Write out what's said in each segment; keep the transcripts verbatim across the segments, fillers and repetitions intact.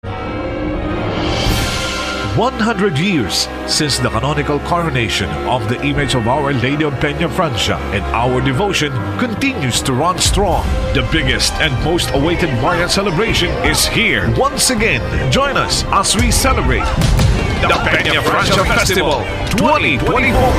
One hundred years since the canonical coronation of the image of Our Lady of Peñafrancia, and our devotion continues to run strong. The biggest and most awaited Marian celebration is here once again. Join us as we celebrate the Peñafrancia Festival twenty twenty-four.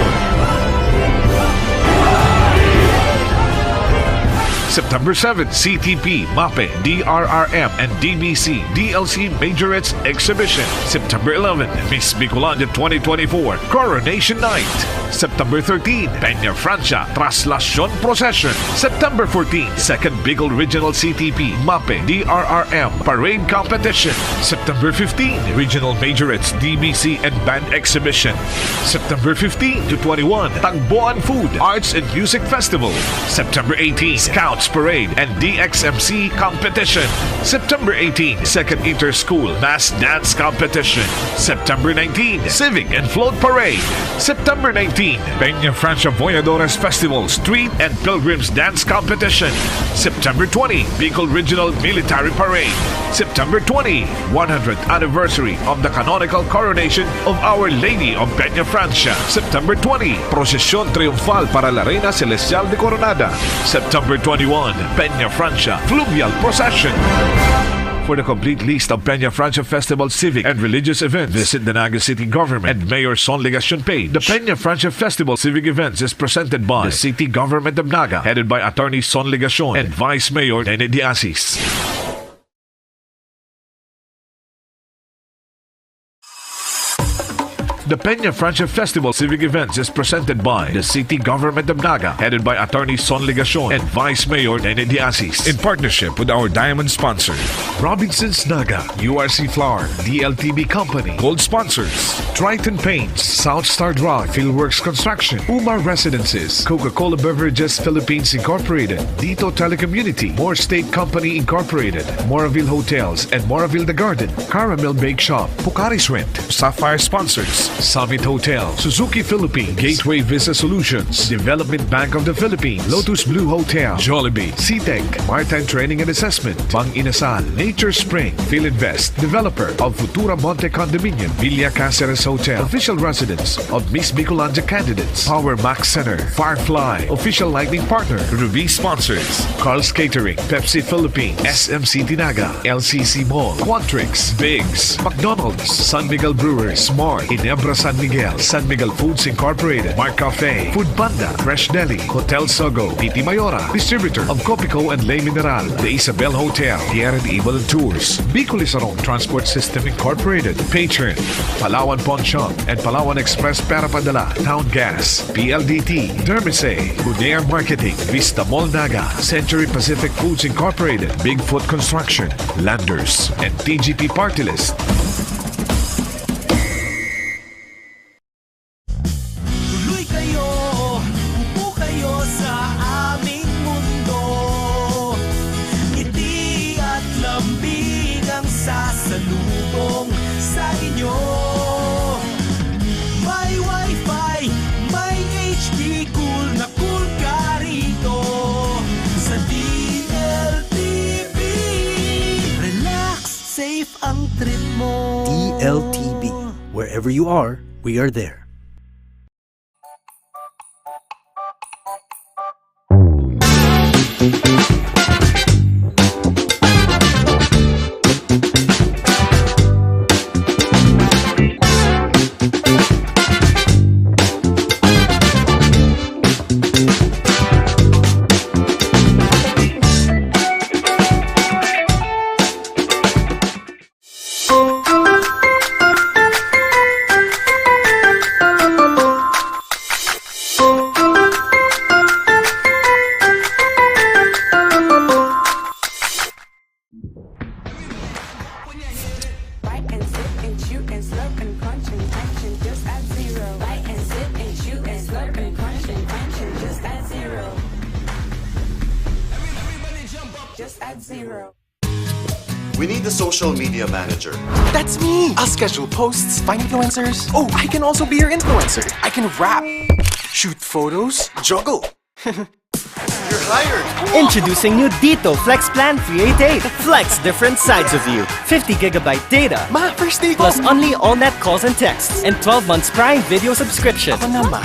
September seven, C T P, MAPEH, D R R M, and D B C, D L C Majorettes Exhibition. September eleven, Miss Bicolandia twenty twenty-four, Coronation Night. September thirteen, Peñafrancia Traslacion Procession. September fourteen, Second Bicol Regional C T P, MAPEH, D R R M Parade Competition. September fifteen, Regional Majorettes, D B C, and Band Exhibition. September fifteen to twenty-one, Tagboan Food, Arts and Music Festival. September eighteen, Scouts Parade and D X M C Competition. September eighteen, Second Inter-School Mass Dance Competition. September nineteen, Civic and Float Parade. September nineteen, Peñafrancia Voyadores Festival Street and Pilgrims Dance Competition. September twenty, Bicol Regional Military Parade. September twenty, one hundredth anniversary of the canonical coronation of Our Lady of Peñafrancia. September twenty, Procesión Triunfal para la Reina Celestial de Coronada. September twenty-one, Peñafrancia Fluvial Procession. For the complete list of Peñafrancia Festival civic and religious events, visit the Naga City Government and Mayor Son Legacion page. The Peñafrancia Festival civic events is presented by the City Government of Naga, headed by Attorney Son Legacion and Vice Mayor Nene Diasis. The Peñafrancia Festival Civic Events is presented by the City Government of Naga, headed by Attorney Son Legacion and Vice Mayor Nene Diasis, in partnership with our diamond sponsor, Robinsons Naga, U R C Flour, D L T B Company, gold sponsors, Triton Paints, South Star Drug, Fieldworks Construction, Umar Residences, Coca-Cola Beverages Philippines Incorporated, Dito Telecommunity, More State Company Incorporated, Moraville Hotels and Moraville The Garden, Caramel Bake Shop, Pocari Shrimp, Sapphire Sponsors, Summit Hotel, Suzuki Philippines, Gateway Visa Solutions, Development Bank of the Philippines, Lotus Blue Hotel, Jollibee, C tech, Maritime Training and Assessment, Bang Inasal, Nature Spring, Filinvest, developer of Futura Monte Condominium, Villa Caceres Hotel, official residence of Miss Bicolandia candidates, Power Max Center, Firefly, official lighting partner, Ruby sponsors, Carl's Catering, Pepsi Philippines, S M City Naga, L C C Mall, Quantrix, Biggs, McDonald's, San Miguel Brewers, Smart, Ginebra San Miguel, San Miguel Foods Incorporated, Mark Cafe, Food Panda, Fresh Deli, Hotel Sogo, P T Mayora, distributor of Copico and Le Mineral, The Isabel Hotel, Pierre and Evil Tours, Bicol Isarong Transport System Incorporated, Patron, Palawan Pawn Shop, and Palawan Express Pera Padala, Town Gas, P L D T, Dermise, Goodyear Marketing, Vista Mall Naga, Century Pacific Foods Incorporated, Bigfoot Construction, Landers, and T G P Party List. Tuloy kayo, upo kayo sa aming mundo. Ngiti at lambing ang sasalubong sa inyo. May wifi, may H D, cool na cool ka rito. Sa D L T V, relax, safe ang trip mo. D L T V. Wherever you are, we are there. Bite and sip and chew and slurp and crunch and crunch and just add zero. Bite and sip and chew and slurp and crunch and crunch and just add zero. Just add zero. We need a social media manager. That's me! I'll schedule posts, find influencers. Oh, I can also be your influencer. I can rap, shoot photos, juggle. Your Introducing new Dito Flex Plan three eight eight. Flex different sides of you. Fifty gigabyte data. Ma, first day ko. Plus only all net calls and texts and twelve months Prime Video subscription. Ako naman.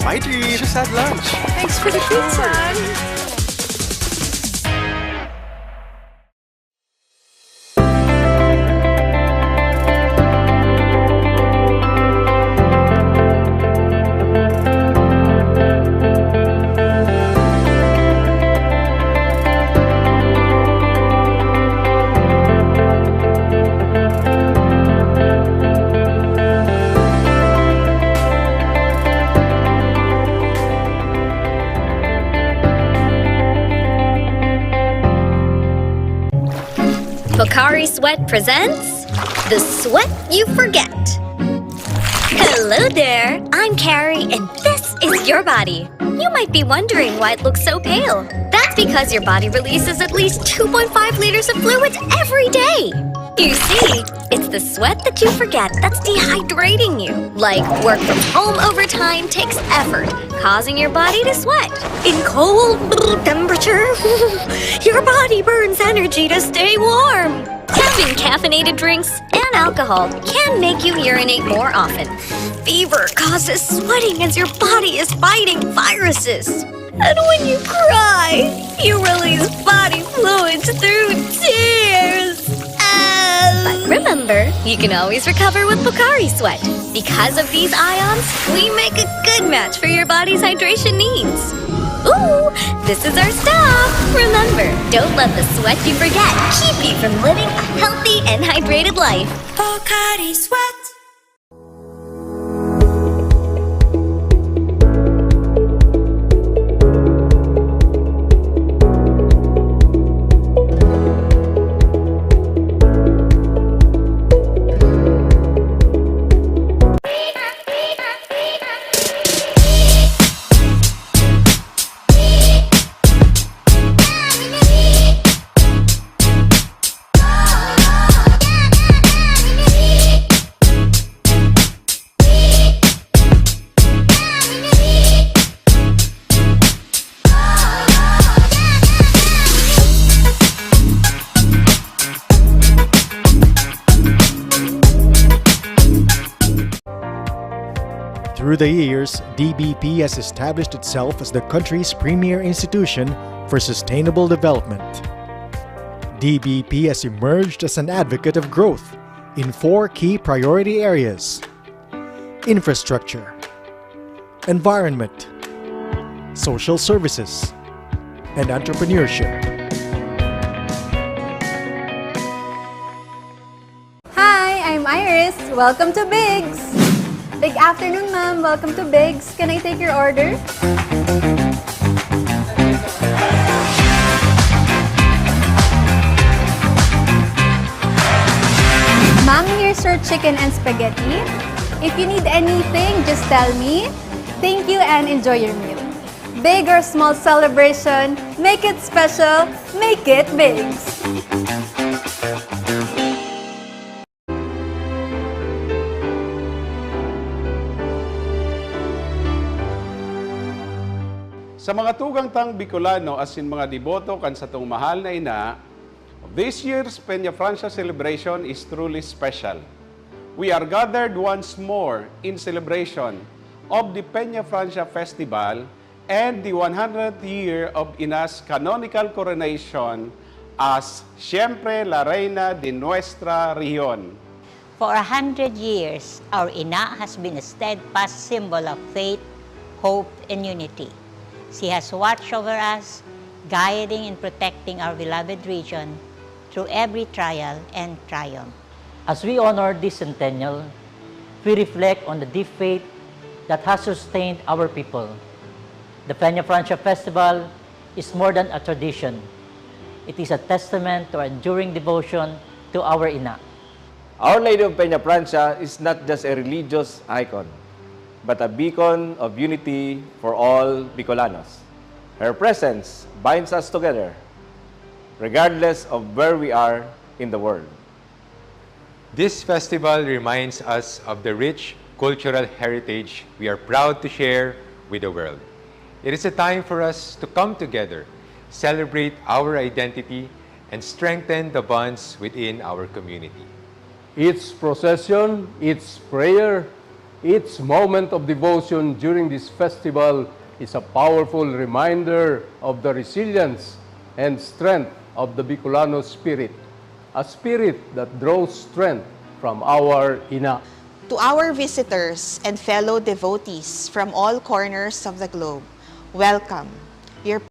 My treat. Just had lunch. Thanks for the pizza. Pocari Sweat presents The Sweat You Forget. Hello there, I'm Carrie, and this is your body. You might be wondering why it looks so pale. That's because your body releases at least two point five liters of fluids every day. You see, it's the sweat that you forget that's dehydrating you. Like, work from home overtime takes effort, causing your body to sweat. In cold temperature, your body burns energy to stay warm. Having caffeinated drinks and alcohol can make you urinate more often. Fever causes sweating as your body is fighting viruses. And when you cry, you release body fluids through tears. Ah. But remember, you can always recover with Pocari Sweat. Because of these ions, we make a good match for your body's hydration needs. Ooh, this is our stop. Remember, don't let the sweat you forget keep you from living a healthy and hydrated life. Pocari Sweat. Through the years, D B P has established itself as the country's premier institution for sustainable development. D B P has emerged as an advocate of growth in four key priority areas: infrastructure, environment, social services, and entrepreneurship. Hi, I'm Iris. Welcome to Bigs! Big afternoon, ma'am. Welcome to Bigs. Can I take your order? Ma'am, here's your chicken and spaghetti. If you need anything, just tell me. Thank you and enjoy your meal. Big or small celebration, make it special, make it Bigs! Sa mga tugang tang Bicolano asin mga deboto kan satong mahal na ina, this year's Peñafrancia celebration is truly special. We are gathered once more in celebration of the Peñafrancia Festival and the one hundredth year of Ina's canonical coronation as Siempre la Reina de nuestra rehiyon. For a hundred years, our Ina has been a steadfast symbol of faith, hope, and unity. She has watched over us, guiding and protecting our beloved region through every trial and triumph. As we honor this centennial, we reflect on the deep faith that has sustained our people. The Peñafrancia Festival is more than a tradition. It is a testament to our enduring devotion to our Ina. Our Lady of Peñafrancia is not just a religious icon, but a beacon of unity for all Bicolanos. Her presence binds us together, regardless of where we are in the world. This festival reminds us of the rich cultural heritage we are proud to share with the world. It is a time for us to come together, celebrate our identity, and strengthen the bonds within our community. Each procession, each prayer, each moment of devotion during this festival is a powerful reminder of the resilience and strength of the Bicolano spirit, a spirit that draws strength from our ina. To our visitors and fellow devotees from all corners of the globe, welcome. Your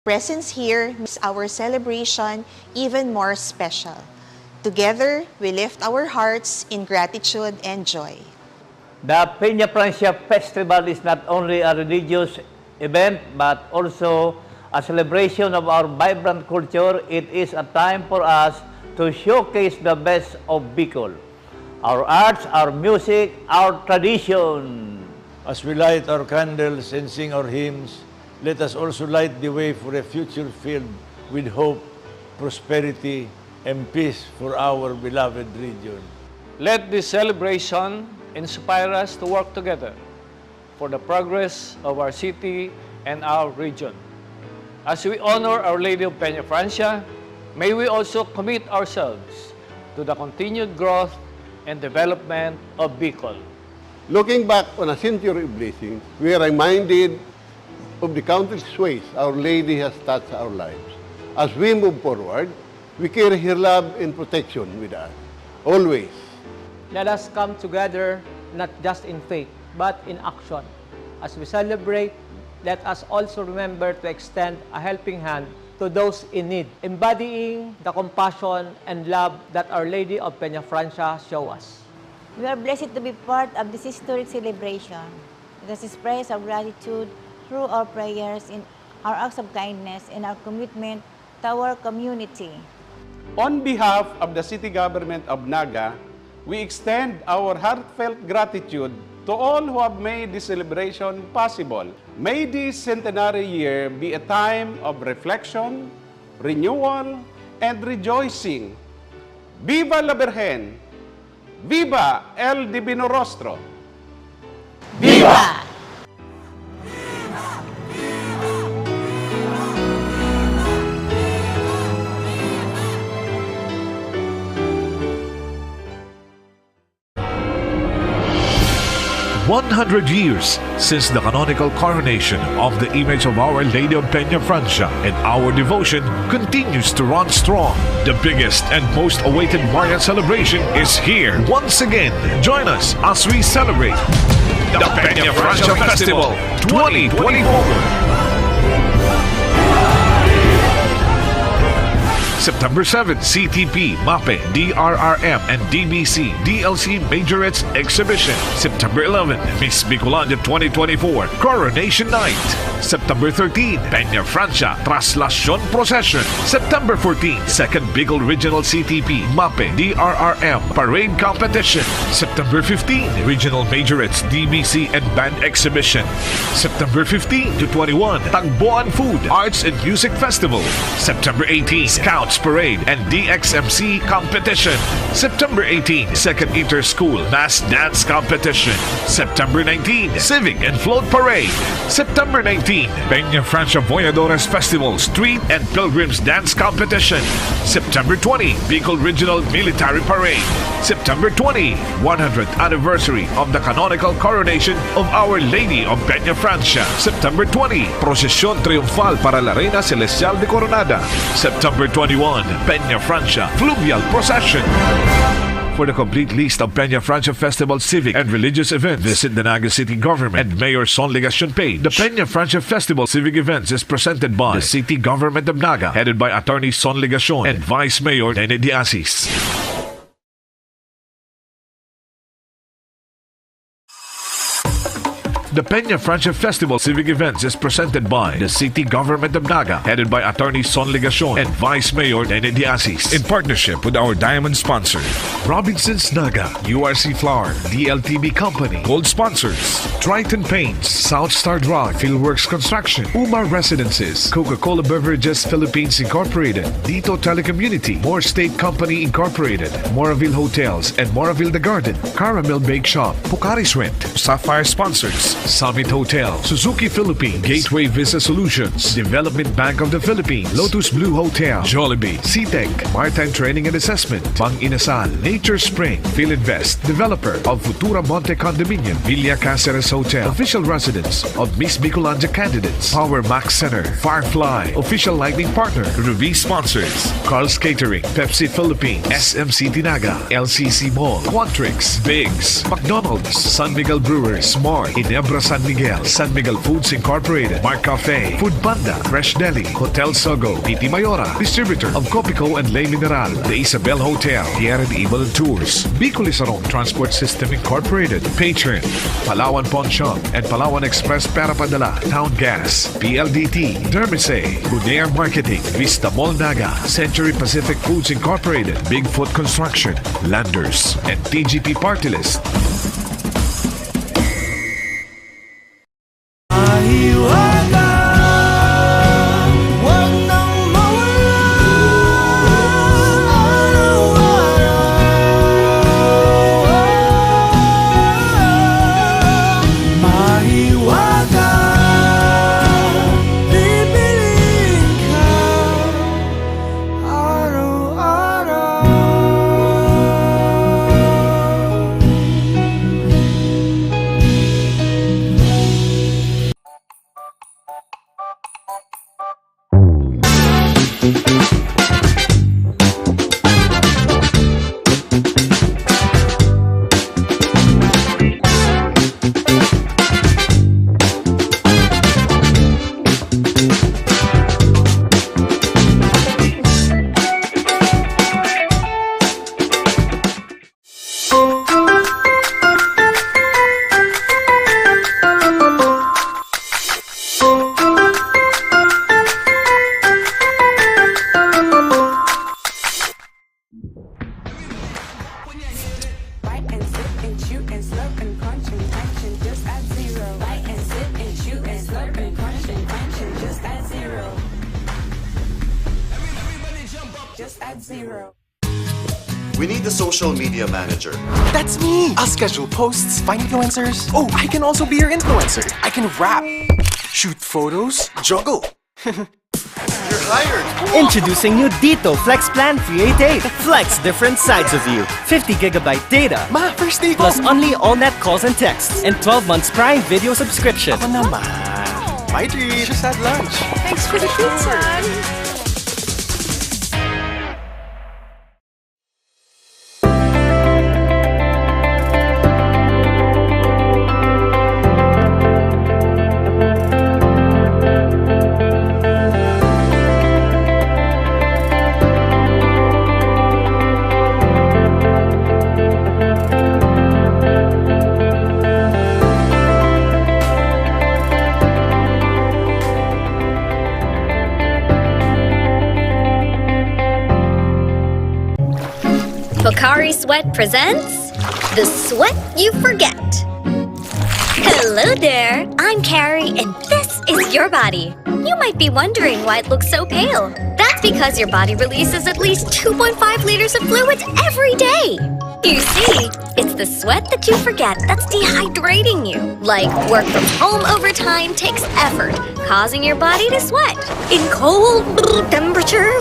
presence here makes our celebration even more special. Together, we lift our hearts in gratitude and joy. The Peña Francia Festival is not only a religious event but also a celebration of our vibrant culture. It is a time for us to showcase the best of Bicol, our arts, our music, our tradition. As we light our candles and sing our hymns, let us also light the way for a future filled with hope, prosperity, and peace for our beloved region. Let this celebration inspire us to work together for the progress of our city and our region. As we honor Our Lady of Peña Francia, may we also commit ourselves to the continued growth and development of Bicol. Looking back on a century of blessings, we are reminded of the countless ways Our Lady has touched our lives. As we move forward, we carry her love and protection with us, always. Let us come together not just in faith, but in action. As we celebrate, let us also remember to extend a helping hand to those in need, embodying the compassion and love that Our Lady of Peña Francia show us. We are blessed to be part of this historic celebration. Let us express our gratitude through our prayers, in our acts of kindness, and our commitment to our community. On behalf of the City Government of Naga, we extend our heartfelt gratitude to all who have made this celebration possible. May this centenary year be a time of reflection, renewal, and rejoicing. Viva la Virgen! Viva el Divino Rostro! Viva! One hundred years since the canonical coronation of the image of Our Lady of Peña Francia, and our devotion continues to run strong. The biggest and most awaited Marian celebration is here once again. Join us as we celebrate the Peña Francia Festival twenty twenty-four. September seven, C T P, MAPEH, D R R M, and D B C, D L C Majorettes Exhibition. September eleven, Miss Bicolandia twenty twenty-four, Coronation Night. September thirteen, Peña Francia Traslacion Procession. September fourteen, Second Bicol Regional C T P, MAPEH, D R R M Parade Competition. September fifteen, Regional Majorettes, D B C, and Band Exhibition. September fifteen to twenty-one, Tagboan Food, Arts, and Music Festival. September eighteen, Scouts Parade and D X M C Competition. September eighteen, Second Inter-School Mass Dance Competition. September nineteen, Civic and Float Parade. September nineteen, Peña Francia Voyadores Festival Street and Pilgrims Dance Competition. September twenty, Bicol Regional Military Parade. September twenty, one hundredth anniversary of the canonical coronation of Our Lady of Peña Francia. September twenty, Procesión Triunfal para la Reina Celestial de Coronada. September twenty-one, Peña Francia Fluvial Procession. For the complete list of Peña Francia Festival civic and religious events, visit the Naga City Government and Mayor Son Legacion page. The Peña Francia Festival civic events is presented by the City Government of Naga, headed by Attorney Son Legacion and Vice Mayor Nene de Asis. The Peña Francia Festival Civic Events is presented by the City Government of Naga, headed by Attorney Son Legacion and Vice Mayor Nene de Asis, in partnership with our diamond sponsor, Robinson's Naga, U R C Flour, D L T V Company, gold sponsors, Triton Paints, South Star Drug, Fieldworks Construction, Umar Residences, Coca-Cola Beverages Philippines Incorporated, Dito Telecommunity, Moore State Company Incorporated, Moraville Hotels and Moraville The Garden, Caramel Bake Shop, Pocari's Rent, Sapphire Sponsors, Summit Hotel, Suzuki Philippines, Gateway Visa Solutions, Development Bank of the Philippines, Lotus Blue Hotel, Jollibee, C tech, Maritime Training and Assessment, Mang Inasal, Nature Spring, Filinvest, developer of Futura Monte Condominium, Villa Caceres Hotel, official residence of Miss Bicolandia candidates, Power Max Center, Firefly, official lighting partner, Ruby sponsors, Carl's Catering, Pepsi Philippines, S M City Naga, L C C Mall, Quantrix, Biggs, McDonald's, San Miguel Brewers, Smart, Ginebra San Miguel, San Miguel Foods Incorporated, Mark Cafe, Food Panda, Fresh Deli, Hotel Sogo, Titi Mayora, distributor of Copico and Le Mineral, The Isabel Hotel, Pierre and Evil Tours, Bicol Isarong Transport System Incorporated, Patron, Palawan Pawn Shop, and Palawan Express Pera Padala, Town Gas, P L D T, Dermise, Bonaire Marketing, Vista Mall Naga, Century Pacific Foods Incorporated, Bigfoot Construction, Landers, and T G P Party List. Mahiwaga, wag nang mawala. Araw-araw, mahiwaga, pipiliin ka. Araw-araw. Bite and sip and chew and slurp and crunch and crunch and just add zero. Bite and sip and chew and slurp and crunch and crunch and just add zero. Just add zero. We need a social media manager. That's me! I'll schedule posts, find influencers. Oh, I can also be your influencer. I can rap, shoot photos, juggle. You're hired! Introducing new Dito Flex Plan three eight eight. Flex different sides of you. Fifty gigabyte data. Ma, first day ko! Plus only all net calls and texts. And twelve months Prime Video subscription. Ako naman. My treat. Just had lunch. Thanks for the pizza. Pocari Sweat presents The Sweat You Forget. Hello there, I'm Carrie, and this is your body. You might be wondering why it looks so pale. That's because your body releases at least two point five liters of fluids every day. You see, it's the sweat that you forget that's dehydrating you. Like, work from home overtime takes effort, causing your body to sweat. In cold temperature,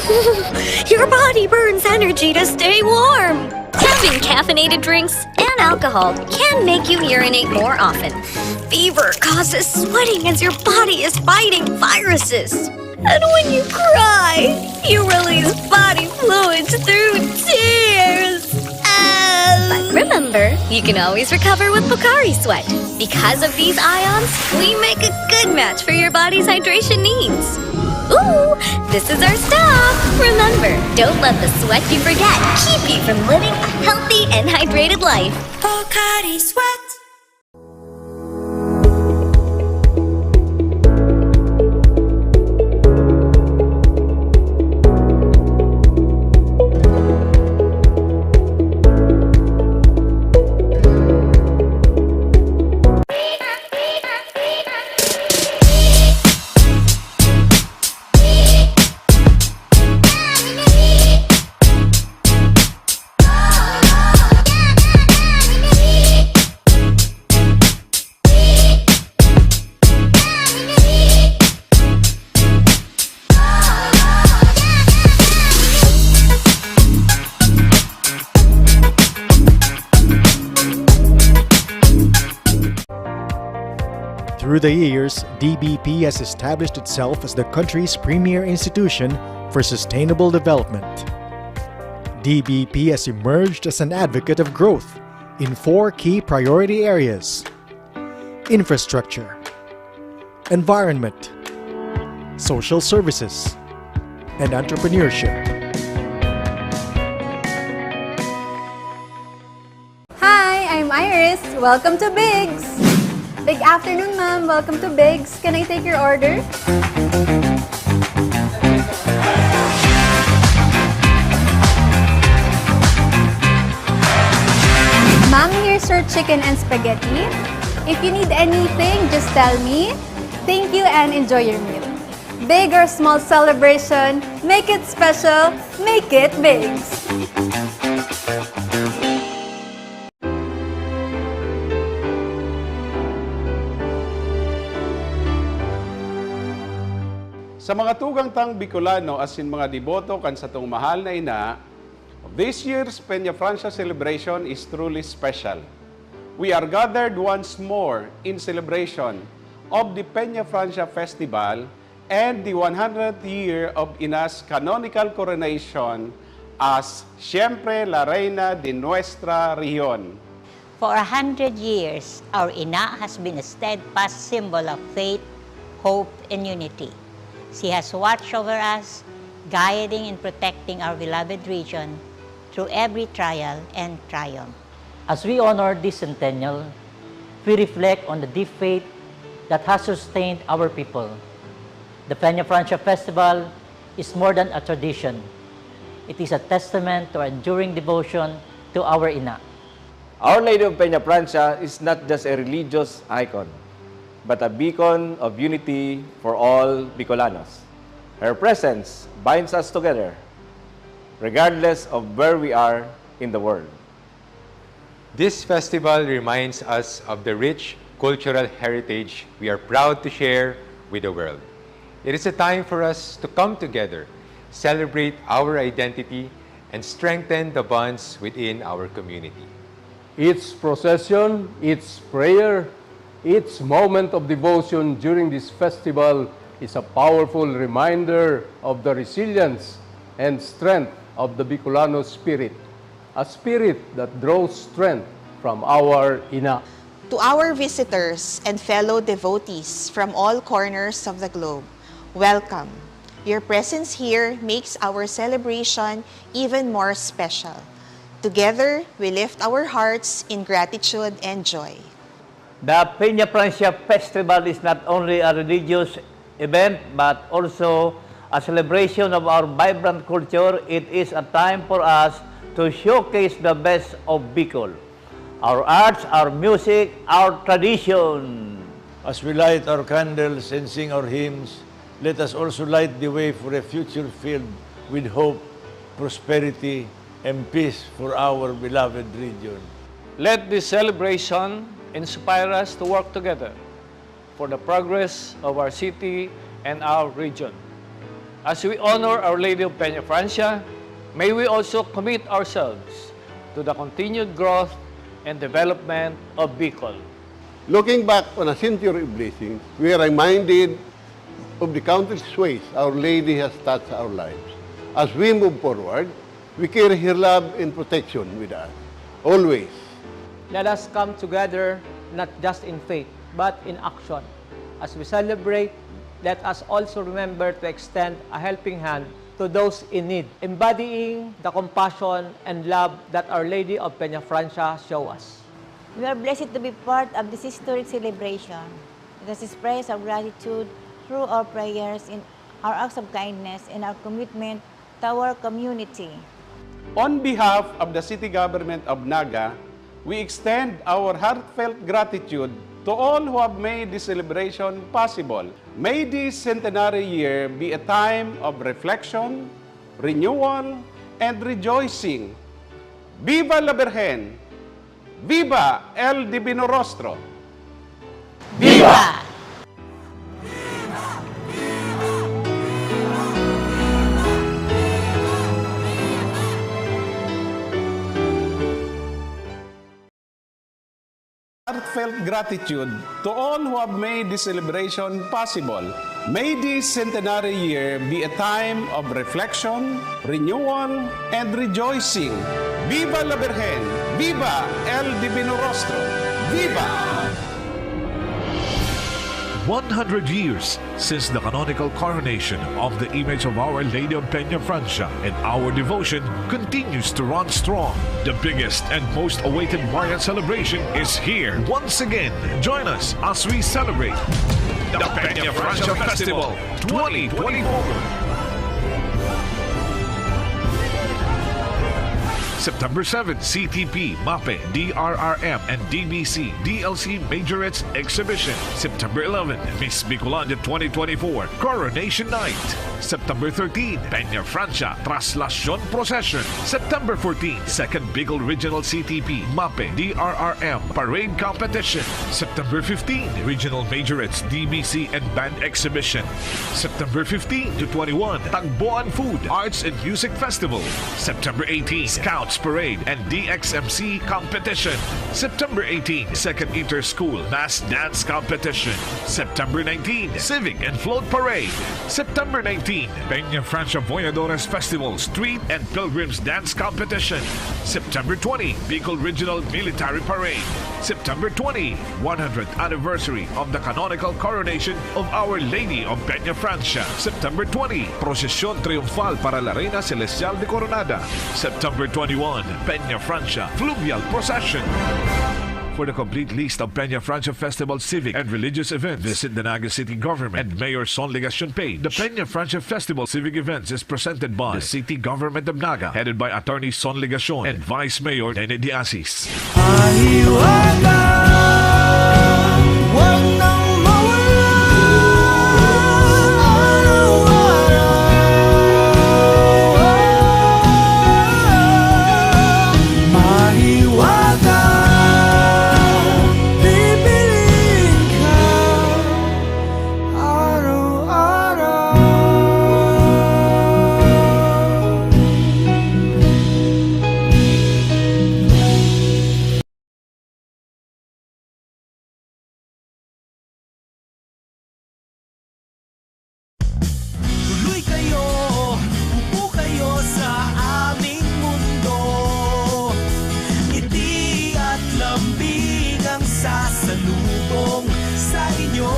your body burns energy to stay warm. Having caffeinated drinks and alcohol can make you urinate more often. Fever causes sweating as your body is fighting viruses. And when you cry, you release body fluids through tears. Ah. But remember, you can always recover with Pocari Sweat. Because of these ions, we make a good match for your body's hydration needs. Ooh, this is our stop. Remember, don't let the sweat you forget keep you from living a healthy and hydrated life. Pocari Sweat. Through the years, D B P has established itself as the country's premier institution for sustainable development. D B P has emerged as an advocate of growth in four key priority areas: infrastructure, environment, social services, and entrepreneurship. Hi, I'm Iris. Welcome to Bigs! Big afternoon, ma'am. Welcome to Bigs. Can I take your order? Ma'am, here's your chicken and spaghetti. If you need anything, just tell me. Thank you and enjoy your meal. Big or small celebration, make it special, make it Bigs! Sa mga tugang tang Bicolano asin mga deboto kan satong mahal na ina, this year's Peñafrancia celebration is truly special. We are gathered once more in celebration of the Peñafrancia Festival and the one hundredth year of Ina's canonical coronation as Siempre la Reina de nuestra rehiyon. For a hundred years, our Ina has been a steadfast symbol of faith, hope, and unity. She has watched over us, guiding and protecting our beloved region through every trial and triumph. As we honor this centennial, we reflect on the deep faith that has sustained our people. The Peñafrancia Festival is more than a tradition. It is a testament to our enduring devotion to our Ina. Our Lady of Peñafrancia is not just a religious icon, but a beacon of unity for all Bicolanos. Her presence binds us together, regardless of where we are in the world. This festival reminds us of the rich cultural heritage we are proud to share with the world. It is a time for us to come together, celebrate our identity, and strengthen the bonds within our community. Each procession, each prayer, each moment of devotion during this festival is a powerful reminder of the resilience and strength of the Bicolano spirit, a spirit that draws strength from our Ina. To our visitors and fellow devotees from all corners of the globe, welcome. Your presence here makes our celebration even more special. Together, we lift our hearts in gratitude and joy. The Peñafrancia Festival is not only a religious event but also a celebration of our vibrant culture. It is a time for us to showcase the best of Bicol, our arts, our music, our tradition. As we light our candles and sing our hymns, let us also light the way for a future filled with hope, prosperity, and peace for our beloved region. Let this celebration inspire us to work together for the progress of our city and our region. As we honor Our Lady of Peñafrancia, may we also commit ourselves to the continued growth and development of Bicol. Looking back on a century of blessings, we are reminded of the countless ways Our Lady has touched our lives. As we move forward, we carry her love and protection with us, always. Let us come together not just in faith, but in action. As we celebrate, let us also remember to extend a helping hand to those in need, embodying the compassion and love that Our Lady of Peñafrancia show us. We are blessed to be part of this historic celebration. Let us express our gratitude through our prayers, in our acts of kindness, and our commitment to our community. On behalf of the City Government of Naga, we extend our heartfelt gratitude to all who have made this celebration possible. May this centenary year be a time of reflection, renewal, and rejoicing. Viva la Virgen! Viva el Divino Rostro! Viva! Heartfelt gratitude to all who have made this celebration possible. May this centenary year be a time of reflection, renewal, and rejoicing. Viva la Virgen! Viva El Divino Rostro! Viva! One hundred years since the canonical coronation of the image of Our Lady of Peñafrancia, and our devotion continues to run strong. The biggest and most awaited Marian celebration is here once again. Join us as we celebrate the Peñafrancia Festival twenty twenty-four. September seven, C T P, MAPEH, D R R M, and D B C, D L C Majorettes Exhibition. September eleven, Miss Bicolandia twenty twenty-four, Coronation Night. September thirteen, Peñafrancia Traslacion Procession. September fourteen, Second Bicol Regional C T P, MAPEH, D R R M Parade Competition. September fifteen, Regional Majorettes, D B C, and Band Exhibition. September fifteen to twenty-one, Tagboan Food, Arts and Music Festival. September eighteen, Scouts Parade and D X M C Competition. September eighteen, Second Inter-School Mass Dance Competition. September nineteen, Civic and Float Parade. September nineteen, Peñafrancia Voyadores Festival Street and Pilgrims Dance Competition. September twenty, Bicol Regional Military Parade. September twenty, one hundredth anniversary of the canonical coronation of Our Lady of Peñafrancia. September twenty, Procesión Triunfal para la Reina Celestial de Coronada. September twenty-one, Peñafrancia Fluvial Procession. For the complete list of Peñafrancia Festival civic and religious events, visit the Naga City Government and Mayor Son Legacion page. The Peñafrancia Festival civic events is presented by the City Government of Naga, headed by Attorney Son Legacion and Vice Mayor Nene Diasis. Mahiwagang wag nang mawala araw-araw. Mahiwagang pipiliin ka araw-araw. Tuloy kayo, upo kayo sa aming mundo. Ngiti at lambing ang sasalubong sa inyo.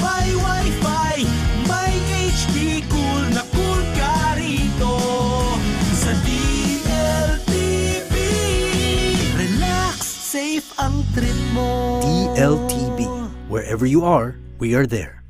May wifi, may H D, cool na cool ka rito sa D L T V. Relax, safe ang trip mo. D L T V. Wherever you are, we are there.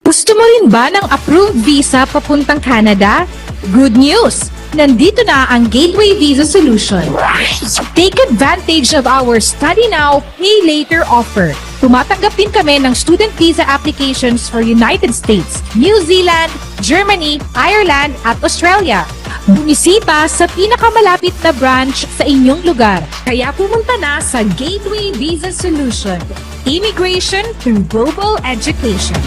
Gusto mo rin ba ng approved visa papuntang Canada? Good news! Nandito na ang Gateway Visa Solution. Take advantage of our Study Now, Pay Later offer. Tumatanggap din kami ng student visa applications for United States, New Zealand, Germany, Ireland, at Australia. Bumisita sa pinakamalapit na branch sa inyong lugar. Kaya pumunta na sa Gateway Visa Solution. Immigration through global education.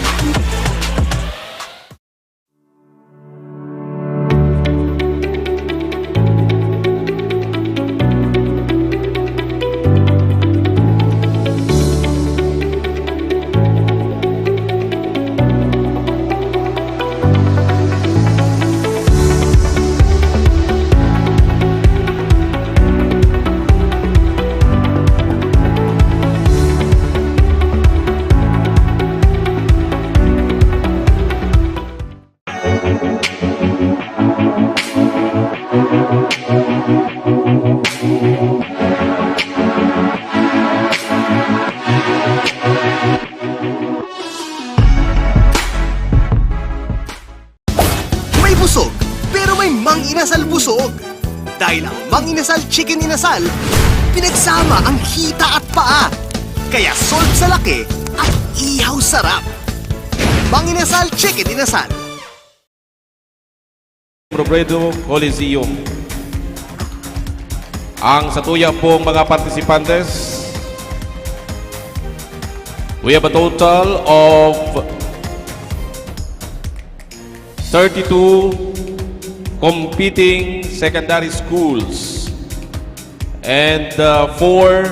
Inasal busog. Dahil ang Mang Inasal Chicken Inasal, pinagsama ang hita at paa. Kaya solve sa laki at ihaw sarap. Mang Inasal Chicken Inasal. Robredo Coliseum. Ang satuya pong mga participantes, we have a total of thirty-two competing secondary schools and uh, four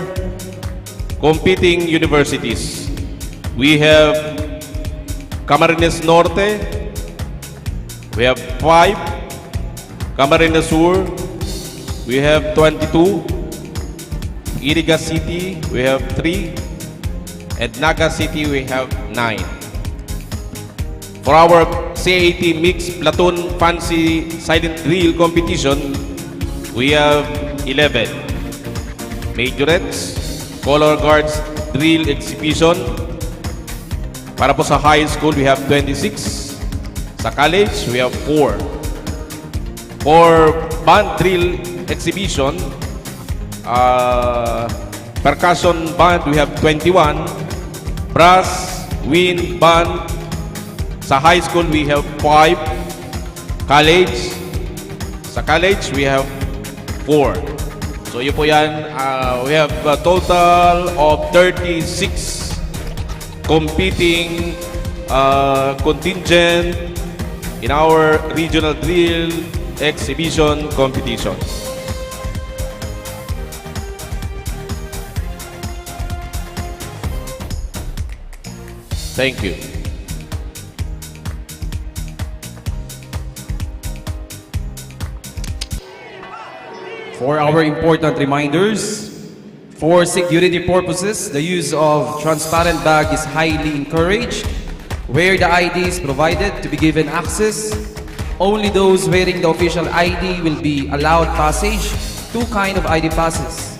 competing universities. We have Camarines Norte, we have five. Camarines Sur, we have twenty-two. Iriga City, we have three. And Naga City, we have nine. For our C A T Mixed Platoon Fancy Silent Drill Competition, we have eleven. Majorettes, Color Guards Drill Exhibition. Para po sa high school, we have twenty-six. Sa college, we have four. For band drill exhibition, uh, percussion band, we have twenty-one. Brass, wind band. Sa high school, we have five. College, sa college, we have four. So, yun po yan. Uh, we have a total of thirty-six competing uh, contingent in our regional drill exhibition competition. Thank you. For our important reminders, for security purposes, the use of transparent bag is highly encouraged. Where the I D is provided to be given access, only those wearing the official I D will be allowed passage. Two kind of I D passes.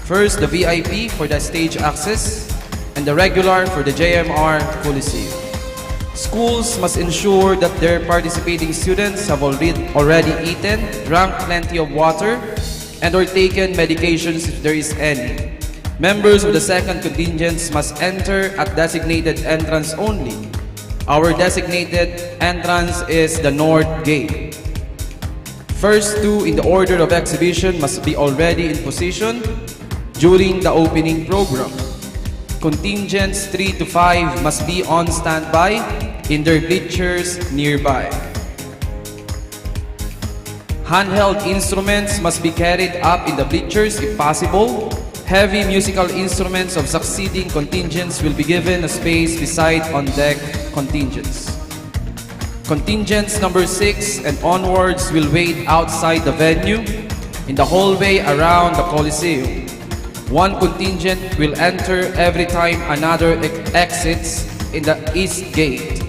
First, the V I P for the stage access and the regular for the J M R Coliseum. Schools must ensure that their participating students have already, already eaten, drank plenty of water, and or taken medications if there is any. Members of the second contingents must enter at designated entrance only. Our designated entrance is the north gate. First two in the order of exhibition must be already in position during the opening program. Contingents three to five must be on standby in their bleachers nearby. Handheld instruments must be carried up in the bleachers if possible. Heavy musical instruments of succeeding contingents will be given a space beside on deck contingents. Contingents number six and onwards will wait outside the venue in the hallway around the Coliseum. One contingent will enter every time another ex- exits in the east gate.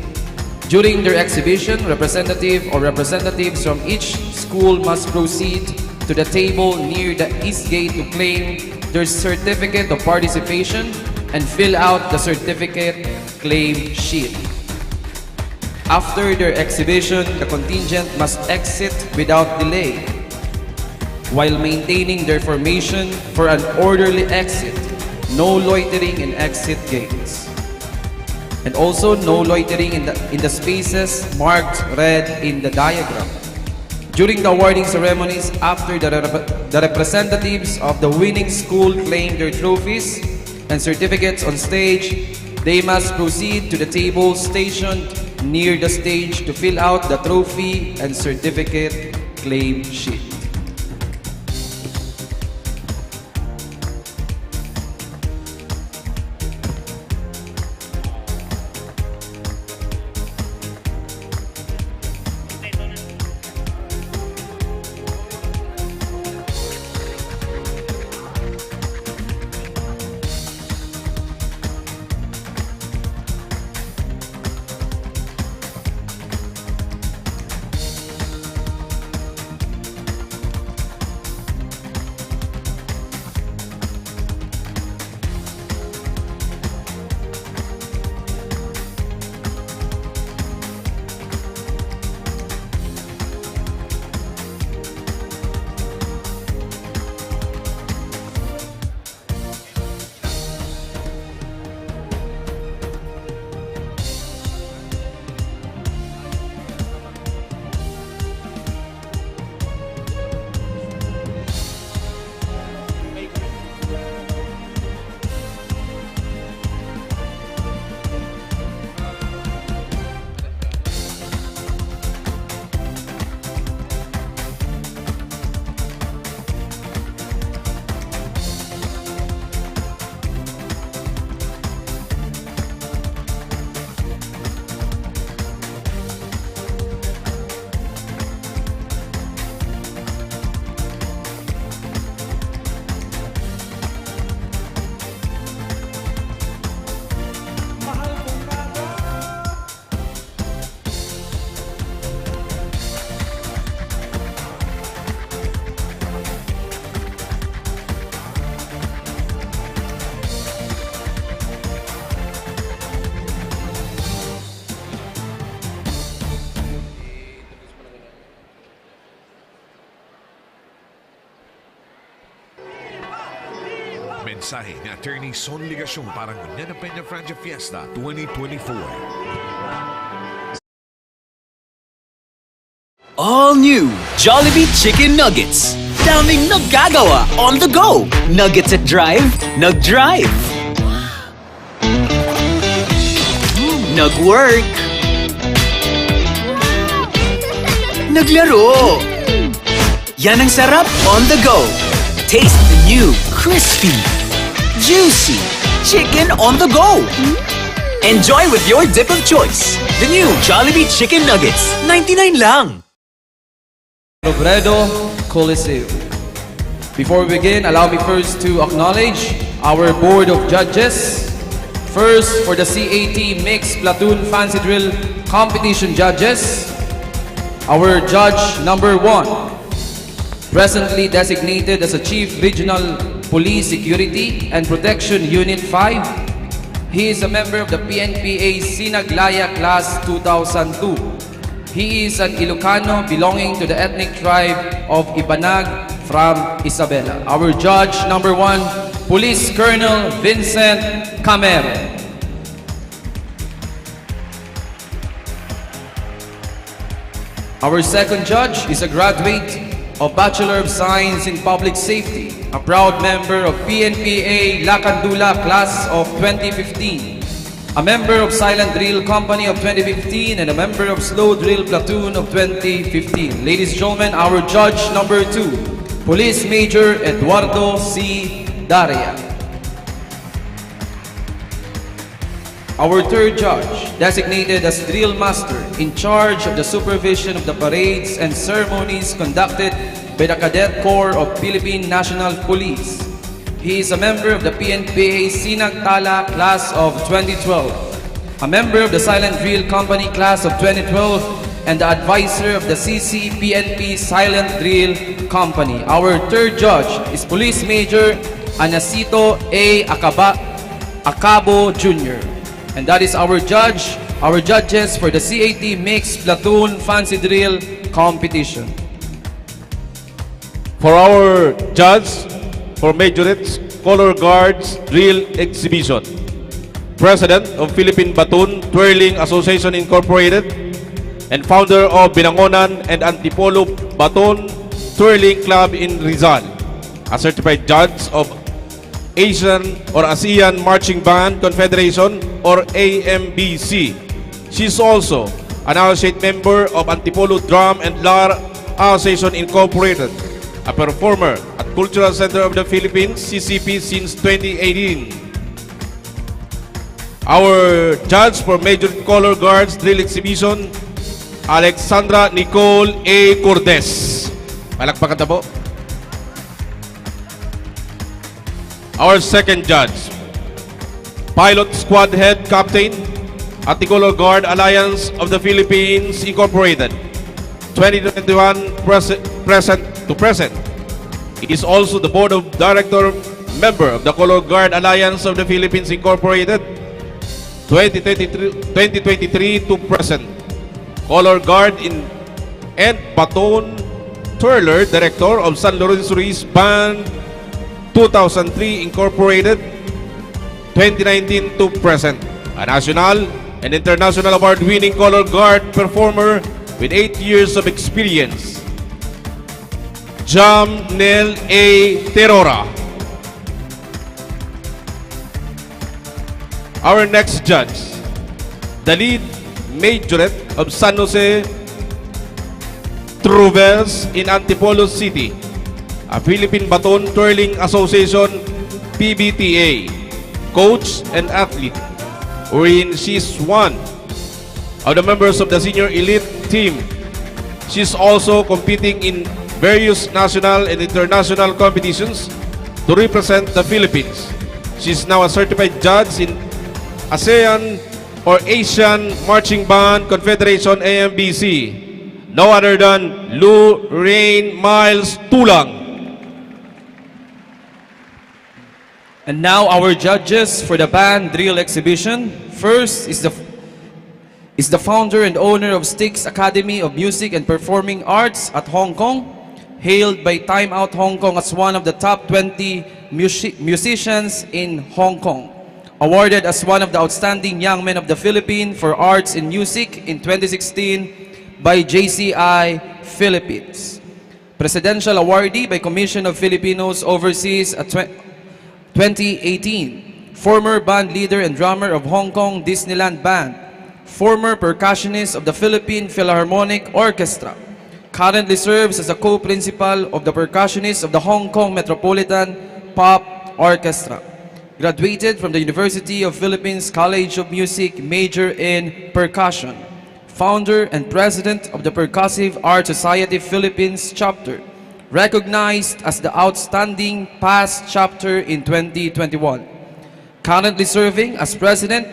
During their exhibition, representative or representatives from each school must proceed to the table near the east gate to claim their certificate of participation and fill out the certificate claim sheet. After their exhibition, the contingent must exit without delay while maintaining their formation for an orderly exit. No loitering in exit gates. And also, no loitering in the, in the spaces marked red in the diagram. During the awarding ceremonies, after the, rep- the representatives of the winning school claim their trophies and certificates on stage, they must proceed to the table stationed near the stage to fill out the trophy and certificate claim sheet. Mensahe ni Attorney Son Legacion para ngunyan na Peña Francia Fiesta twenty twenty-four. All new Jollibee Chicken Nuggets. Daming nagagawa on the go. Nuggets at Drive, nag-drive. Nag-work. Naglaro. Yan ang sarap on the go. Taste the new crispy, juicy chicken on the go. Enjoy with your dip of choice. The new Jollibee Chicken Nuggets, ninety-nine lang. Robredo Coliseum. Before we begin, allow me first to acknowledge our Board of Judges. First, for the C A T Mixed Platoon Fancy Drill Competition Judges, our Judge number one, presently designated as a Chief Regional Police Security and Protection Unit five. He is a member of the P N P A Sinaglaya Class two thousand two. He is an Ilocano belonging to the ethnic tribe of Ibanag from Isabela. Our judge number one, Police Colonel Vincent Camero. Our second judge is a graduate of Bachelor of Science in Public Safety, a proud member of P N P A Lacandula Class of twenty fifteen, a member of Silent Drill Company of twenty fifteen, and a member of Slow Drill Platoon of twenty fifteen. Ladies and gentlemen, our judge number two, Police Major Eduardo C. Daria. Our third judge, designated as Drill Master, in charge of the supervision of the parades and ceremonies conducted by the Cadet Corps of Philippine National Police. He is a member of the P N P A Sinag Tala Class of twenty twelve, a member of the Silent Drill Company Class of twenty twelve, and the advisor of the C C P N P Silent Drill Company. Our third judge is Police Major Anacito A. Acaba, Acabo Junior. And that is our judge, our judges for the C A T Mixed Platoon Fancy Drill Competition. For our judge for Majorettes Color Guards Drill Exhibition, President of Philippine Baton Twirling Association Incorporated, and founder of Binangonan and Antipolo Baton Twirling Club in Rizal, a certified judge of Asian or ASEAN Marching Band Confederation or A M B C. She is also an associate member of Antipolo Drum and Lyre Association Incorporated, a performer at Cultural Center of the Philippines, C C P, since twenty eighteen. Our judge for Major Color Guards Drill Exhibition, Alexandra Nicole A. Cordes. Palakpakan ta po. Our second judge, Pilot Squad Head Captain at the Color Guard Alliance of the Philippines Incorporated, twenty twenty-one pres- present to present. He is also the Board of Director member of the Color Guard Alliance of the Philippines Incorporated, twenty twenty-three, twenty twenty-three to present. Color Guard in and Baton Twirler, Director of San Lorenzo Ruiz Band two thousand three Incorporated, twenty nineteen to present. A national and international award-winning color guard performer with eight years of experience, Jam Nel A. Terora. Our next judge, the lead majorette of San Jose Truvels in Antipolo City, a Philippine Baton Twirling Association, P B T A, coach and athlete, wherein she is one of the members of the senior elite team. She is also competing in various national and international competitions to represent the Philippines. She is now a certified judge in ASEAN or Asian Marching Band Confederation, A M B C. No other than Lorraine Miles Tulang. And now our judges for the band drill exhibition. First is the is the founder and owner of Sticks Academy of Music and Performing Arts at Hong Kong, hailed by Time Out Hong Kong as one of the top twenty Musi-, Musicians in Hong Kong, awarded as one of the outstanding young men of the Philippines for arts in music in twenty sixteen by J C I Philippines. Presidential Awardee by Commission of Filipinos Overseas at twe-, twenty eighteen. Former band leader and drummer of Hong Kong Disneyland Band. Former percussionist of the Philippine Philharmonic Orchestra. Currently serves as a co-principal of the percussionist of the Hong Kong Metropolitan Pop Orchestra. Graduated from the University of Philippines College of Music, major in percussion. Founder and president of the Percussive Art Society Philippines Chapter, recognized as the outstanding past chapter in twenty twenty-one. Currently serving as president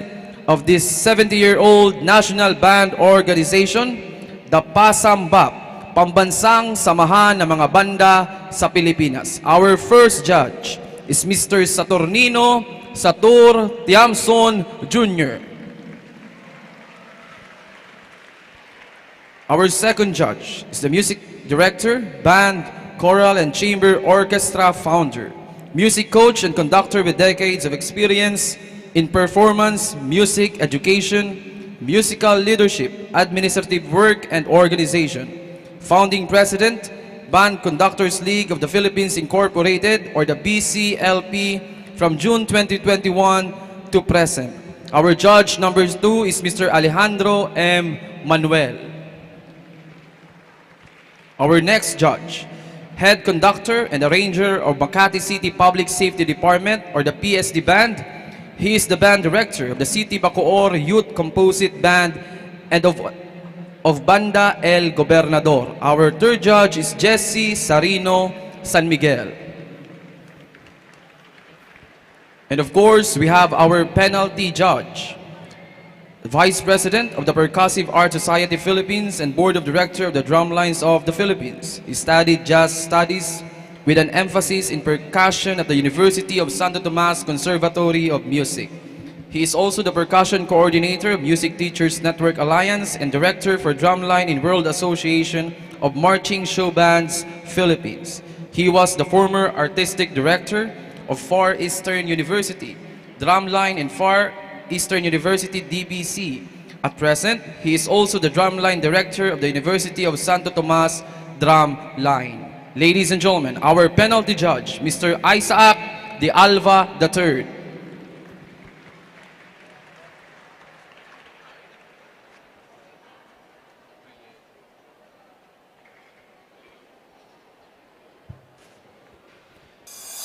of this seventy-year-old national band organization, the PASAMBAP, Pambansang Samahan ng Mga Banda sa Pilipinas. Our first judge is Mister Saturnino Satur Tiamson Junior Our second judge is the music director, band, choral, and chamber orchestra founder, music coach, and conductor with decades of experience in performance, music education, musical leadership, administrative work, and organization. Founding President, Band Conductors League of the Philippines Incorporated, or the B C L P, from June twenty twenty-one to present. Our judge number two is Mister Alejandro M. Manuel. Our next judge, head conductor and arranger of Makati City Public Safety Department, or the P S D Band. He is the band director of the City Bacoor Youth Composite Band and of, of Banda El Gobernador. Our third judge is Jesse Sarino San Miguel. And of course, we have our penalty judge, Vice President of the Percussive Art Society Philippines and Board of Director of the Drumlines of the Philippines. He studied jazz studies with an emphasis in percussion at the University of Santo Tomas Conservatory of Music. He is also the percussion coordinator of Music Teachers Network Alliance and director for drumline in World Association of Marching Show Bands Philippines. He was the former artistic director of Far Eastern University, drumline in Far Eastern University, D B C. At present, he is also the drumline director of the University of Santo Tomas Drumline. Ladies and gentlemen, our penalty judge, Mister Isaac de Alva the third.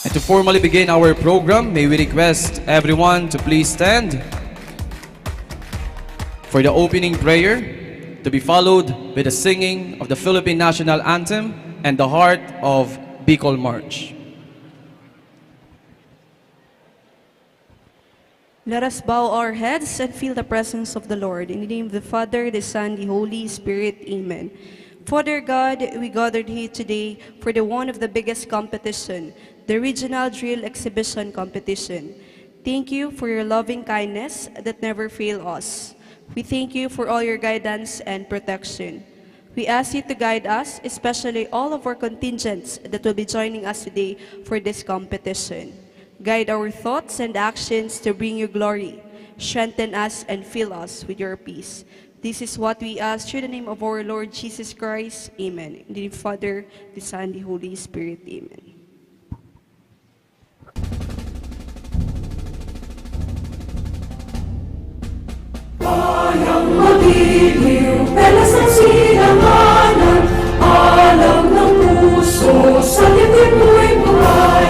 And to formally begin our program, may we request everyone to please stand for the opening prayer, to be followed by the singing of the Philippine National Anthem and the Heart of Bicol March. Let us bow our heads and feel the presence of the Lord. In the name of the Father, the Son, the Holy Spirit. Amen. Father God, we gathered here today for the one of the biggest competition, the Regional Drill Exhibition Competition. Thank you for your loving kindness that never fail us. We thank you for all your guidance and protection. We ask you to guide us, especially all of our contingents that will be joining us today for this competition. Guide our thoughts and actions to bring you glory. Strengthen us and fill us with your peace. This is what we ask through the name of our Lord Jesus Christ. Amen. In the name of the Father, the Son, the Holy Spirit. Amen. Kayang magiliw, pelas ng silanganan, alam ng puso, sakit at buhay-buhay.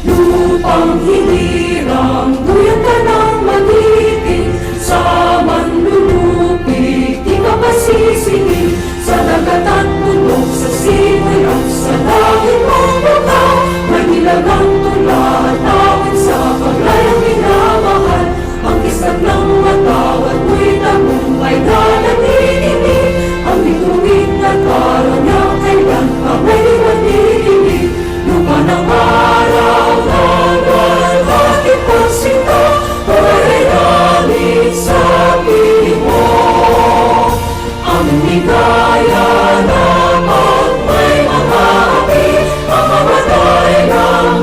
Lupang hinirang, duyan ka ng magiting, sa manlulupig, di ka pasisingil. Sa dagat at bundok, sa simoy at sa langit mong butang, may nilagang tula at awit sa paglayang minamahal. Ang kisag ng matawad mo'y tagumpay na nanininig. Ang bituin at araw niya kailan pa may di madidinig. Lupa ng araw, dagat at ipagsinta, buhay ay langit sa piling mo. Ang ligaya na pag may mga api, ang mamatay ng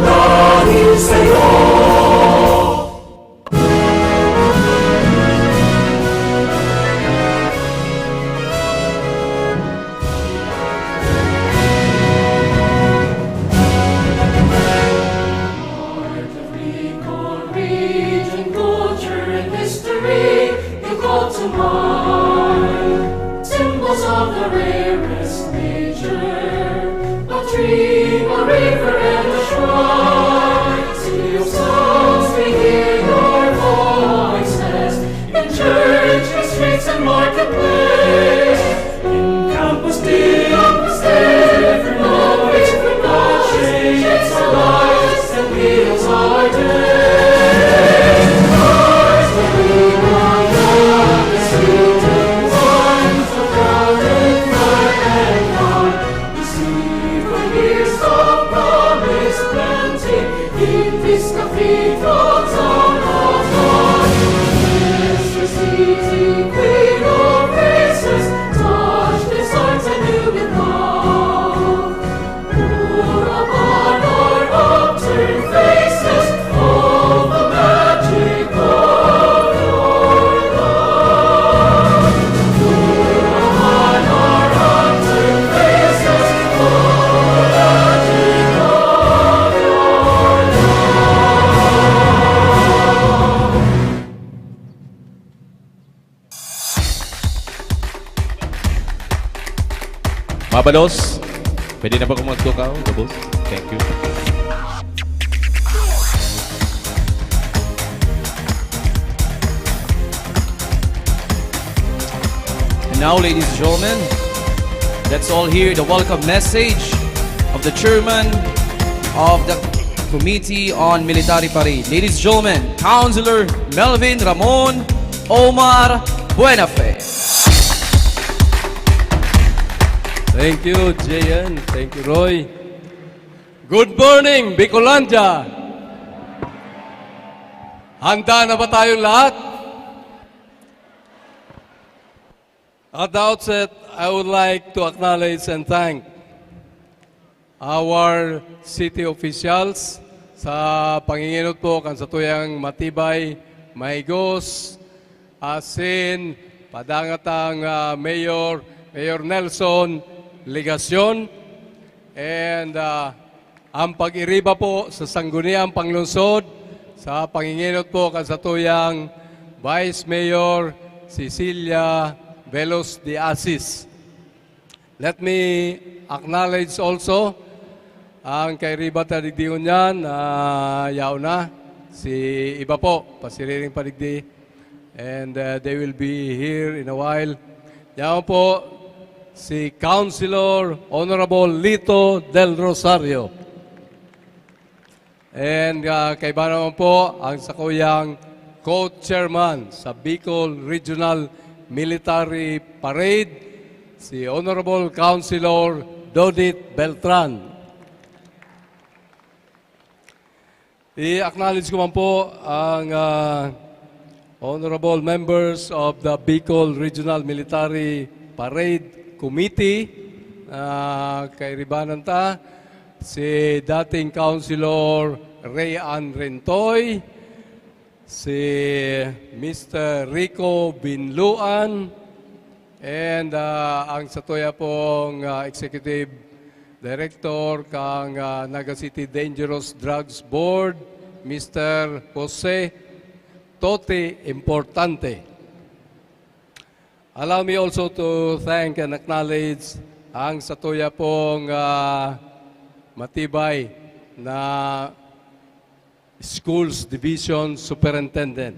Stream, a river, and a shrine, still sounds we hear your voices in church, in streets, and marketplace, in campus, in campus, every moment, every moment, shapes our lives and heals our day. Christ, the living God, the sweet and wonderful God, and light and light. Receive our years of promise planting in this cathedral town of God. Bless the city, Queen of Graces, touch their hearts anew with love. Pour upon our upturned faces all the magic of your love. Mabalos, pwede na ba akong magtukaw? Gabos? Thank you. And now, ladies and gentlemen, let's all hear the welcome message of the chairman of the Committee on Military Parade. Ladies and gentlemen, Councilor Melvin Ramon Omar Buenafe. Thank you, J N. Thank you, Roy. Good morning, Bicolandia! Handa na ba tayong lahat? At the outset, I would like to acknowledge and thank our city officials sa pangingenot po kan satuyang matibay, mahigos, asin padangatang, ah, Mayor, Mayor Nelson Legacion, and, ah, ang pag-iriba po sa Sangguniang Panglungsod sa pangingenot po kan satuyang Vice Mayor Cecilia Velos de Asis. Let me acknowledge also ang kairiba ta digdi ngunyan, ah, yaon na, si iba po, pasiriring pa digdi. And, uh, they will be here in a while. Yaon po, si Councilor Honorable Lito Del Rosario. And, ah, kaiba naman po ang sakuyang co-chairman sa Bicol Regional Military Parade, si Honorable Councilor Dodit Beltran. I-acknowledge ko man po ang, ah, honorable members of the Bicol Regional Military Parade Committee, ah, kairibanan ta, si dating Councilor Ray Ann Rentoy, si Mister Rico Binluan, and, ah, ang satuya pong, ah, Executive Director kang, ah, Naga City Dangerous Drugs Board, Mister Jose Toti Importante. Allow me also to thank and acknowledge ang satuya pong, ah, matibay na Schools Division Superintendent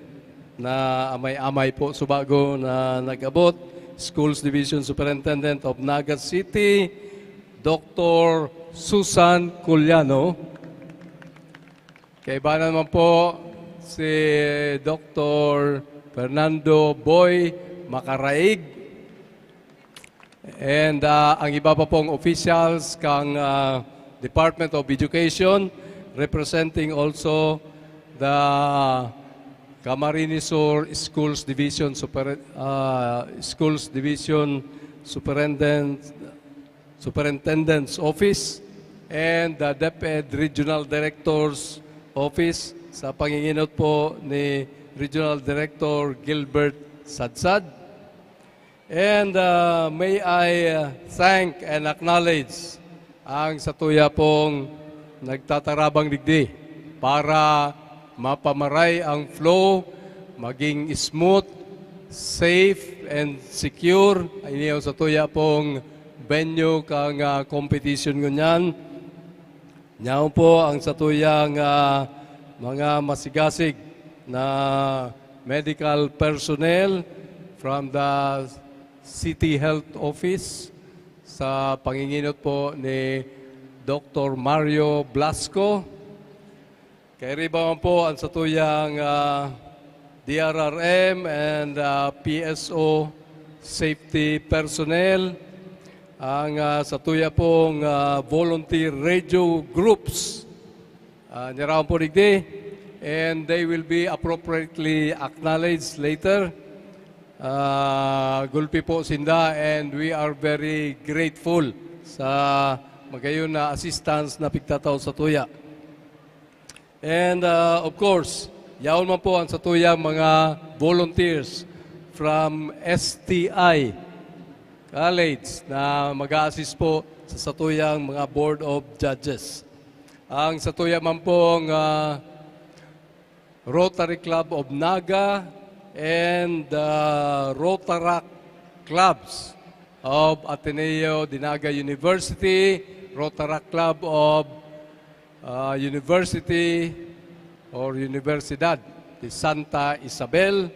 na amay-amay po subago na nag-abot, Schools Division Superintendent of Naga City, Doctor Susan Culiano. Kaiba naman po si Doctor Fernando Boy Macaraig. And, ah, ang iba pa pong officials kang, ah, Department of Education, representing also the Camarines Sur Schools Division Super-, ah, Schools Division Superintendent, Superintendent's Office, and the DepEd Regional Director's Office, sa pangingenot po ni Regional Director Gilbert Sadsad. And, uh, may I, uh, thank and acknowledge ang satuya pong nagtatarabang digdi para mapamaray ang flow, maging smooth, safe, and secure. Ini ang satuya pong venue kan, ah, competition ngunyan. Yaon po ang satuyang, ah, mga masigasig na medical personnel from the City Health Office sa panginginot po ni Doktor Mario Blasco. Kairiba man po ang satuyang, ah, D R R M and, ah, P S O safety personnel, ang, ah, satuya pong, ah, volunteer radio groups. Ah, nyaraon po digdi, and they will be appropriately acknowledged later. Ah, gulpi po sinda, and we are very grateful sa magayon na assistance na pigtatao satuya. And, ah, of course, yaon man po ang satuyang mga volunteers from S T I College na mag-a-assist po sa satuyang mga Board of Judges. Ang satuya man pong, ah, Rotary Club of Naga and, ah, Rotaract Clubs of Ateneo de Naga University, Rotaract Club of, ah, University or Universidad de Santa Isabel,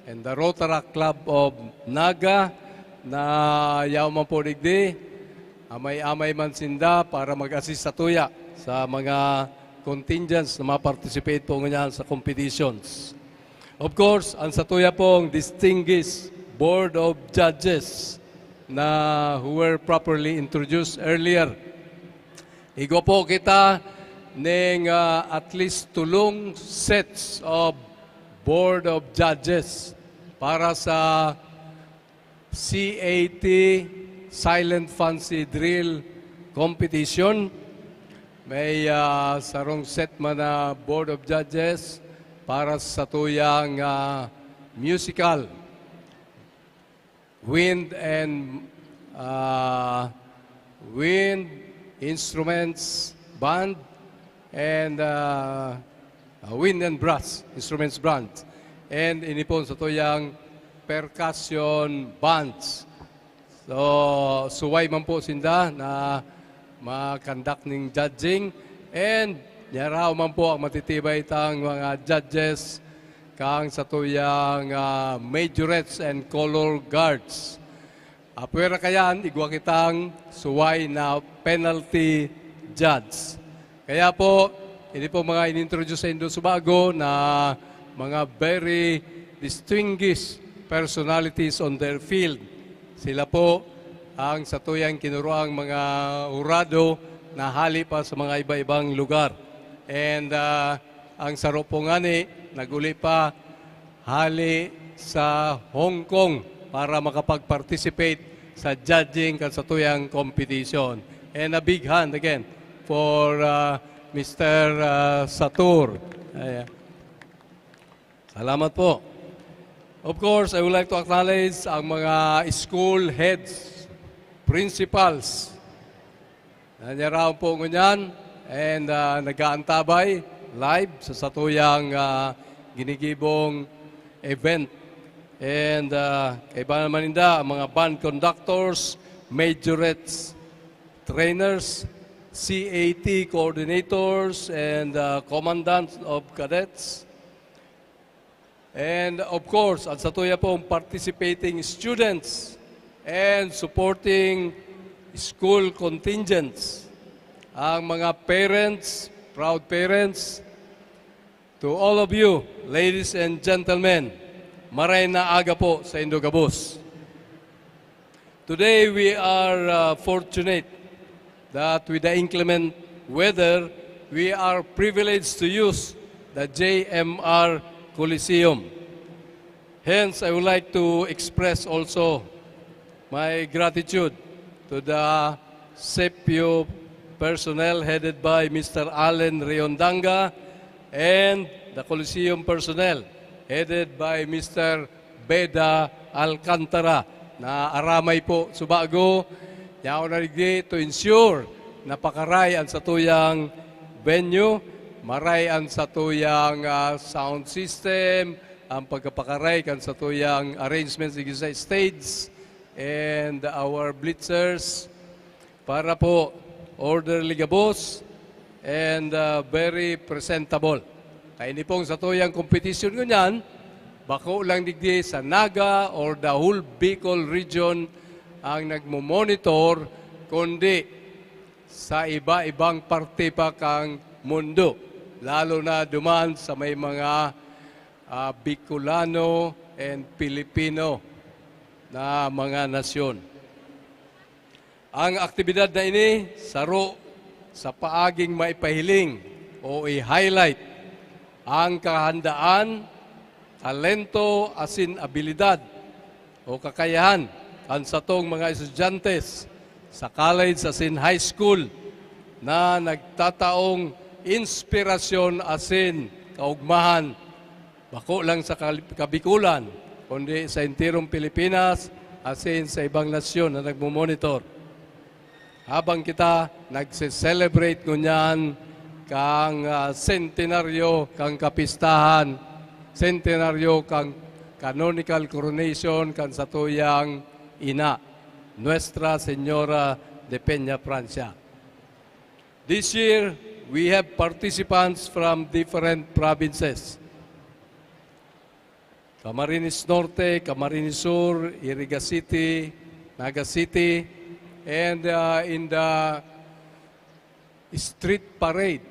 and the Rotaract Club of Naga, na yaon man po digdi, amay-amay man sinda para mag-assist satuya sa mga contingents na ma-participate po ngunyan sa competitions. Of course, ang satuya pong distinguished Board of Judges na who were properly introduced earlier. Igwa po kita ning, ah, at least tulong sets of Board of Judges para sa C A T Silent Fancy Drill Competition. May, ah, sarong set man na Board of Judges para sa tuyang, ah, musical, wind and, ah, wind instruments band, and, ah, ah, wind and brass instruments band. And ini po sa tuyang percussion bands. So, suway man po sinda na ma-conduct ning judging. And nyaraw man po ang matitibay tang mga judges kang satuyang, ah, majorettes and color guards. Apwera kayan, igwa kitang suway na penalty judge. Kaya po, ini po mga in-introduce saindo subago na mga very distinguished personalities on their field. Sila po ang satuyang kinuruang mga hurado na hali pa sa mga iba-ibang lugar. And, ah, ang saro po ngani, nag-uli pa hali sa Hong Kong para makapag-participate sa judging kan satuyang competition. And a big hand again for, uh, Mister, uh, Satur. Ayan. Salamat po. Of course, I would like to acknowledge ang mga school heads, principals, na nyaraon po ngunyan and, ah, nag-aantabay live sa satuyang, ah, ginigibong event. And, ah, kaiba naman ninda, ang mga band conductors, majorettes, trainers, C A T coordinators, and, ah, commandants of cadets. And of course, ang satuya pong participating students and supporting school contingents, ang mga parents, proud parents, to all of you, ladies and gentlemen, maray na aga po saindo gabos. Today, we are, uh, fortunate that with the inclement weather, we are privileged to use the J M R Coliseum. Hence, I would like to express also my gratitude to the SEPIO personnel headed by Mister Allen Riondanga and the Coliseum personnel headed by Mister Beda Alcantara, na aramay po subago, yaon na digdi to ensure na pakaray ang satuyang venue, maray ang satuyang, ah, sound system, ang pagkapakaray kan satuyang arrangements digdi sa stage, and our blitzers, Para po, orderly gabos and, ah, very presentable. Kaya ini pong satuyang competition ngunyan, bako lang digdi sa Naga or the whole Bicol region ang nagmo-monitor, kundi sa iba-ibang parte pa kang mundo, lalo na duman sa may mga, ah, Bicolano and Filipino na mga nasyon. Ang aktibidad na ini saro sa paaging maipahiling o i-highlight ang kahandaan, talento asin abilidad o kakayahan kan satong mga estudyante sa college asin high school na nagtataong inspirasyon asin kaugmahan, bako lang sa Kal-, Kabikulan, kundi sa entirong Pilipinas asin sa ibang nasyon na nagmo-monitor. Habang kita nagse-celebrate ngunyan kang, ah, sentenaryo kang kapistahan, sentenaryo kang canonical coronation kan satuyang ina, Nuestra Señora de Peña Francia. This year, we have participants from different provinces. Camarines Norte, Camarines Sur, Iriga City, Naga City, and, uh, in the street parade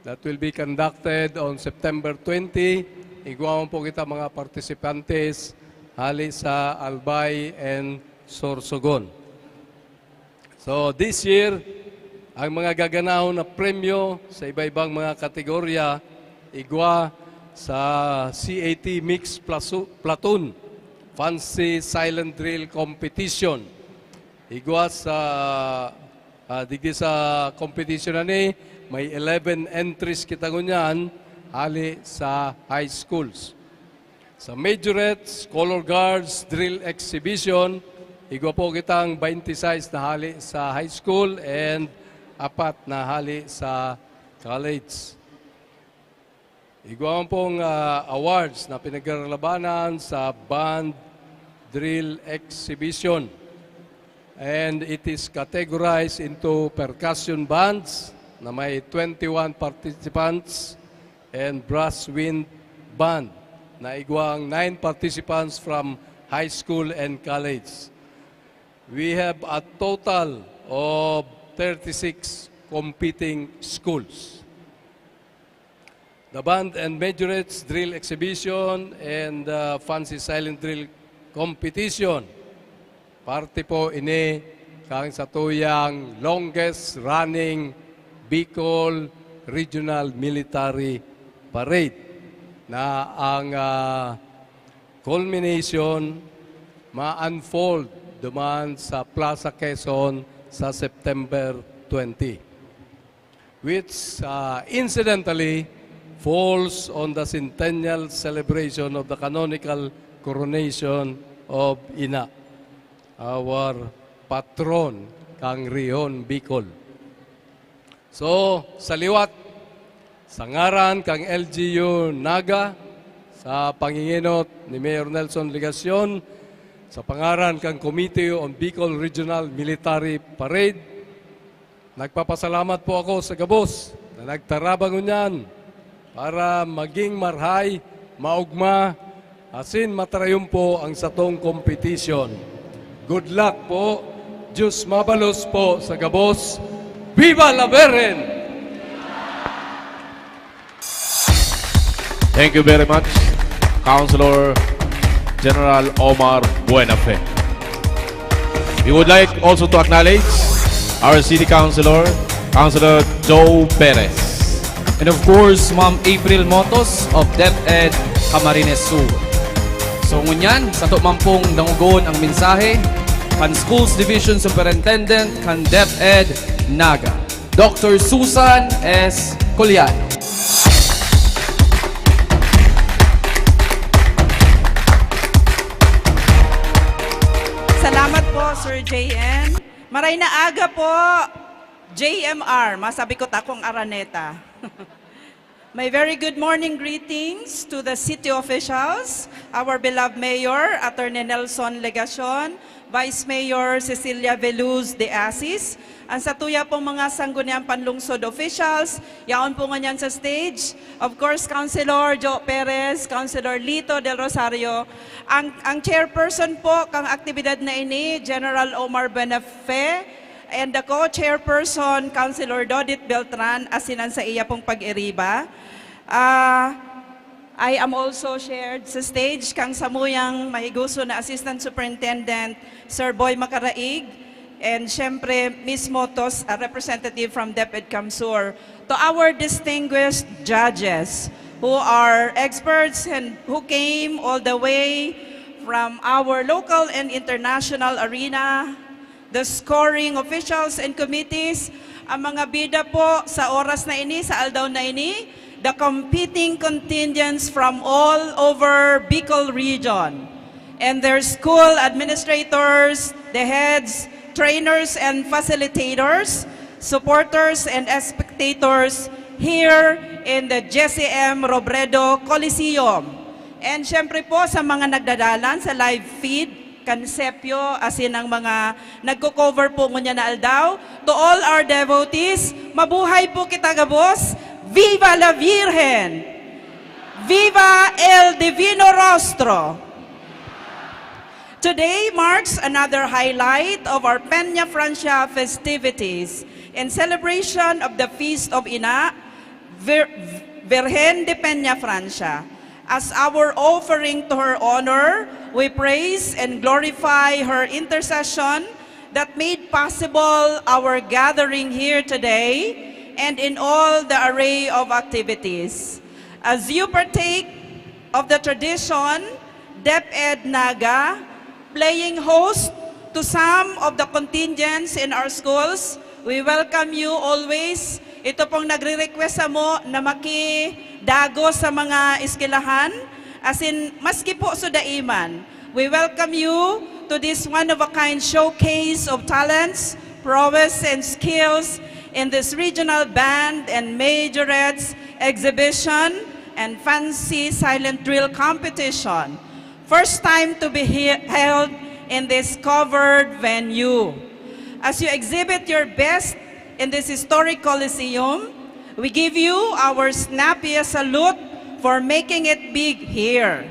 that will be conducted on September twenty, igwa man po kita mga participantes hali sa Albay and Sorsogon. So, this year, ang mga gaganahon na premyo sa iba-ibang mga kategorya, igwa sa C A T Mixed Plasu-, Platoon, Fancy Silent Drill Competition. Igwa sa, ah, digdi sa competition na ni, may eleven entries kita ngunyan, hali sa high schools. Sa majorettes, color guards, drill exhibition, igwa po kitang twenty-six na hali sa high school and apat na hali sa college. Igwa man pong, ah, awards na pinaglalabanan sa band drill exhibition. And it is categorized into percussion bands na may twenty-one participants and brass wind band na igwang nine participants from high school and college. We have a total of thirty-six competing schools. The Band and Majorettes Drill Exhibition and, uh, Fancy Silent Drill Competition. Parte po ini kan satuyang longest running Bicol Regional Military Parade na ang, ah, culmination ma-unfold duman sa Plaza Quezon sa September twenty, which, ah, incidentally falls on the centennial celebration of the canonical coronation of Ina, our patron, kang Rihon Bicol. So, sa liwat, sa ngaran kang L G U Naga, sa pangingenot ni Mayor Nelson Legacion, sa pangaran kang Committee on Bicol Regional Military Parade, nagpapasalamat po ako sa gabos na nagtarabang ngunyan para maging marhay, maogma, asin matarayumpo ang satong competition. Good luck po. Diyos mabalos po sa gabos. Viva la Virgen! Thank you very much, Councilor General Omar Buenafe. We would like also to acknowledge our City Councilor, Councilor Joe Perez. And of course, Ma'am April Motos of DepEd Camarines Sur. So ngunyan, sato man pong dangogon ang mensahe kan Schools Division Superintendent kan DepEd Naga, Doctor Susan S. Coliano. Salamat po, Sir J N. Maray na aga po, J M R. Masabi ko takong Araneta. My very good morning greetings to the city officials, our beloved Mayor, Attorney Nelson Legacion, Vice Mayor Cecilia Veluz de Asis, ang satuya pong mga sangguniang panlungsod officials, yaon po ngunyan sa stage. Of course, Councilor Joe Perez, Councilor Lito Del Rosario, ang, ang chairperson po kang aktibidad na ini, General Omar Benafe, and the co-chairperson, Councilor Dodit Beltran, asin ang sa iya pong pag-iriba. Ah, I am also shared sa stage kang samuyang mahiguso na Assistant Superintendent, Sir Boy Macaraig, and syempre, Miss Motos, a representative from DepEd CamSur. To our distinguished judges who are experts and who came all the way from our local and international arena, the scoring officials and committees, ang mga bida po sa oras na ini, sa aldaw na ini, the competing contingents from all over Bicol region, and their school administrators, the heads, trainers, and facilitators, supporters, and spectators here in the J C M Robredo Coliseum. And syempre po sa mga nagdadalan sa live feed, Concepio, asin ang mga nagko-cover po ngunyan na aldaw. To all our devotees, mabuhay po kita gabos. Viva la Virgen! Viva el Divino Rostro! Today marks another highlight of our Peña Francia festivities in celebration of the Feast of Ina Vir-, Virgen de Peña Francia. As our offering to her honor, we praise and glorify her intercession that made possible our gathering here today and in all the array of activities. As you partake of the tradition, DepEd Naga, playing host to some of the contingents in our schools. We welcome you always. Ito pong nagre-request samo na makidagos sa mga eskwelahan, asin maski po sudaiman. We welcome you to this one-of-a-kind showcase of talents, prowess, and skills in this regional band and majorettes exhibition and fancy silent drill competition. First time to be he-, held in this covered venue. As you exhibit your best in this historic Coliseum, we give you our snappiest salute for making it big here.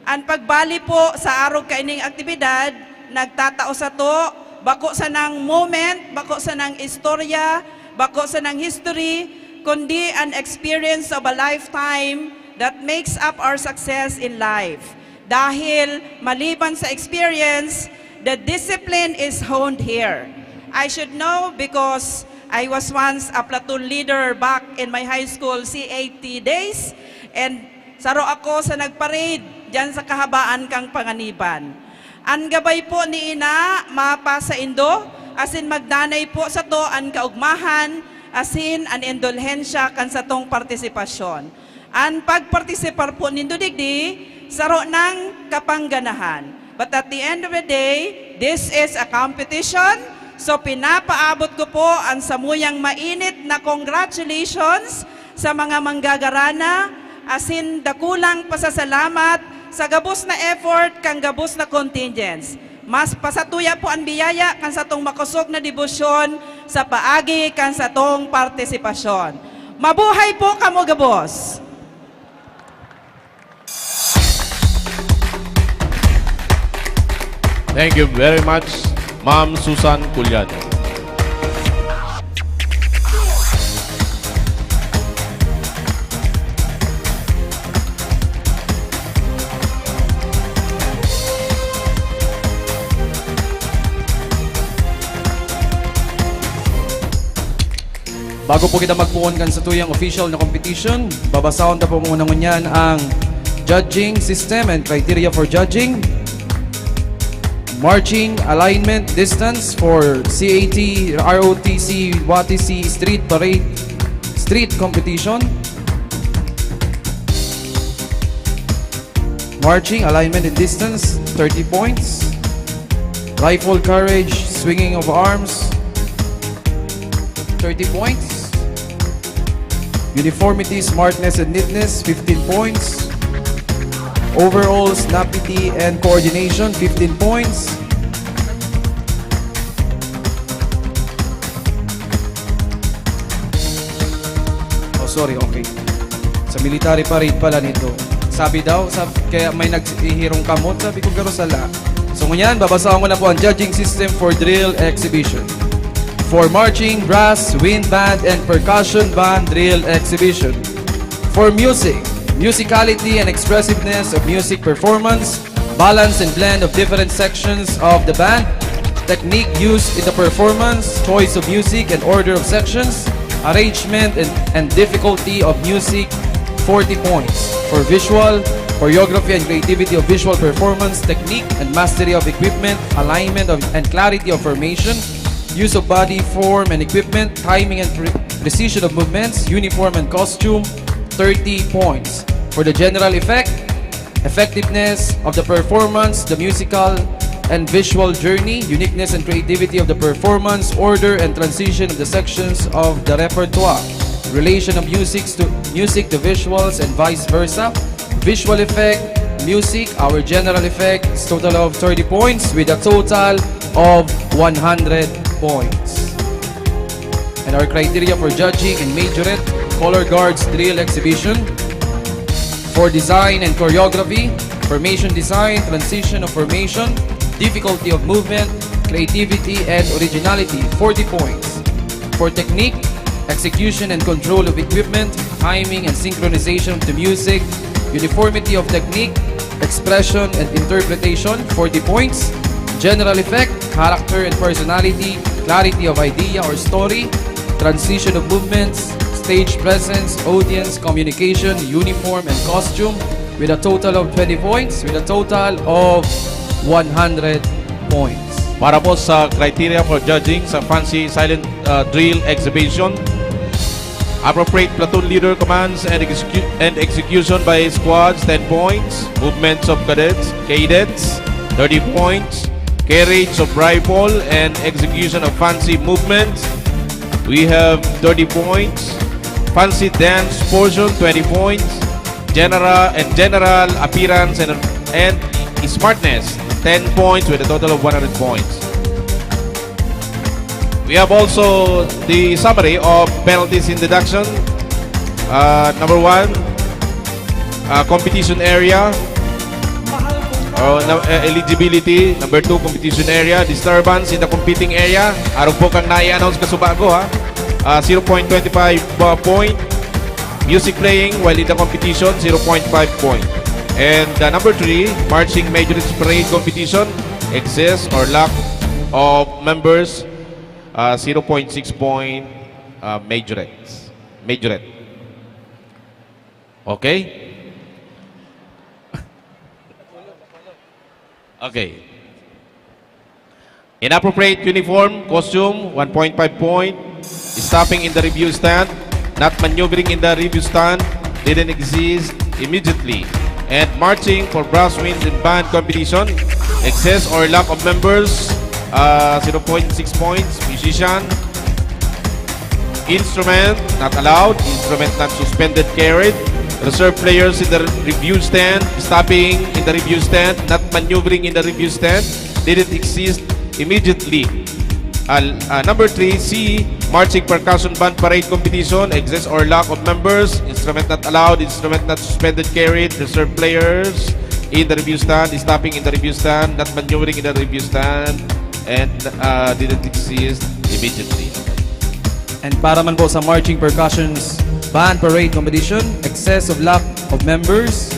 An pagbali po sa arog kaining aktibidad nagtatao sato bako sanang moment, bako sanang istorya, bako sanang history, kundi an experience of a lifetime that makes up our success in life. Dahil maliban sa experience, the discipline is honed here. I should know because I was once a platoon leader back in my high school C A T days, and saro ako sa nagparade diyan sa kahabaan kan Panganiban. An gabay po ni Ina mapasaindo, asin magdanay po sato an kaugmahan asin an indulhensya kan satong partisipasyon. An pagpartisipar po nindo digdi, saro nang kapangganahan. But at the end of the day, this is a competition. So, pinapaabot ko po an samuyang mainit na congratulations sa mga manggagarana, asin dakulang pasasalamat sa gabos na effort kan gabos na contingents. Mas pasatuya po an biyaya kan satong makosog na debosyon sa paagi kan satong partisipasyon. Mabuhay po kamo gabos! Thank you very much, Ma'am Susan Culiano. Bago po kita magpoon kan satuyang official na competition, babasahon ta po muna ngunyan ang judging system and criteria for judging. Marching alignment distance for C A T, R O T C, W A T C street parade, street competition. Marching, alignment and distance, thirty points. Rifle courage, swinging of arms, thirty points. Uniformity, smartness, and neatness, fifteen points. Overall, snappity and coordination, fifteen points. Sorry, okay. Sa military parade pala nito. Sabi daw, sab-, kaya may naghihirong kamot, sabi ko, "Garo sala." So ngunyan, babasahon ko na po ang judging system for drill exhibition. For marching, brass, wind band, and percussion band drill exhibition. For music, musicality and expressiveness of music performance, balance and blend of different sections of the band, technique used in the performance, choice of music and order of sections, arrangement and, and difficulty of music, forty points. For visual, choreography and creativity of visual performance, technique and mastery of equipment, alignment of, and clarity of formation, use of body, form, and equipment, timing and pre-, precision of movements, uniform and costume, thirty points. For the general effect, effectiveness of the performance, the musical and visual journey, uniqueness and creativity of the performance, order and transition of the sections of the repertoire, relation of music to, music to visuals and vice versa, visual effect, music, our general effect, is total of thirty points with a total of one hundred points. And our criteria for judging in majorette, color guards drill exhibition, for design and choreography, formation design, transition of formation, difficulty of movement, creativity, and originality, forty points. For technique, execution and control of equipment, timing and synchronization to music, uniformity of technique, expression and interpretation, forty points. General effect, character and personality, clarity of idea or story, transition of movements, stage presence, audience, communication, uniform and costume, with a total of twenty points, with a total of one hundred points. Para po sa criteria for judging sa Fancy Silent, uh, Drill Exhibition, appropriate platoon leader commands and execu-, and execution by squads, ten points. Movements of cadets, cadets, thirty points. Carriage of rifle and execution of fancy movements, we have thirty points. Fancy dance portion, twenty points. General and general appearance and, and smartness, ten points with a total of one hundred points. We have also the summary of penalties in deduction. Uh, number one, uh, competition area. Oh, na, uh, eligibility. Number two, competition area. Disturbance in the competing area. Arog po kang nai-announce kasubago, ha. Uh, zero point twenty five, uh, point. Music playing while in the competition, zero point five point. And, uh, number three, marching majorette parade competition, excess or lack of members, uh, zero point six point, uh, majorettes. Majorette. Okay? Okay. Inappropriate uniform, costume, one point five point. Stopping in the review stand, not maneuvering in the review stand, didn't exist immediately. And marching for brass, wind, and band competition, excess or lack of members, uh, zero point six points. Musician, instrument, not allowed. Instrument not suspended, carried. Reserve players in the review stand, stopping in the review stand, not maneuvering in the review stand, didn't exist immediately. Uh, uh, number three, C, marching percussion band parade competition, excess or lack of members, instrument not allowed, instrument not suspended, carried, reserve players in the review stand, stopping in the review stand, not maneuvering in the review stand, and, uh, didn't exist immediately. And para man po sa marching percussions band parade competition, excess of lack of members,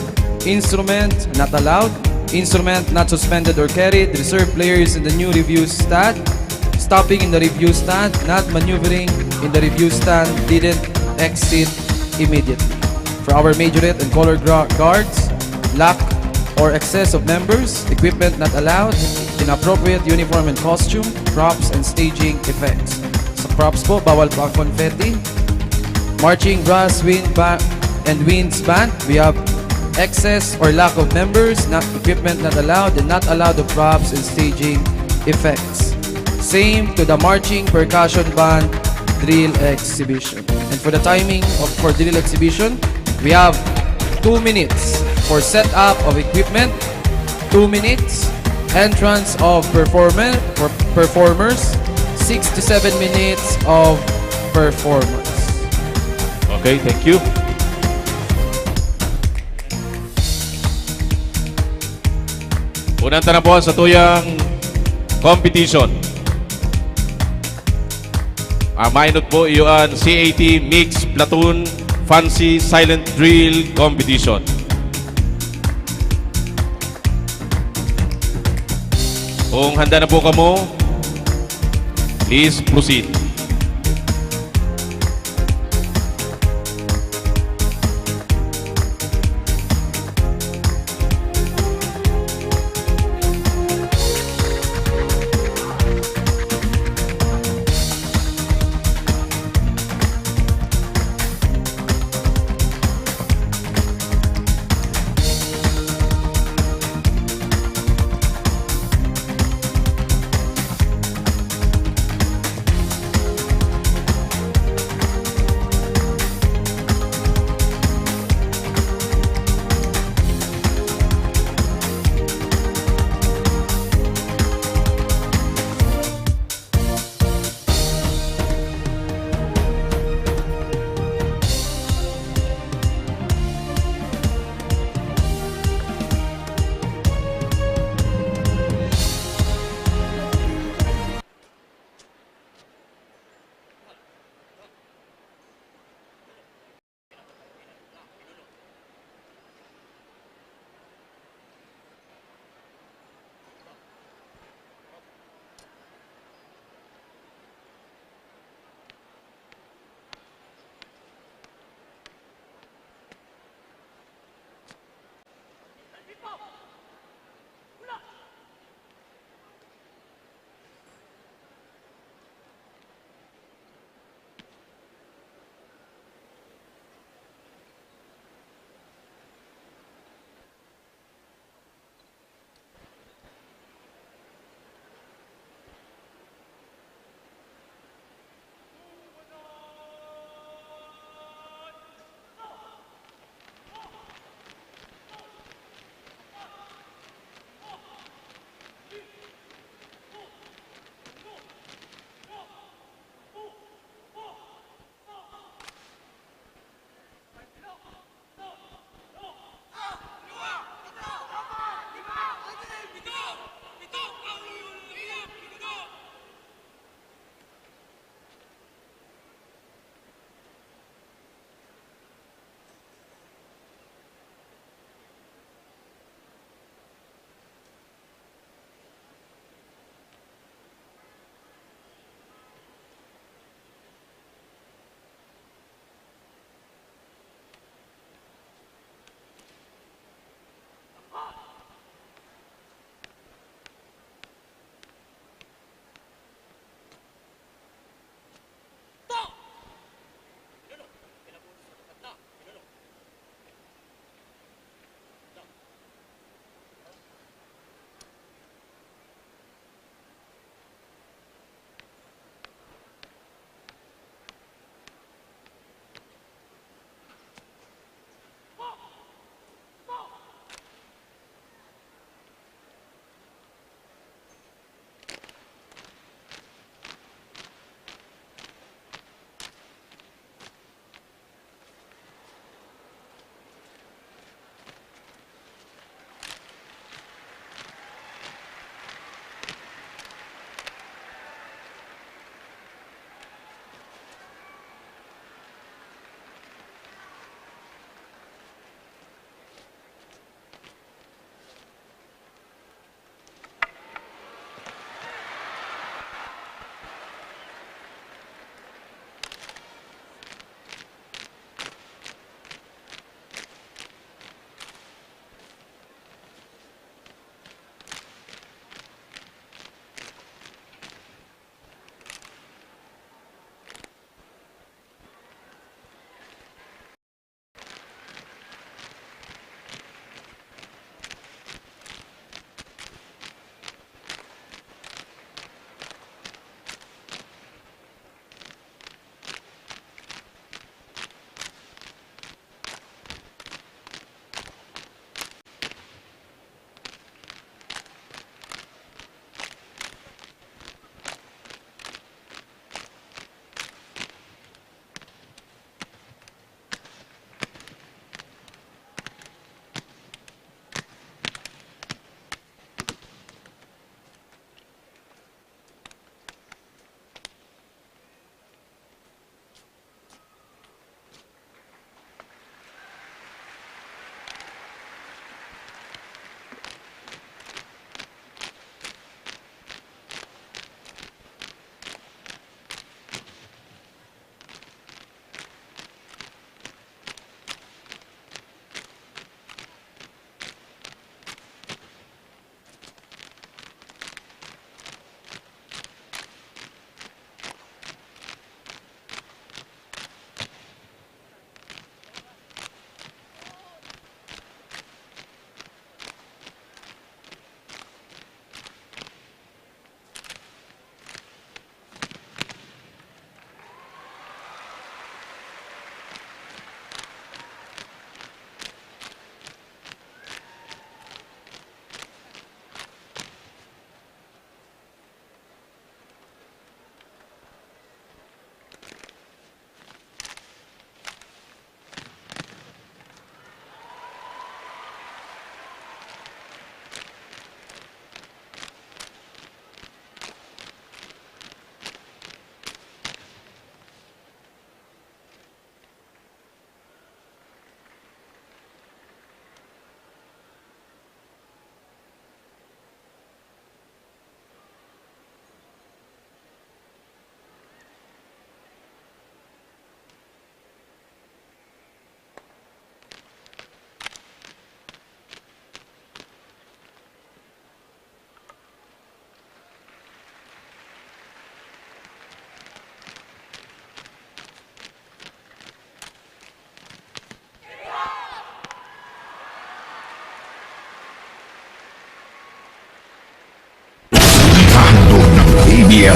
instrument not allowed, instrument not suspended or carried, reserve players in the new review stand, stopping in the review stand, not maneuvering in the review stand, didn't exist immediately. For our majorette and color gra-, guards, lack or excess of members, equipment not allowed, inappropriate uniform and costume, props and staging effects. Sa props po, bawal po ang confetti. Marching brass, wind ba-, and winds band, we have excess or lack of members, not equipment not allowed, and not allowed of props and staging effects. Same to the marching percussion band drill exhibition. And for the timing of, for drill exhibition, we have two minutes for setup of equipment, two minutes, entrance of performer, for performers, six to seven minutes of performance. Okay, thank you. Unan ta na po sa tuyang competition. Ah, mainot po iyo an C A T Mix Platoon Fancy Silent Drill Competition. Kung handa na po kamo, please proceed.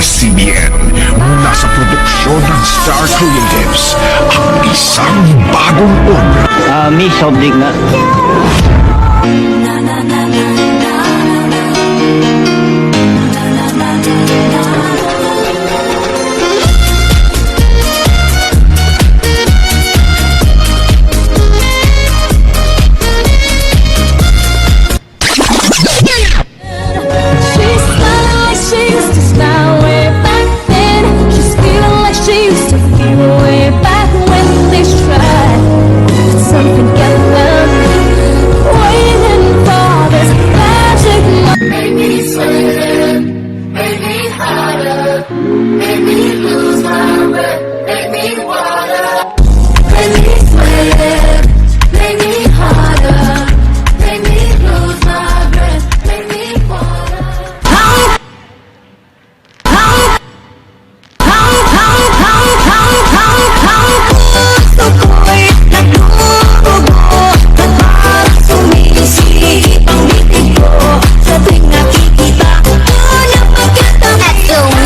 C B N, mula sa produksyon ng Star Creatives, ang isang bagong obra. Ah, may soft drink nga. She smiled like she used to smile way back then. She's feeling like she used to feel way back when they tried to put something together. Waiting for this magic moment. Make me sweat, make me hotter, make me lose my breath, make me water. Make me sweat, make me hotter, make me lose my breath, make me water.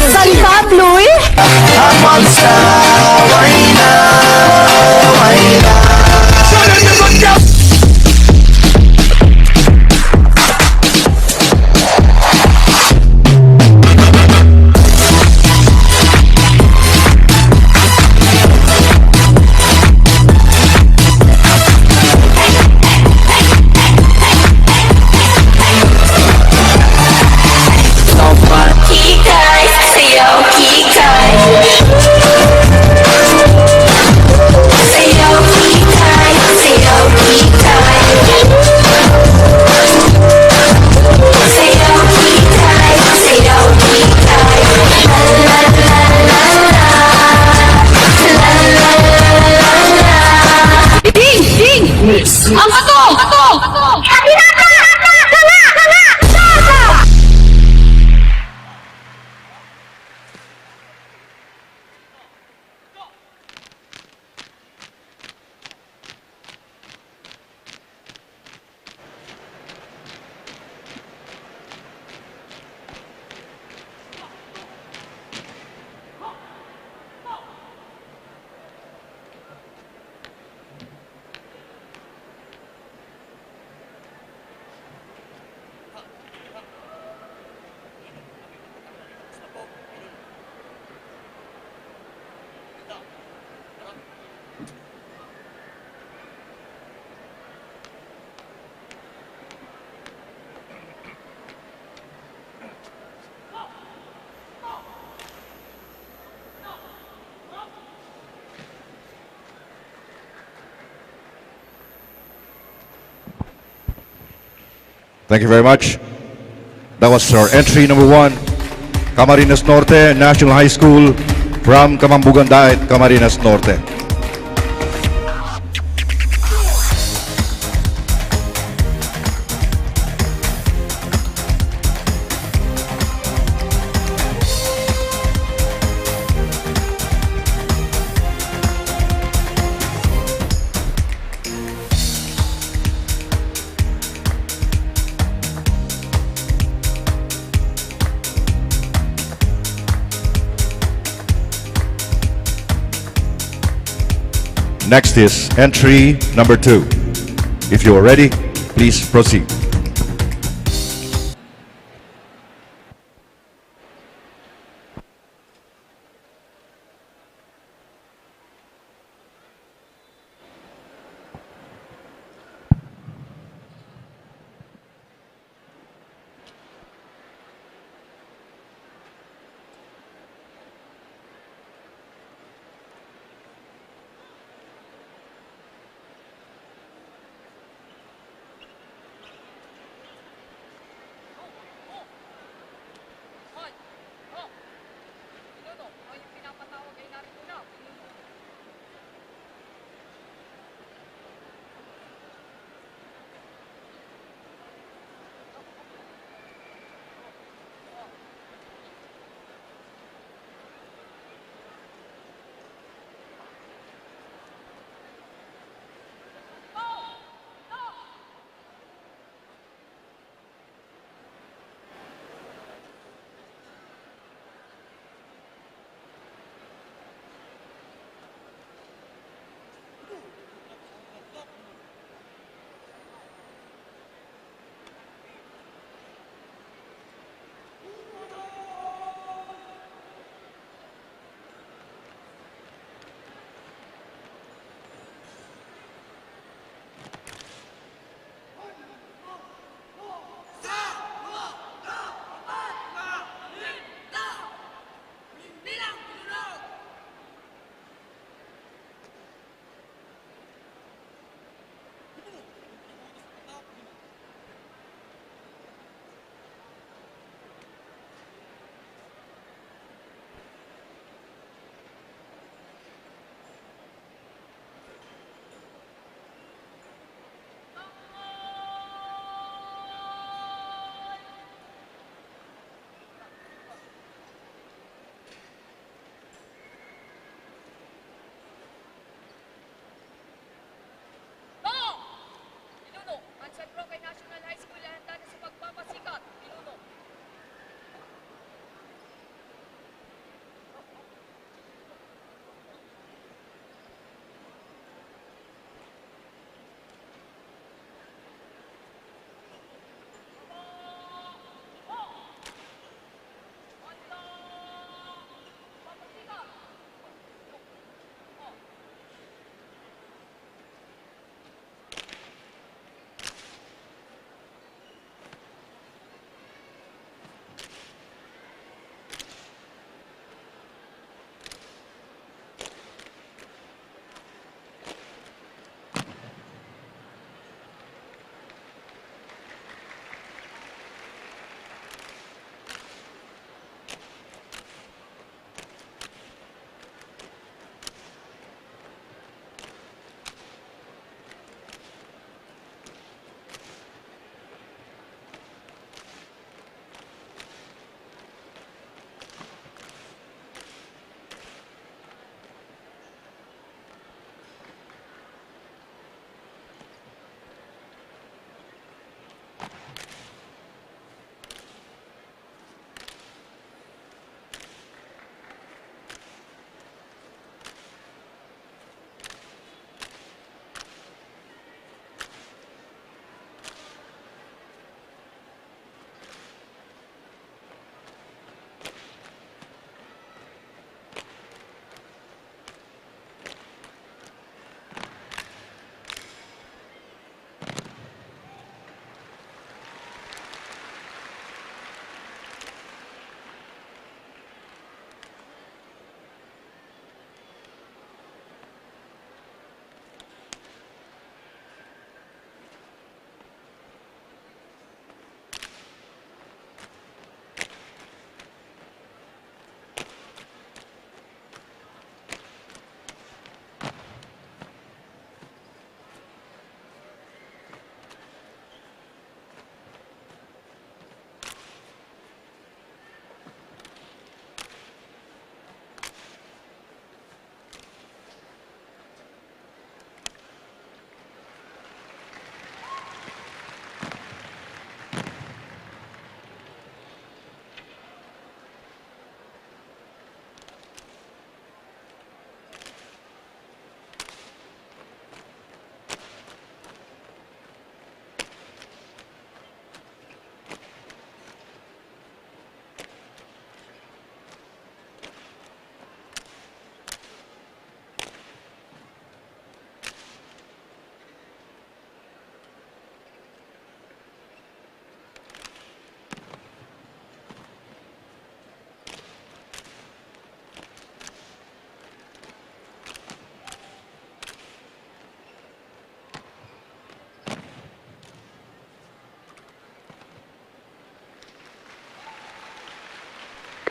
Salita, Chloe? Ding! Ding! Ang bato! Bato! Thank you very much. That was our entry number one, Camarines Norte National High School from Camambugan Diet, Camarines Norte. Next is entry number two. If you are ready, please proceed.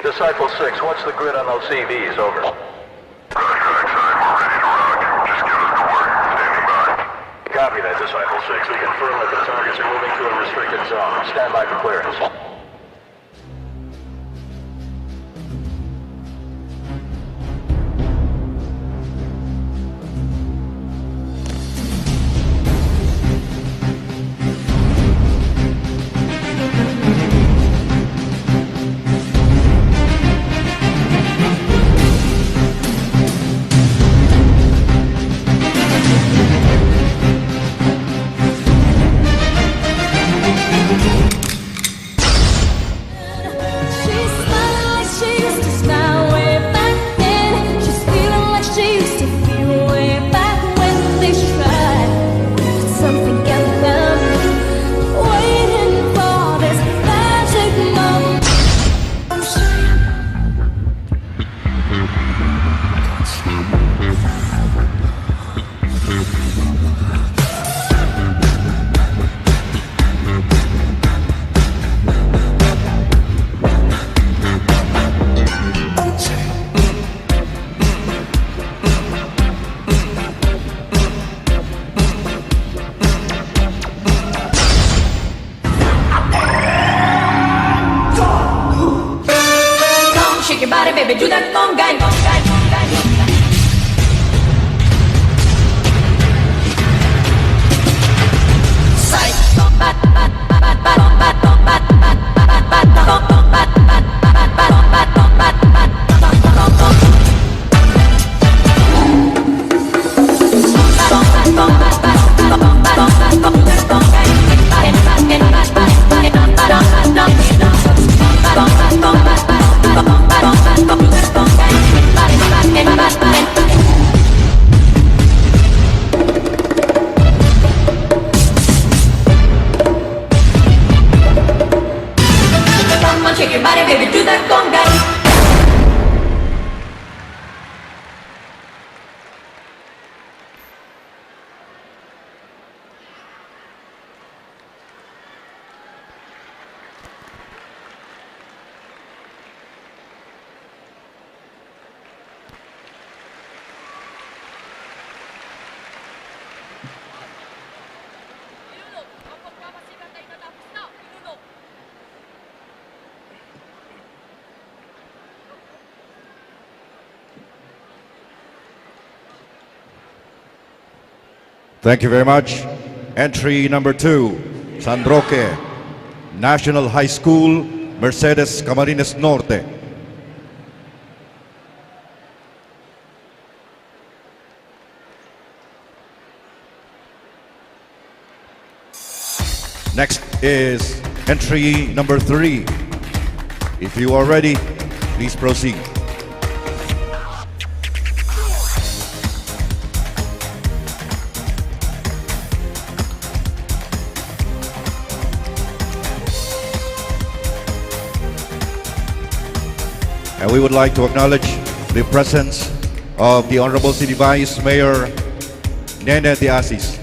Disciple six, what's the grid on those C Vs? Over. Contract time, we're ready to rock. Just get us to work. Standing by. Copy that, Disciple six. We confirm that the targets are moving to a restricted zone. Stand by for clearance. She's smiling like she used to smile way back then. She's feeling like she used to feel way back when. They should try something about me. Waiting for this magic moment. Come shake your body, baby, do that conga. Come on, shake your body, baby, do that conga. Thank you very much. Entry number two, San Roque National High School, Mercedes, Camarines Norte. Next is entry number three. If you are ready, please proceed. And we would like to acknowledge the presence of the Honorable City Vice Mayor Nene de Asis.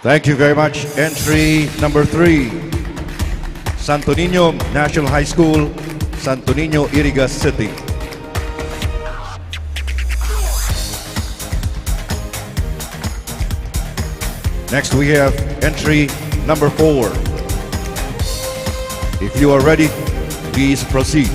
Thank you very much. Entry number three, Santo Niño National High School, Santo Niño, Iriga City. Next, we have entry number four. If you are ready, please proceed.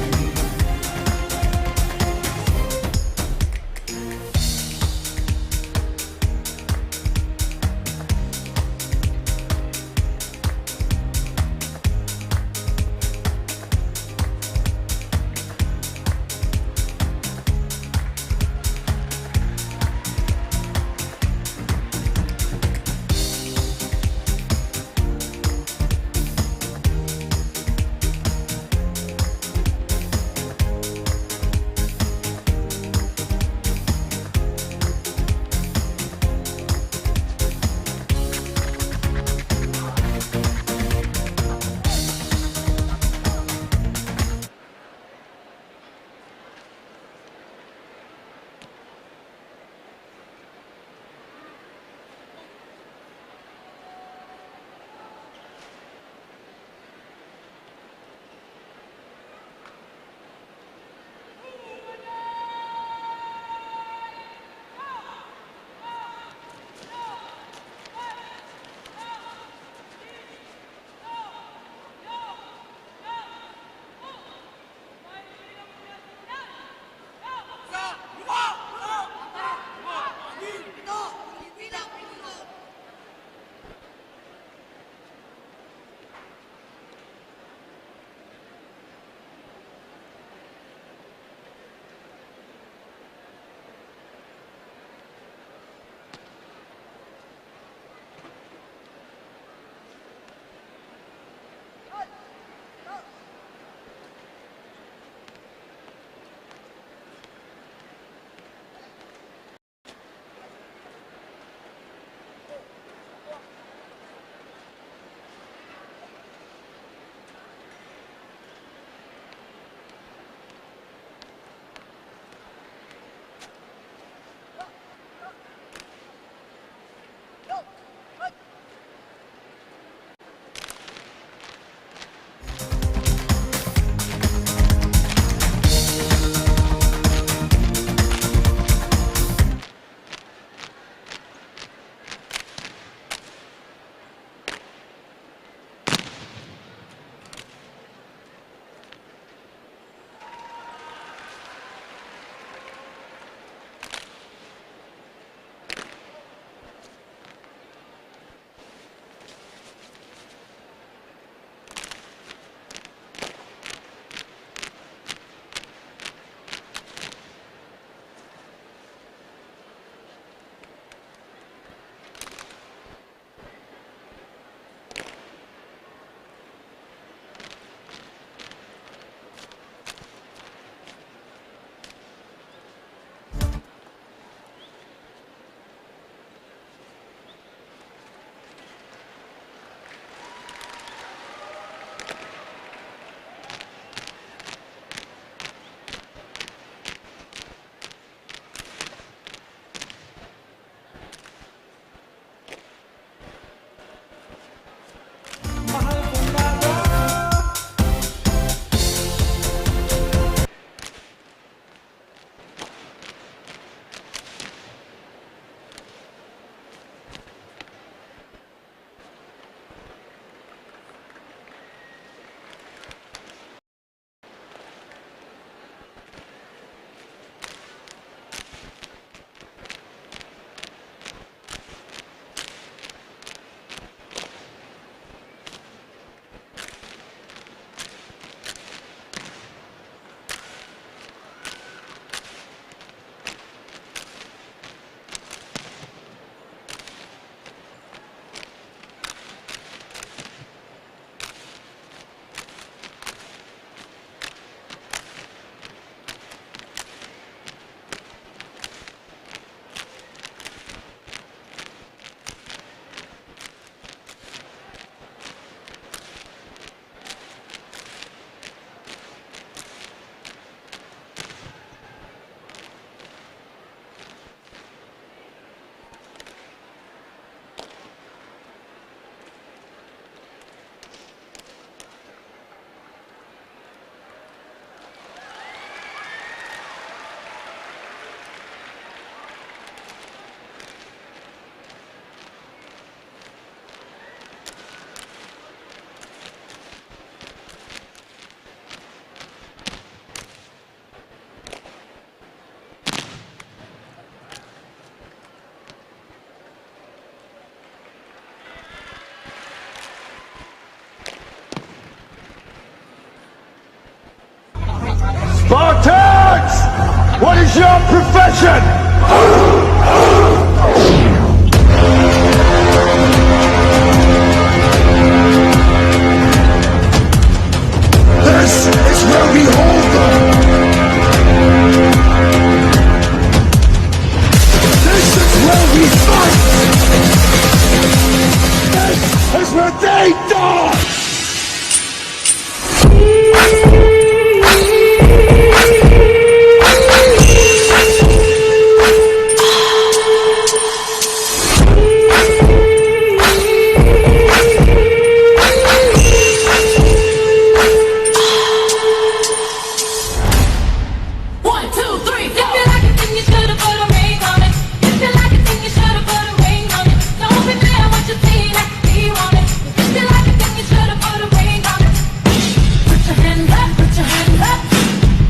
What is your profession? This is where we hold them. This is where we fight. This is where they die. One, two, three, go! If you like it, then you shoulda put a ring on it. If you like it, then you shoulda put a ring on it. Don't be mad what you see, like we want it. If you like it, then you shoulda put a ring on it. Put your hand up, put your hand up,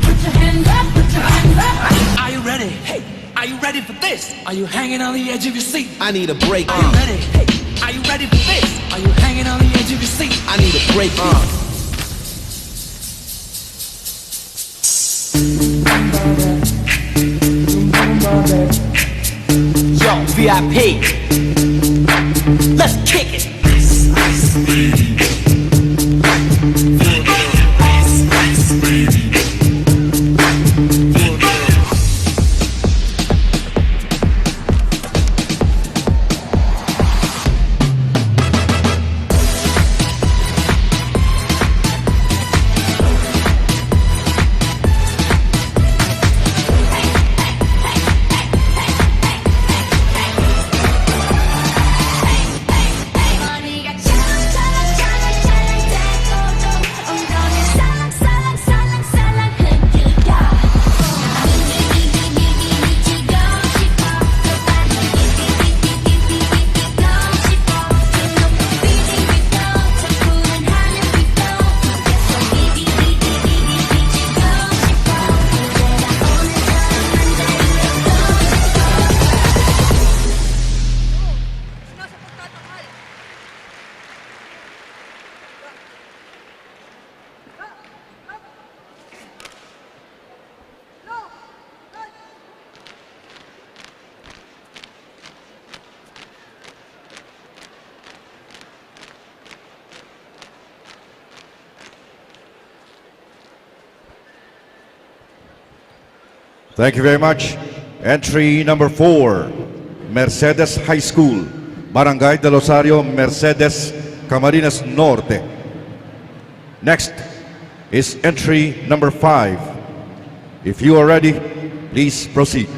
put your hand up, put your hand up. Are you ready? Hey, are you ready for this? Are you hanging on the edge of your seat? I need a break. Are you ready? Hey, are you ready for this? Are you hanging on the edge of your seat? I need a break. Yo, V I P. Let's kick it. Thank you very much. Entry number four, Mercedes High School, Barangay del Rosario, Mercedes, Camarines Norte. Next is entry number five. If you are ready, please proceed.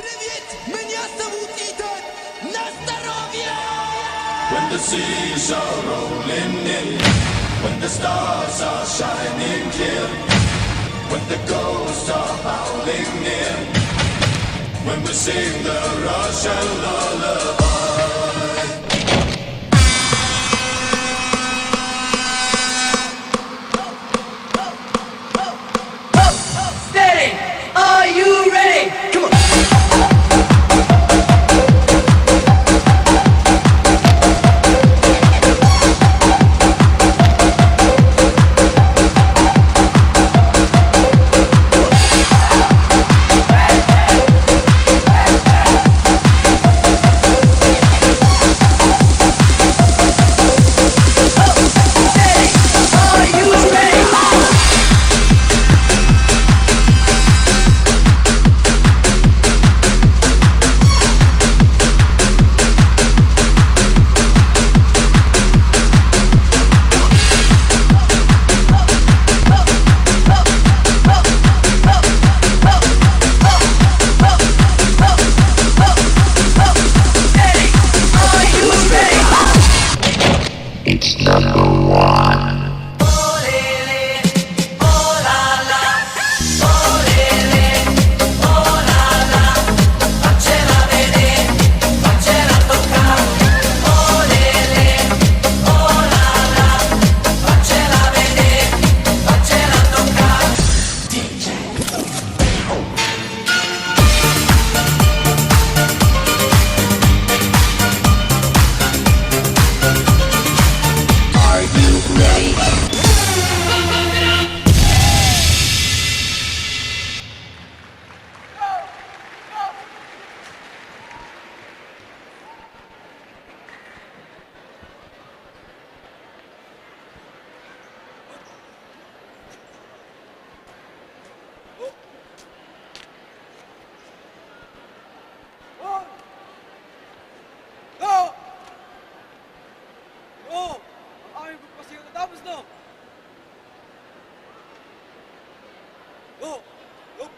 Привет! Меня зовут Итан! На здоровье! When the seas are rolling in, when the stars are shining clear, when the ghosts are howling near, when we sing the Russian lullaby. Steady! Are you ready? Come on! It's number one. Are you ready? Oh! Oh! Ang aming pagpasiyo natapos na! Oh! Oh!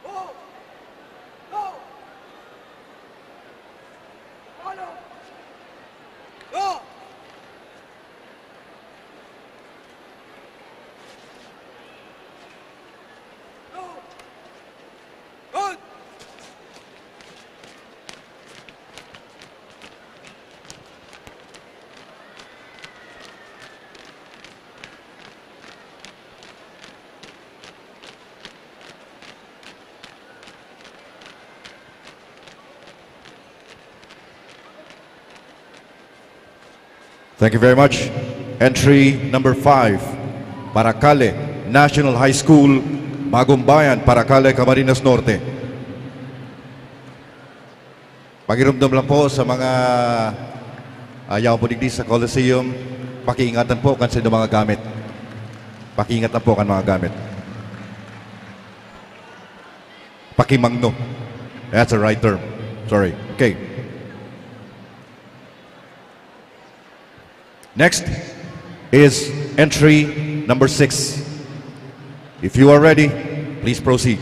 Oh! Oh! Ano? Oh! Thank you very much. Entry number five, Paracale National High School, Bagumbayan, Paracale, Camarines Norte. Pagiromdom lang po sa mga, ah, yaon po digdi sa Coliseum, pakiingatan po kan saindong mga gamit. Pakiingat lang po kan mga gamit. Pakimangno. That's the right term. Sorry. Okay. Next is entry number six. If you are ready, please proceed.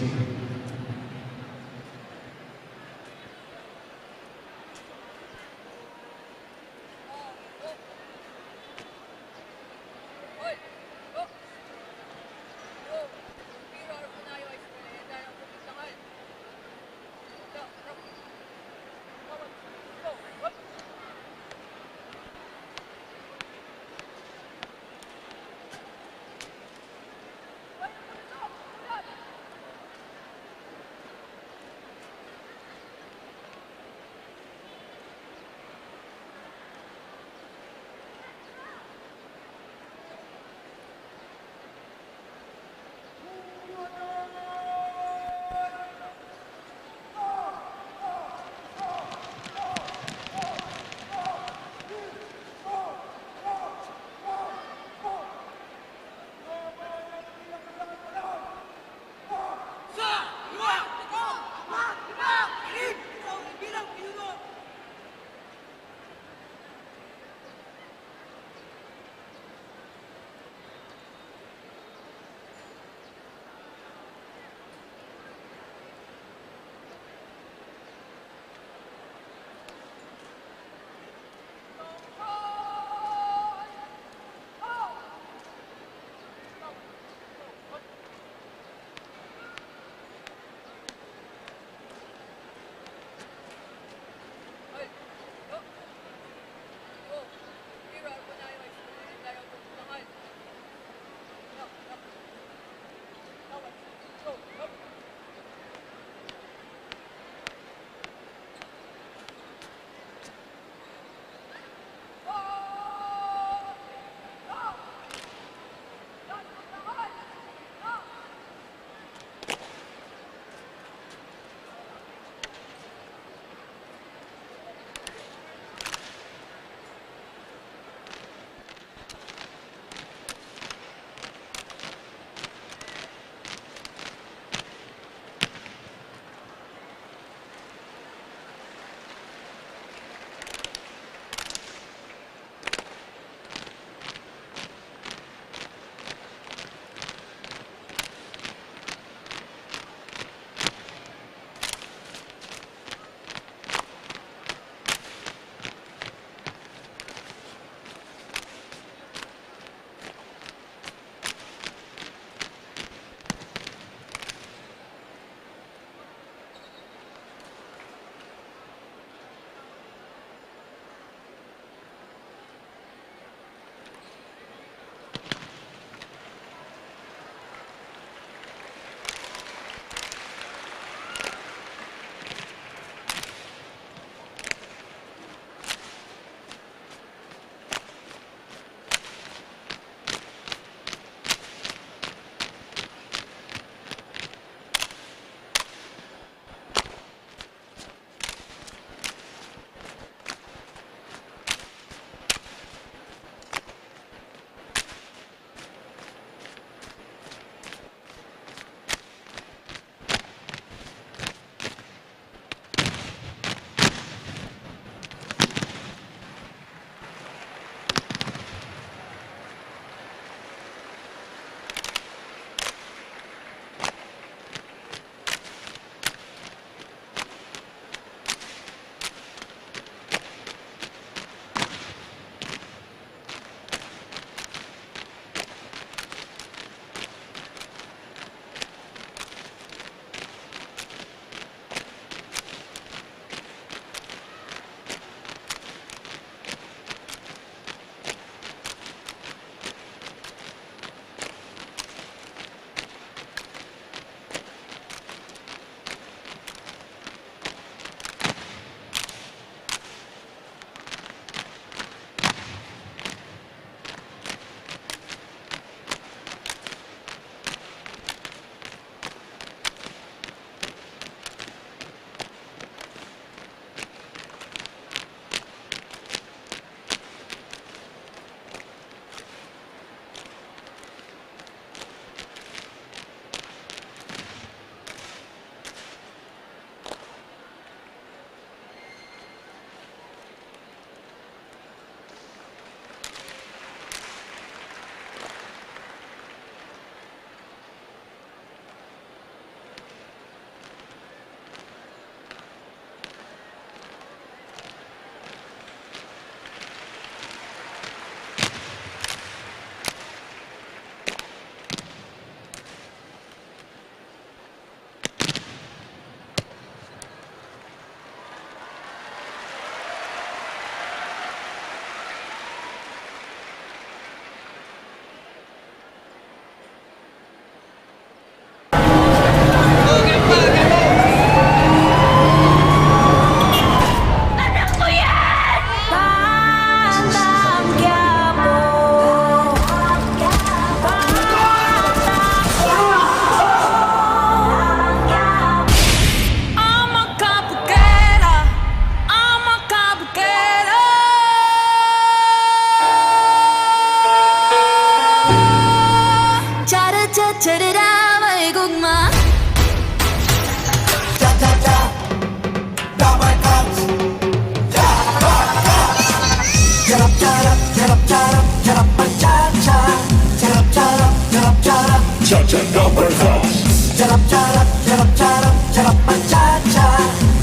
Charap, charap, charap, charap, charap, machacha.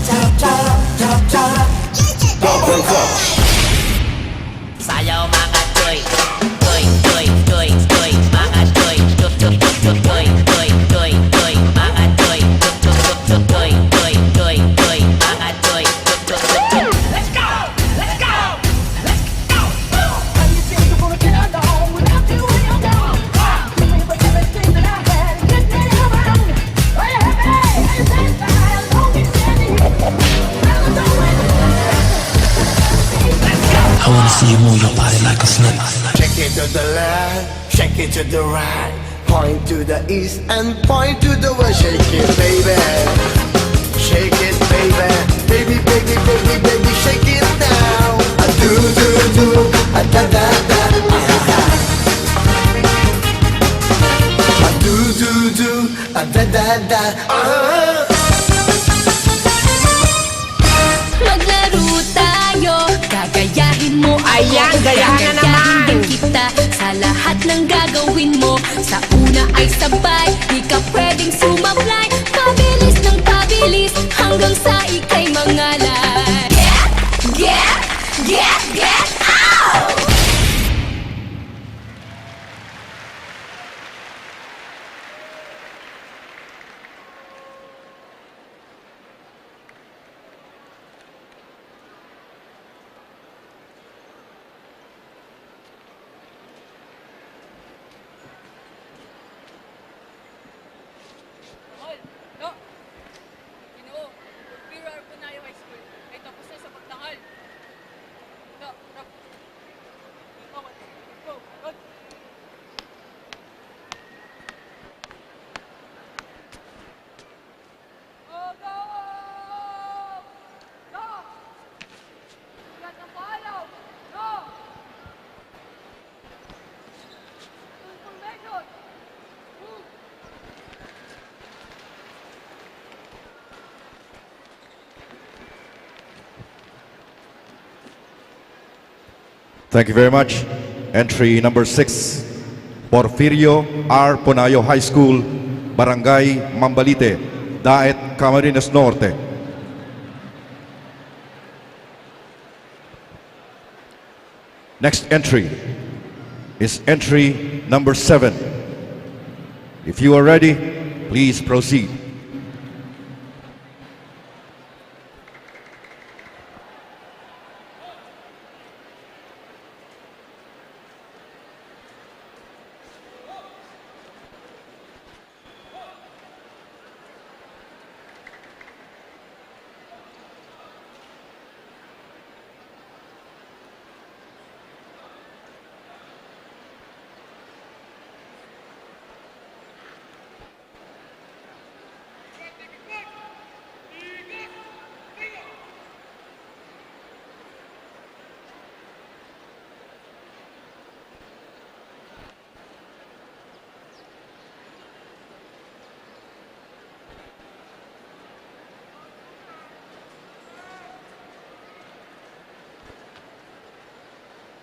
Charap, charap, charap, charap. Double Rush. Sayaw, mga toy. Toy, toy, toy, toy, mga toy. Toy, toy, toy, toy, toy, toy, mga toy. Toy, toy, toy, toy, toy, toy, toy, mga toy. Let's go! Let's go! Let's go! I wanna see you move your body like a slipper. Shake it to the left, shake it to the right. Point to the east and point to the west. Shake it, baby. Shake it, baby. Baby, baby, baby, baby, shake it now. A do, do, do. A da, da, da. A ha, ha. A do, do, do. A da, da, da. Ah. Maglaro tayo, gagayahin mo ako. Ayan, gayahan na naman. Gagayahin din kita sa lahat ng gagawin mo. Sa una ay sabay, di ka pwedeng sumablay. Pabilis ng pabilis, hanggang sa ika'y mangalay. Get, get, get, get out! Mahal, no? Ginoo, Porfirio Arpaio High School ay tapos na sa pagtangal. No, no. Ikaw, go, go. Thank you very much. Entry number six, Porfirio Arpaio High School, Barangay Mambalite, Daet, Camarines Norte. Next entry is entry number seven. If you are ready, please proceed.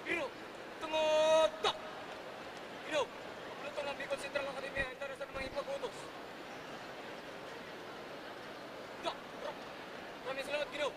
Giro, tungod ta! Giro, lutong ang Bicol Central Academy, ang interesan mga ipag-utos. Da, bro. Maraming salamat, Giro.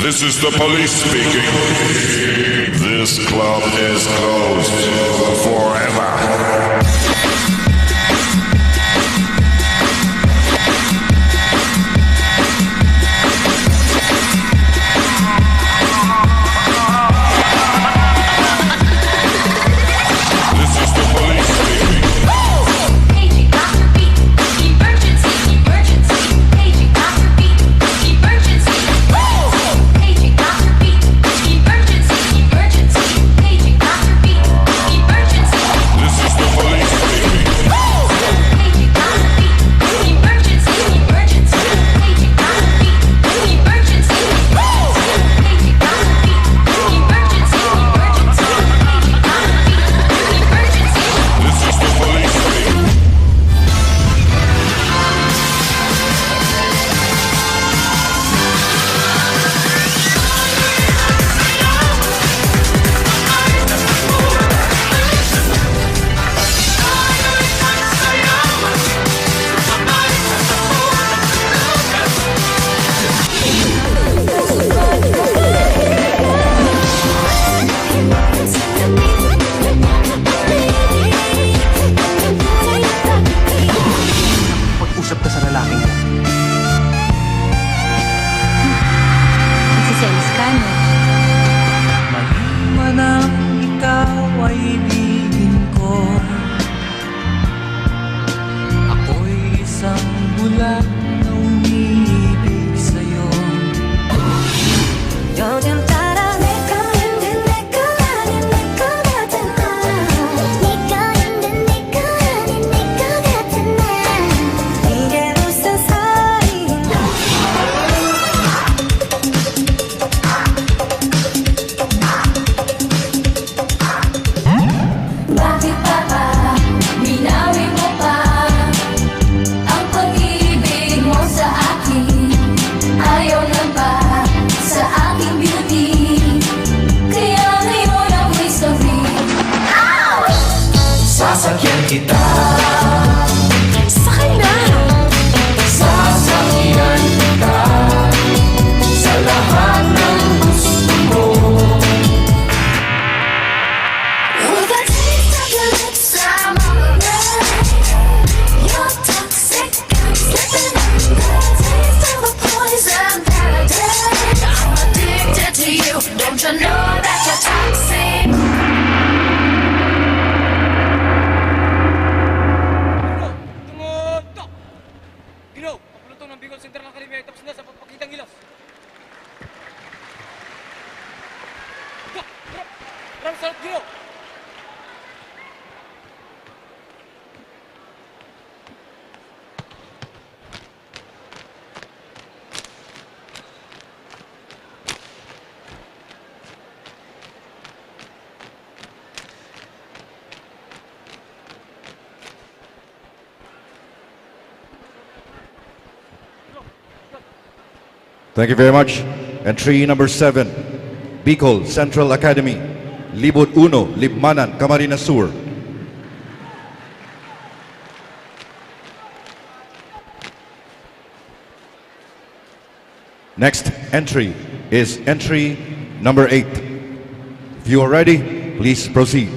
This is the police speaking. This club is closed forever. This is the police speaking. Paging Doctor P, emergency, emergency. Paging Doctor P, emergency. Paging Doctor P, emergency, emergency. Paging Doctor P, emergency. This is the police speaking. Paging Doctor P, emergency, emergency. Paging Doctor P, emergency. Paging Doctor P, emergency, emergency. Paging Doctor P, emergency. This is the police speaking. Pag-usap ka sa lalaking yan. Nagsiselos ka, no? Mali man ang ikaw ay ibigin ko. Ako'y isang bulag na umiibig sa'yo. Bakit, Papa, binawi mo pa ang pag-ibig mo sa akin? Ayaw lang ba sa aking beauty? Kaya ngayon ang waste of it. Sasakyan kita. Sakay na! Sasakyan kita sa lahat ng gusto mo. With a taste of your lips, I'm alright. Your toxic got me slipping under. Taste of a poison paradise. I'm addicted to you. Don't you know that you're toxic? Gino! Tungod to! Gino! Kapulutong ng Bicol Central Academy ay tapos na sa pagpakitang gilas. Ga! Rap! Rap sa Gino! Thank you very much. Entry number seven, Bicol Central Academy, Libod Uno, Libmanan, Camarines Sur. Next entry is entry number eight. If you are ready, please proceed.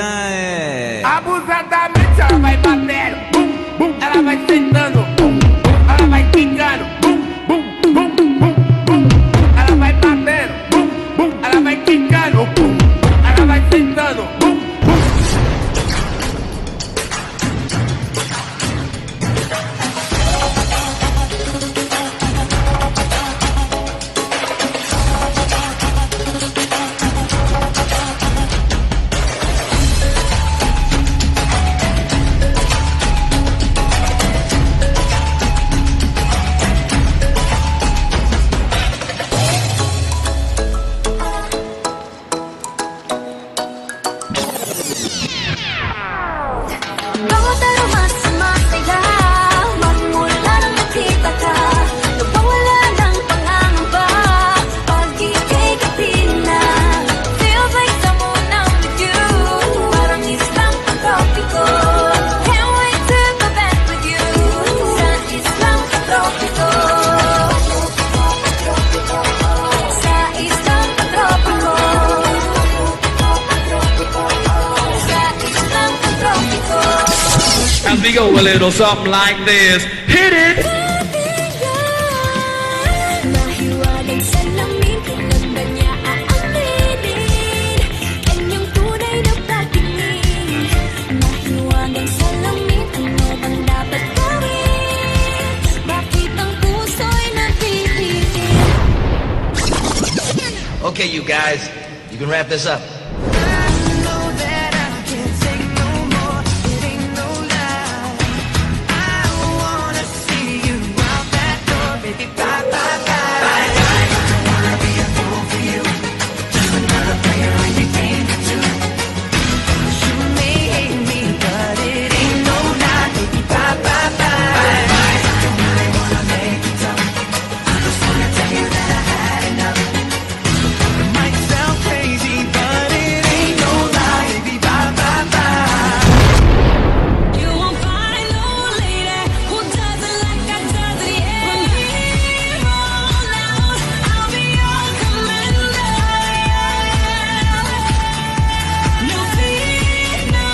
mina, eh. Abusadamente, ela vai batendo, bum, bum, ela vai sentando, bum, bum, ela vai quicando, bum, bum, bum, bum, bum, ela vai batendo, bum, bum, ela vai quicando, bum, bum, ela vai sentando, bum, bum. Bawat aromas sumasayaw, magmula nang nakita ka, nawawala ng pangangamba, pag-ibig at pina. Feels like someone I'm with you, parang islang tropiko. Can't wait to go back with you, sa islang tropiko. Sa islang tropiko. Sa islang tropiko. And we go a little something like this. Hit it! Mahiwagang salamin, kung ganda niya aaminin. Yan yung tunay na pagtingin. Mahiwagang salamin, ano bang dapat gawin? Bakit ang puso'y nabibitin? Okay, you guys, you can wrap this up. I know that I can't take no more. It ain't no lie. I wanna see you out that door, baby. Bye, bye, bye. Bye, bye. I don't wanna be a fool for you. Just another player in your game of two. You may hate me, but it ain't no lie, baby. Bye, bye, bye. I don't really wanna make it tough. I just wanna tell you that I had enough. It might sound crazy, but it ain't no lie, baby. Bye, bye, bye. You won't find no lady who does it like I does it, yeah. From here on out, I'll be your commander. No fear, no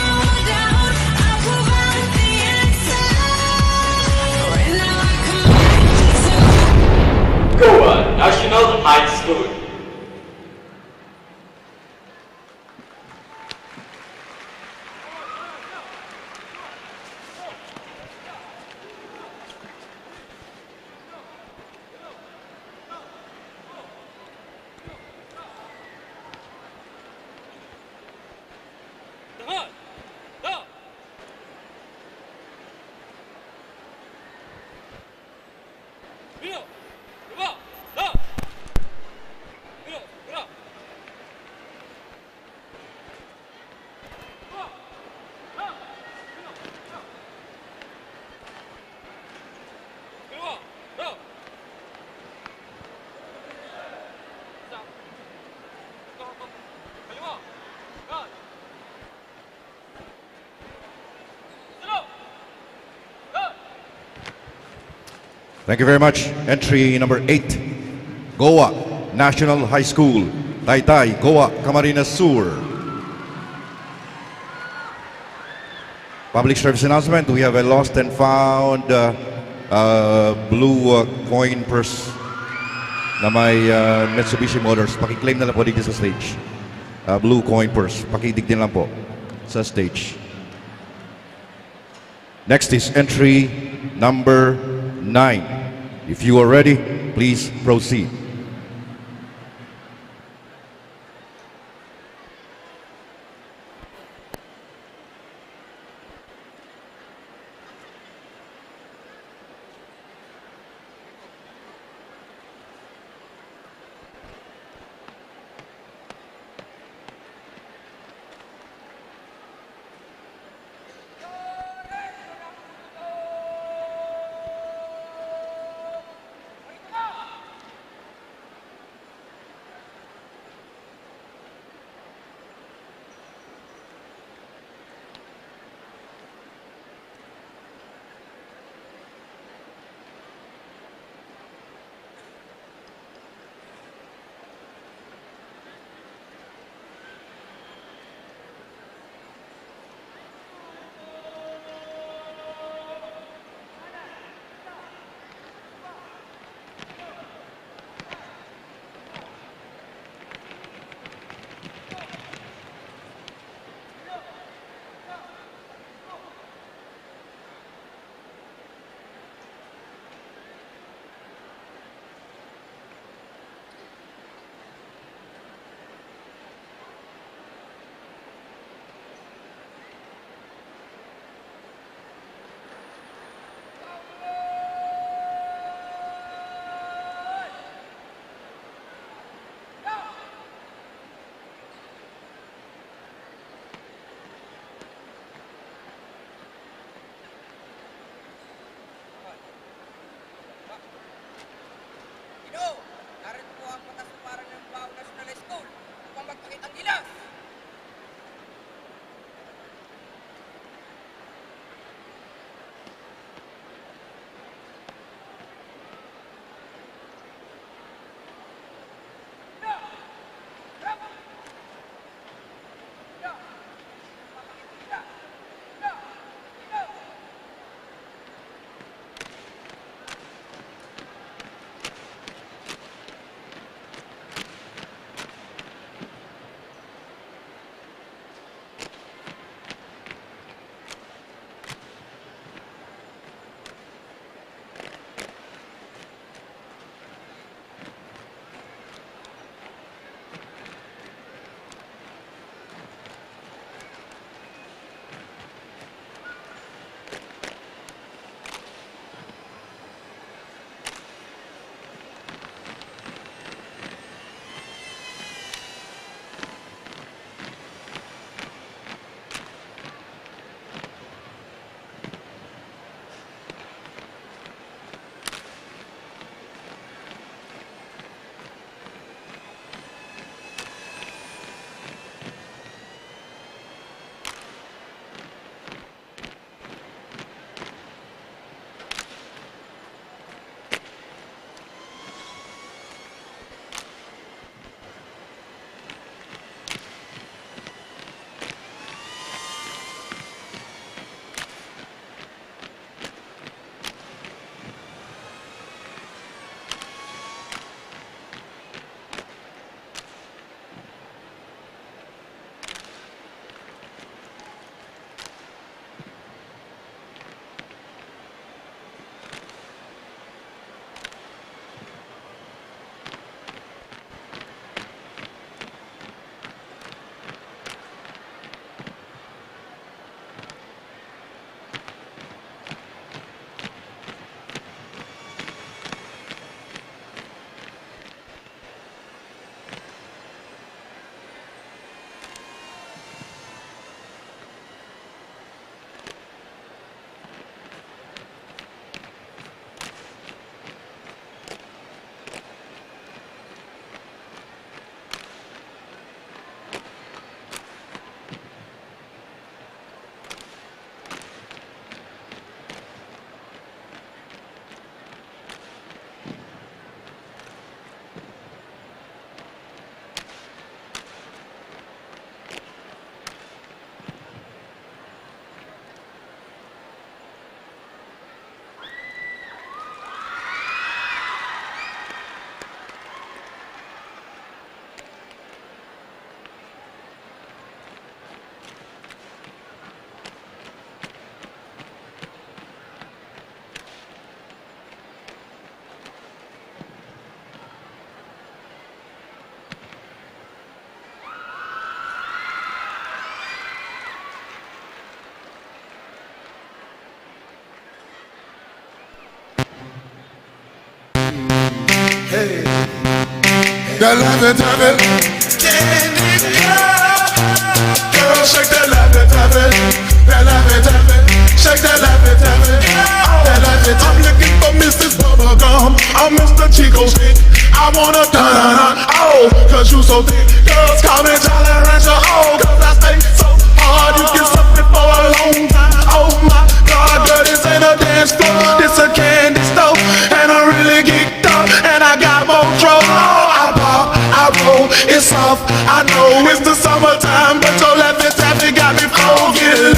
doubt, I'll provide the answer. And now I command you to Goa National High School. Thank you very much. Entry number eight, Goa National High School, Taytay, Goa, Camarines Sur. Public service announcement, we have a lost and found, uh, uh, blue, uh, coin purse na may, uh, Mitsubishi Motors. Paki-claim na lang po dito sa stage. Uh, blue coin purse. Pakidigdi na lang po sa stage. Next is entry number nine. If you are ready, please proceed. Hey, that love it, love it. Girl, shake that love it, love it. That love it, love it. Shake that love it, love it. That love it. I'm looking for Missus Bubblegum. I'm Mister Chico Stick. I wanna dun dun dun. Oh, cause you so thick. Girls call me Jolly Rancher. Oh, cause I stay so hard. You can suck me for a long time. Oh my God, girl, this ain't a dance floor. This a candy store. And I really geeked up. And I got more throw. Oh, I pop, I roll. It's off. I know it's the summertime, but your laughing taffy got me focused.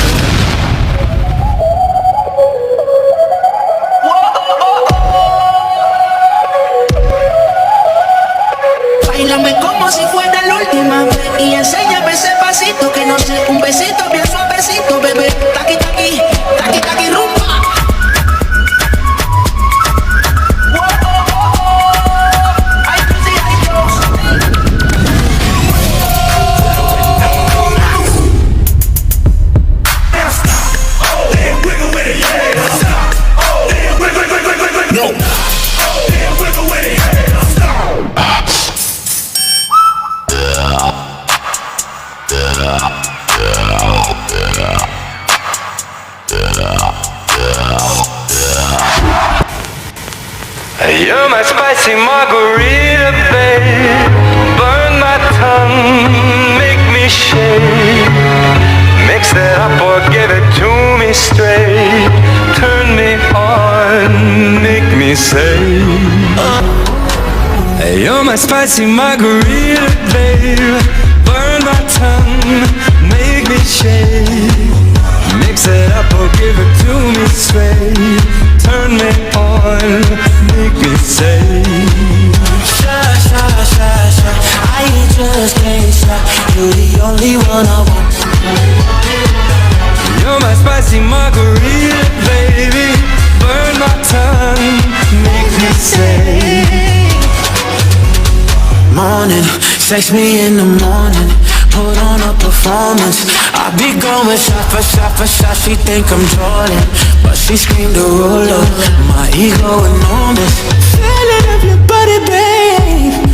Báilame como si fuera la última vez y enséñame ese pasito que no sé, un besito bien suavecito, bebé. Taqui, taqui, taqui, taqui, rumba. Ay, Dios, ay, Dios. You're my spicy margarita, babe. Burn my tongue, make me shake. Mix it up or give it to me straight. Turn me on, make me say. You're my spicy margarita, babe. Burn my tongue, make me shake. Mix it up or give it to me straight. Turn me on, make me say. Sha, sha, sha, sha. I just can't stop. You're the only one I want. You're my spicy margarita, baby. Burn my tongue, make me say. Morning, text me in the morning. Put on a performance. I be going shot for shot for shot. She think I'm Jordan, but she screamed a ruler. My ego enormous. Feeling of your body, babe.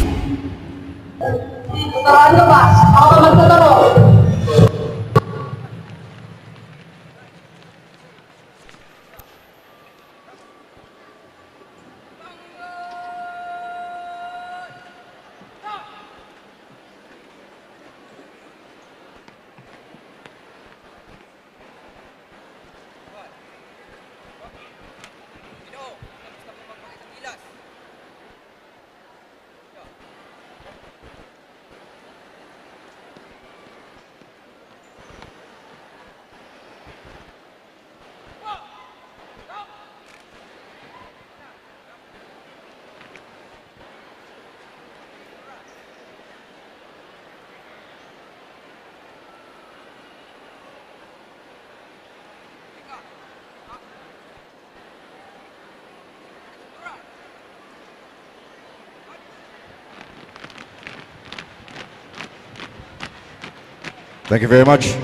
Thank you very much.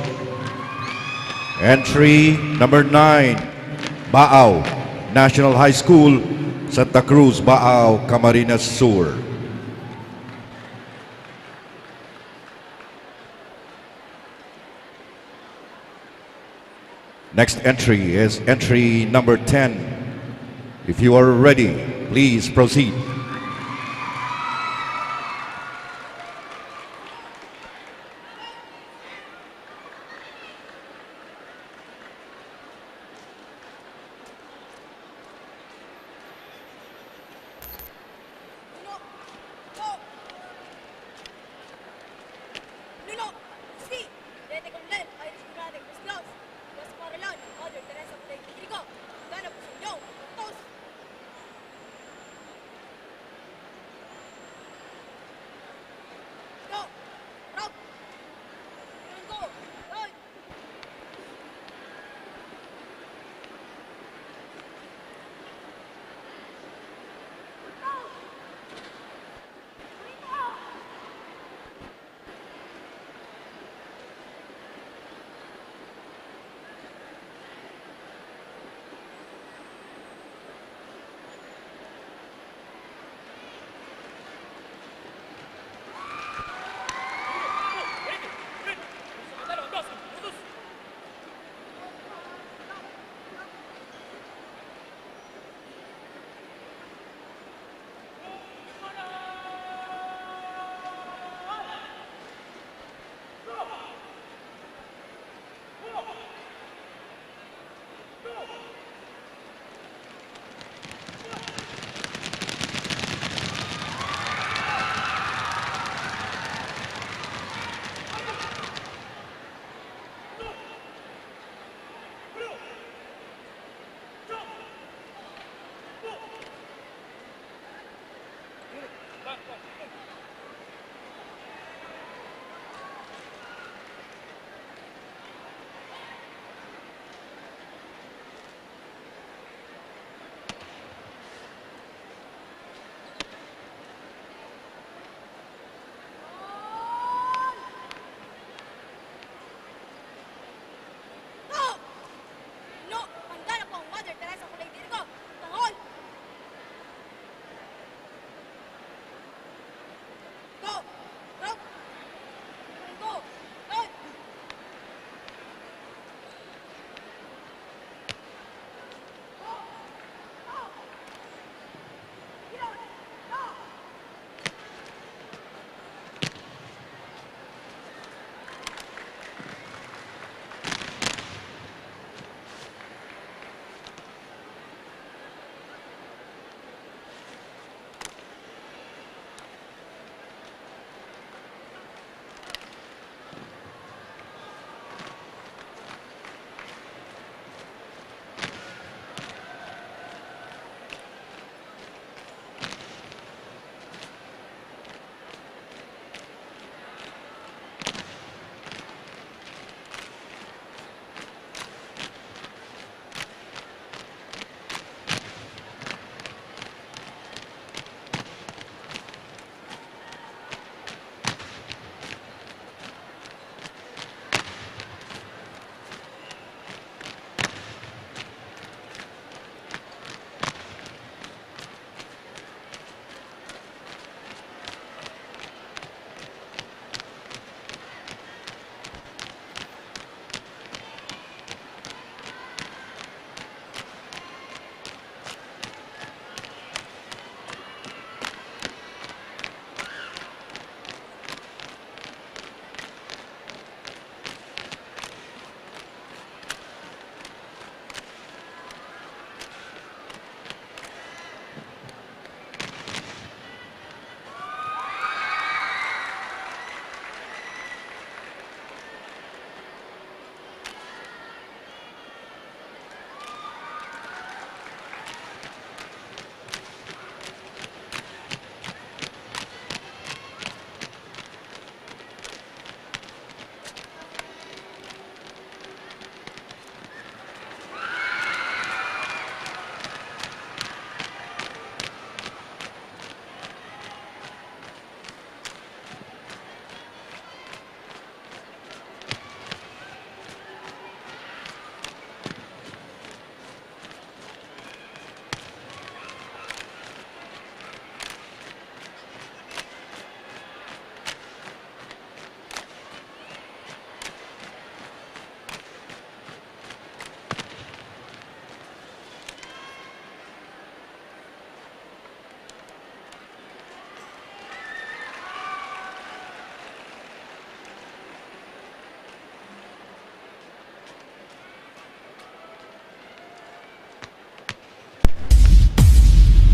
Entry number nine, Baao National High School, Santa Cruz, Baao, Camarines Sur. Next entry is entry number ten. If you are ready, please proceed. No! Pangga na po ang Mother Teresa ko na diri ko. Tahol! Go! Go! Go! Go!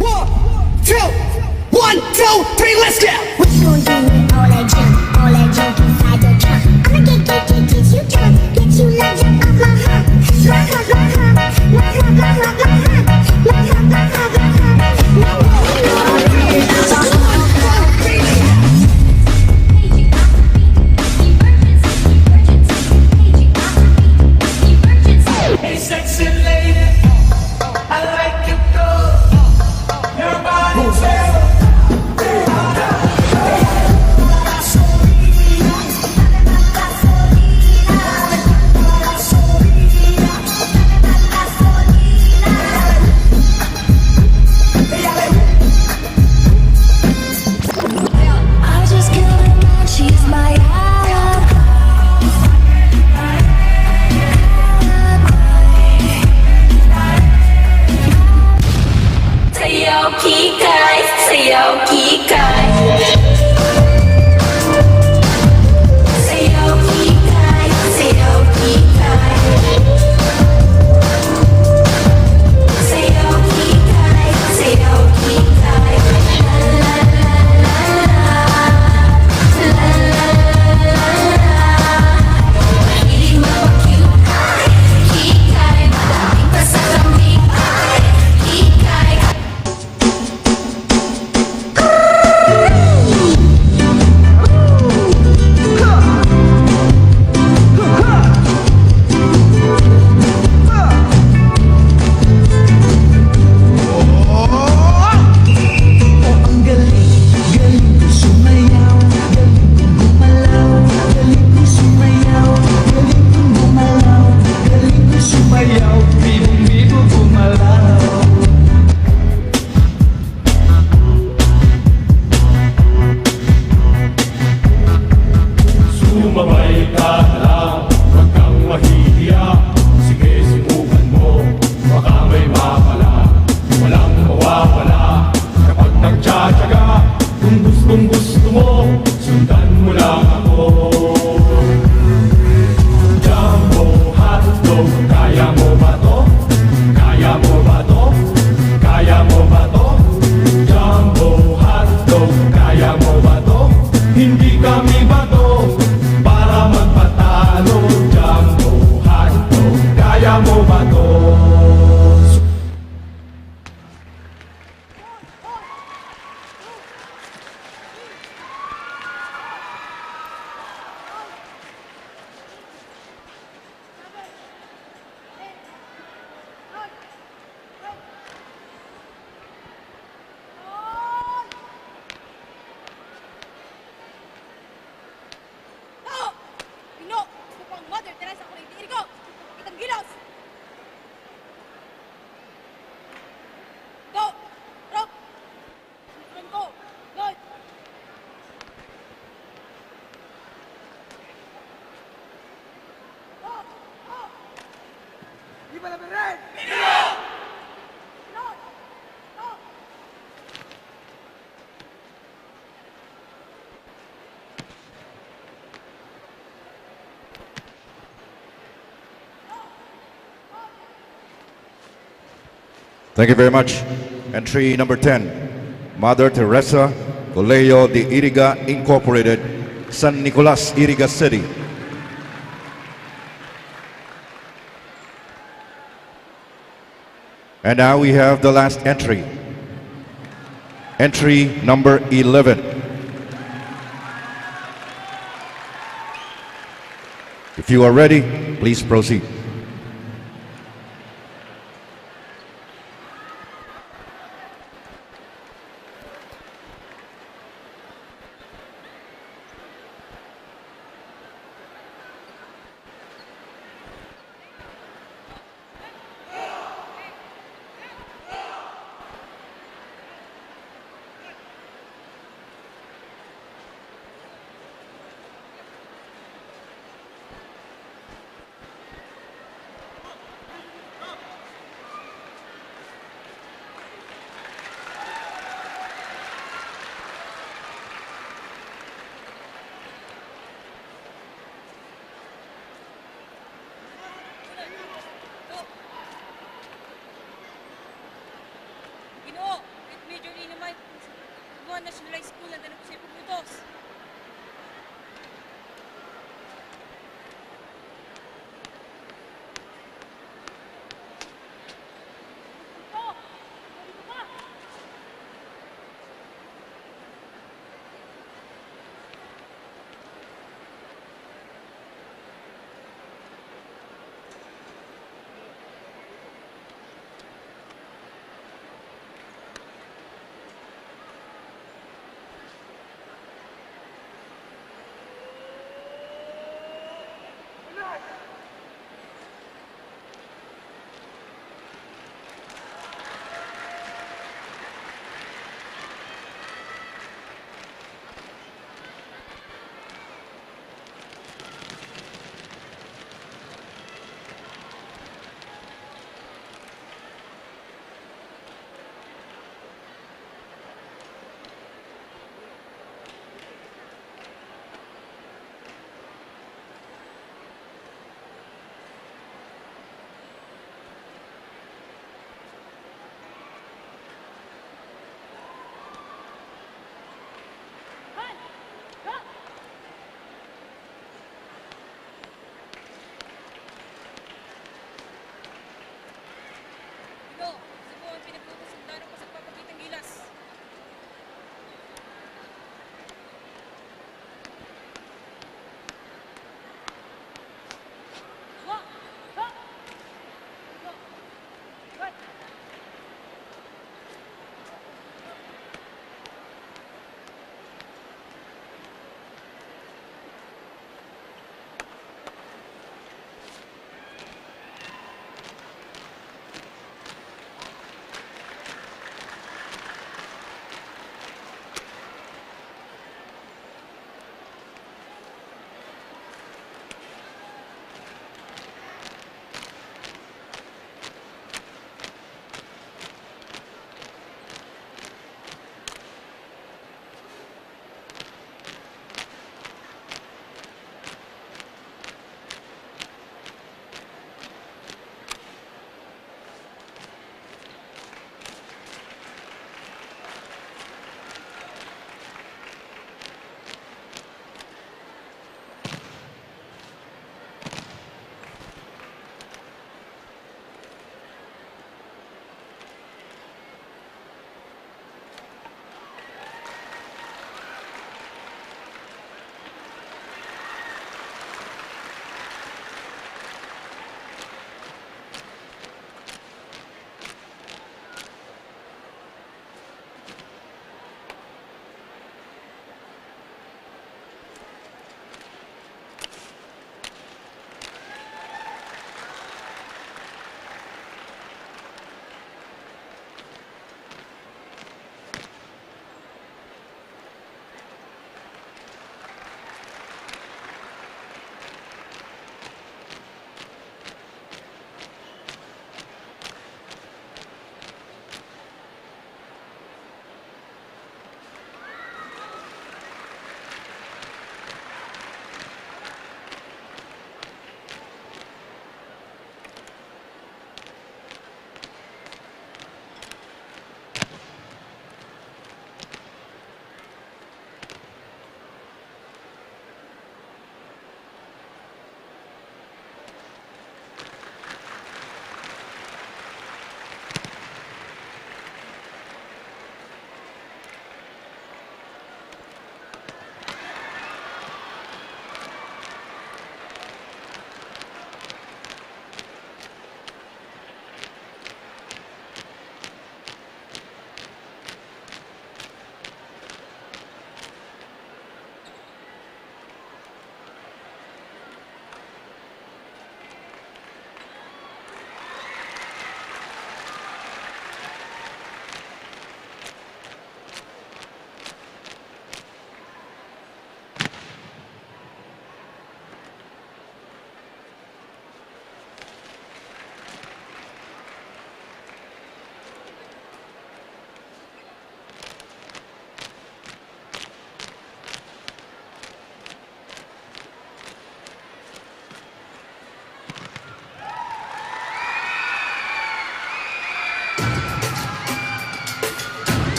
One, two, one, two, three, let's go! What you gonna do with all that junk? All that junk inside your trunk. I'ma get, get, get, get you drunk. Get you love off my hump. My hump, my hump, my hump, my hump, my hump. My hump, my hump, my hump. No, no, no, no, no. Hey, sexy lady, I like your clothes. Your body I just killed a man, she's my alibi. Sayaw, kikay, sayaw, kikay. Sayaw, kikay, sayaw, kikay. Thank you very much. Entry number ten, Mother Teresa, Colegio de Iriga Incorporated, San Nicolas, Iriga City. And now we have the last entry. Entry number eleven. If you are ready, please proceed.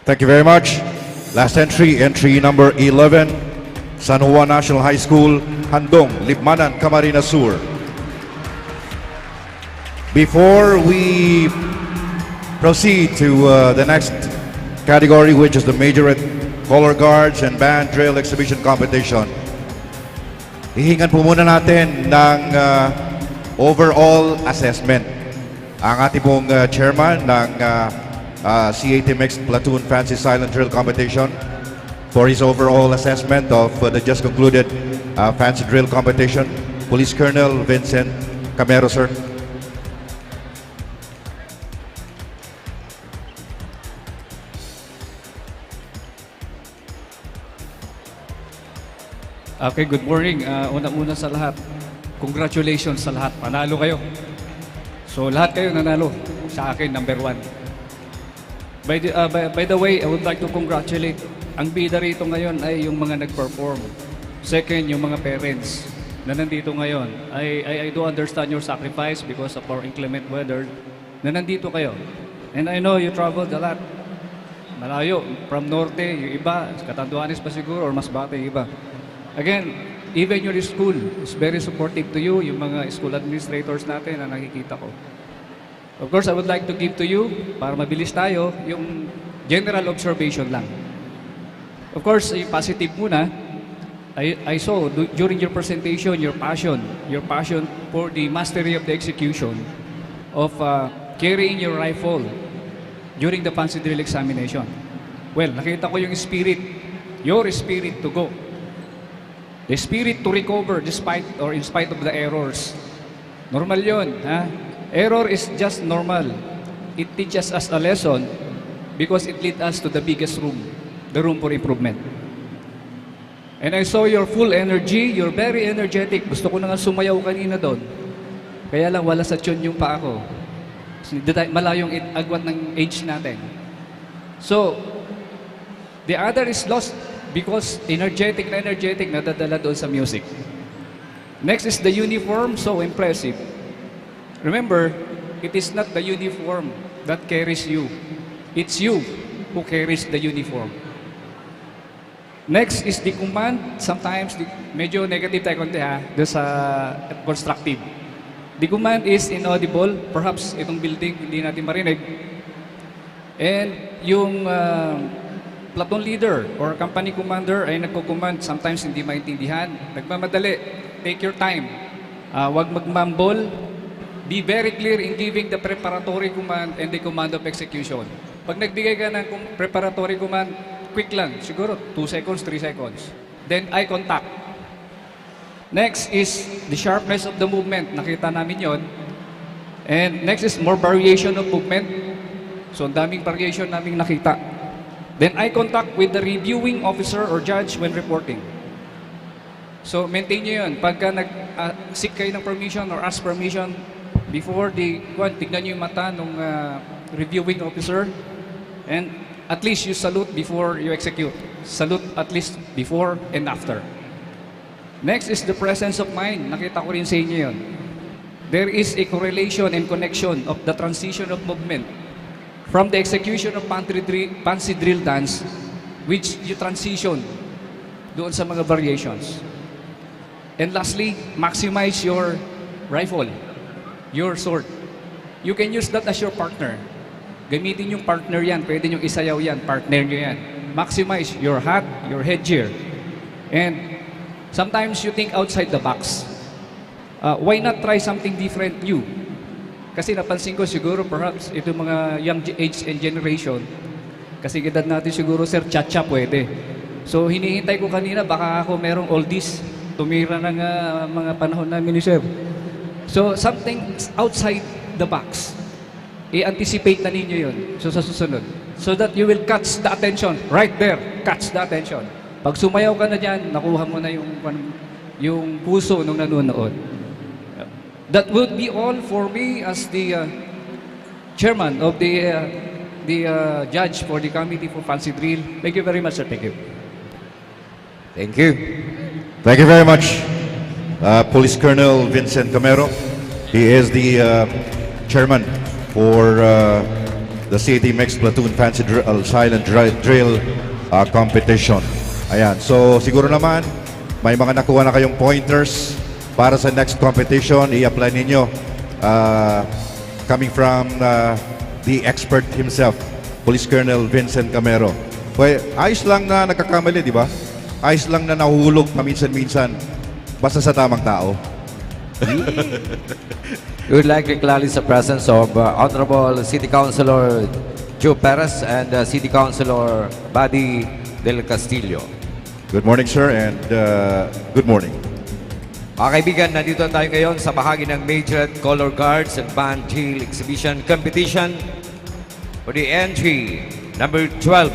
Thank you very much. Last entry, entry number eleven, San Juan National High School, Handong, Libmanan, Camarines Sur. Before we proceed to uh, the next category, which is the Majorette Color Guards and Band Drill Exhibition Competition, hihingan po muna natin ng uh, overall assessment ang ating pong uh, chairman ng uh, uh, C A T Mixed Platoon Fancy Silent Drill Competition for his overall assessment of uh, the just concluded uh, Fancy Drill Competition, Police Colonel Vincent Camero, sir. Okay, good morning. Uh, una-una sa lahat, congratulations sa lahat. Panalo kayo. So, lahat kayo nanalo. Sa akin, number one. By the, uh, by, by the way, I would like to congratulate. Ang bida rito ngayon ay yung mga nag-perform. Second, yung mga parents na nandito ngayon. I, I, I do understand your sacrifice because of our inclement weather na nandito kayo. And I know you traveled a lot. Malayo, from Norte, yung iba, Catanduanes pa siguro, or Masbate yung iba. Again, even your school is very supportive to you, yung mga school administrators natin na nakikita ko. Of course, I would like to give to you, para mabilis tayo, yung general observation lang. Of course, yung positive muna, I, I saw du- during your presentation your passion, your passion for the mastery of the execution of uh, carrying your rifle during the fancy drill examination. Well, nakita ko yung spirit, your spirit to go. The spirit to recover despite or in spite of the errors. Normal yon, ha? Error is just normal. It teaches us a lesson because it leads us to the biggest room, the room for improvement. And I saw your full energy, you're very energetic. Gusto ko na nga sumayaw kanina doon. Kaya lang wala sa tune yung paa ko. Kasi di tayo, malayong it- agwat ng age natin. So, the other is lost because energetic na energetic nadadala doon sa music. Next is the uniform, so impressive. Remember, it is not the uniform that carries you. It's you who carries the uniform. Next is the command. Sometimes, the, medyo negative tayo konti ha, doon sa constructive. The command is inaudible. Perhaps itong building, hindi natin marinig. And yung uh, platoon leader or company commander ay nagko-command, sometimes hindi maintindihan. Nagmamadali. Take your time. Uh, wag magmambol. Be very clear in giving the preparatory command and the command of execution. Pag nagbigay ka ng preparatory command, quick lang, siguro two seconds, three seconds. Then eye contact. Next is the sharpness of the movement. Nakita namin yon. And next is more variation of movement. So, ang daming variation naming nakita. Then eye contact with the reviewing officer or judge when reporting. So, maintain nyo yun. Pagka nag-seek uh, kayo ng permission or ask permission before the, kwan, tignan nyo yung mata ng uh, reviewing officer. And at least you salute before you execute. Salute at least before and after. Next is the presence of mind. Nakita ko rin sa inyo yun. There is a correlation and connection of the transition of movement from the execution of fancy drill dance, which you transition doon sa mga variations. And lastly, maximize your rifle, your sword. You can use that as your partner. Gamitin yung partner yan, pwede nyo isayaw yan, partner nyo yan. Maximize your hat, your headgear. And sometimes you think outside the box. Uh, why not try something different, new? Kasi napansin ko siguro perhaps itong mga young age and generation, kasi edad natin siguro, sir, cha-cha pwede. So hinihintay ko kanina, baka ako merong oldies, tumira ng uh, mga panahon namin ni sir. So something outside the box. I-anticipate na ninyo yun. So sa susunod. So that you will catch the attention. Right there. Catch the attention. Pag sumayaw ka na dyan, nakuha mo na yung, yung puso ng nanonood. That would be all for me as the uh, chairman of the uh, the uh, judge for the committee for fancy drill. Thank you very much, sir. Thank you. Thank you. Thank you very much, uh, Police Colonel Vincent Camero. He is the uh, chairman for uh, The City Mixed Platoon Fancy Dr- uh, Silent Dri- Drill uh, Competition. Ayan. So, siguro naman, may mga nakuha na kayong pointers para sa next competition. I-apply ninyo. Uh, coming from uh, the expert himself, Police Colonel Vincent Camero. Well, ayos lang na nagkakamali, di ba? Ayos lang na nahuhulog paminsan-minsan. Basta sa tamang tao. We would like to acknowledge the presence of uh, Honorable City Councilor Joe Perez and uh, City Councilor Buddy Del Castillo. Good morning, sir, and uh, good morning. Mga kaibigan, nandito tayo ngayon sa bahagi ng Majorette Color Guards and Band Drill Exhibition Competition for the entry number twelve.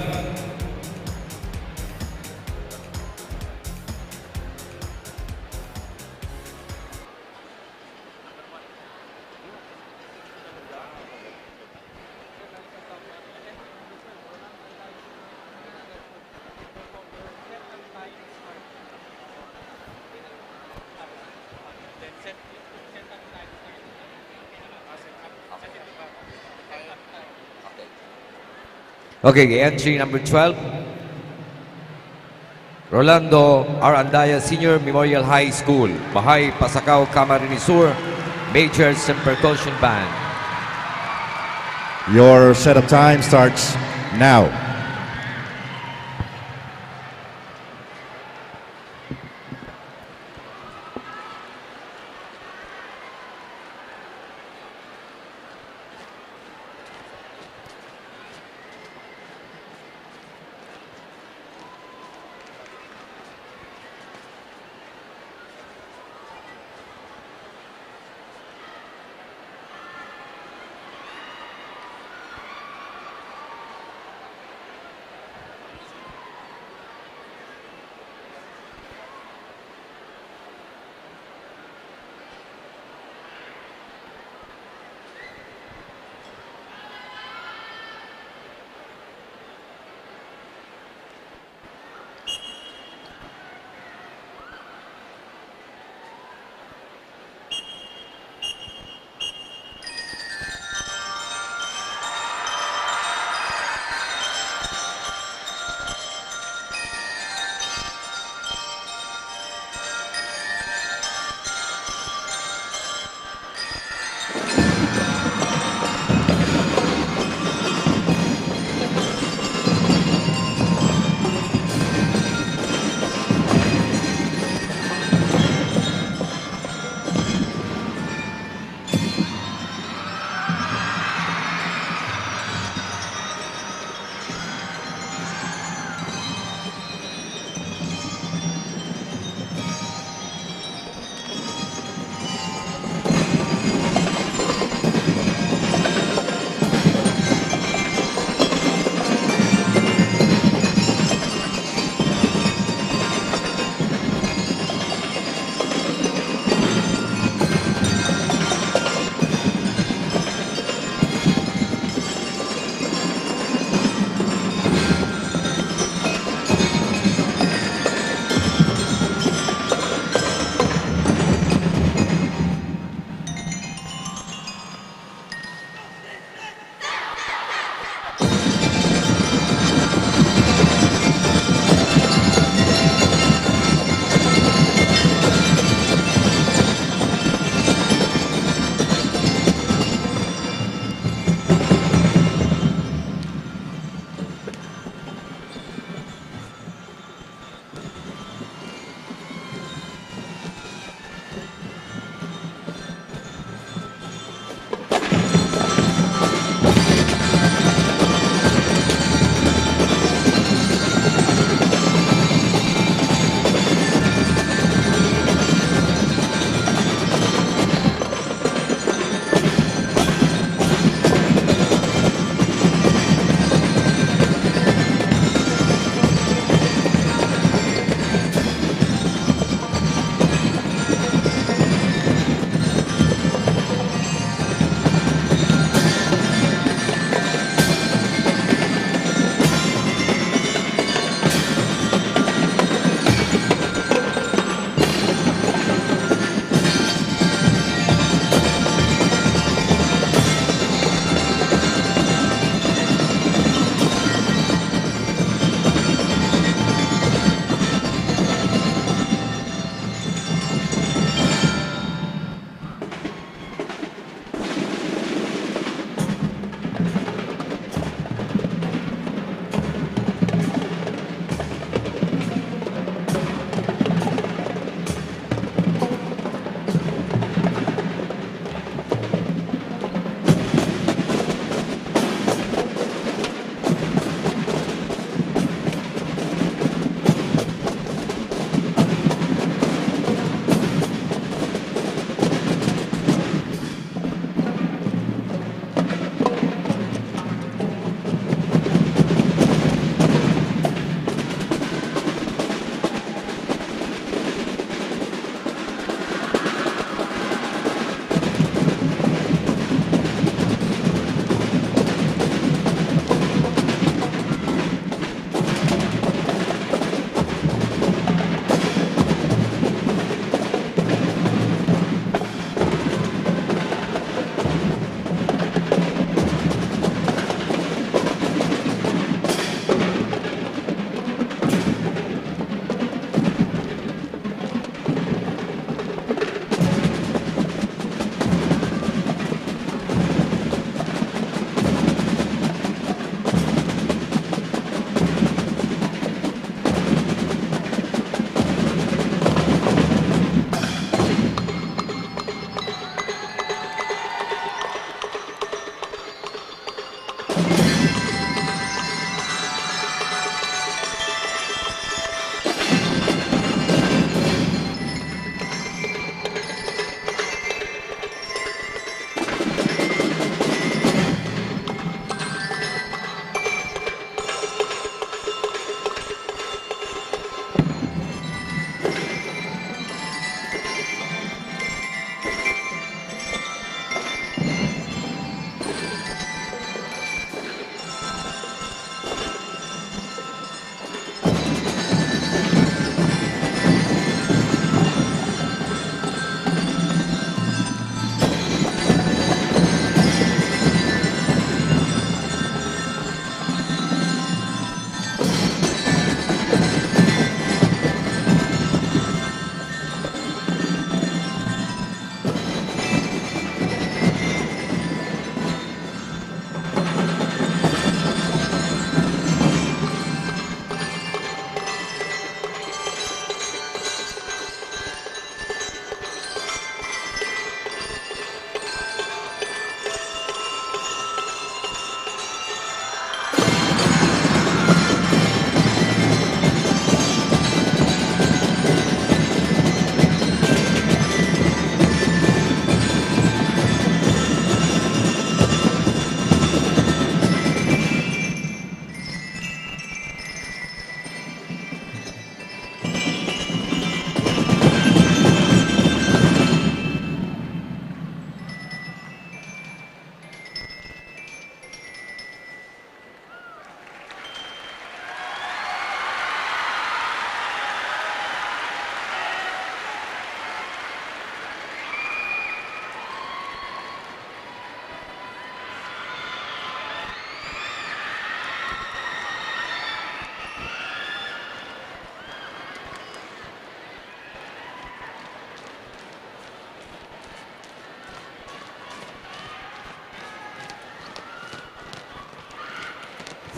Okay, entry number twelve. Rolando R. Andaya Senior Memorial High School, Bahay, Pasacao, Camarines Sur, Majors and Percussion Band. Your setup time starts now.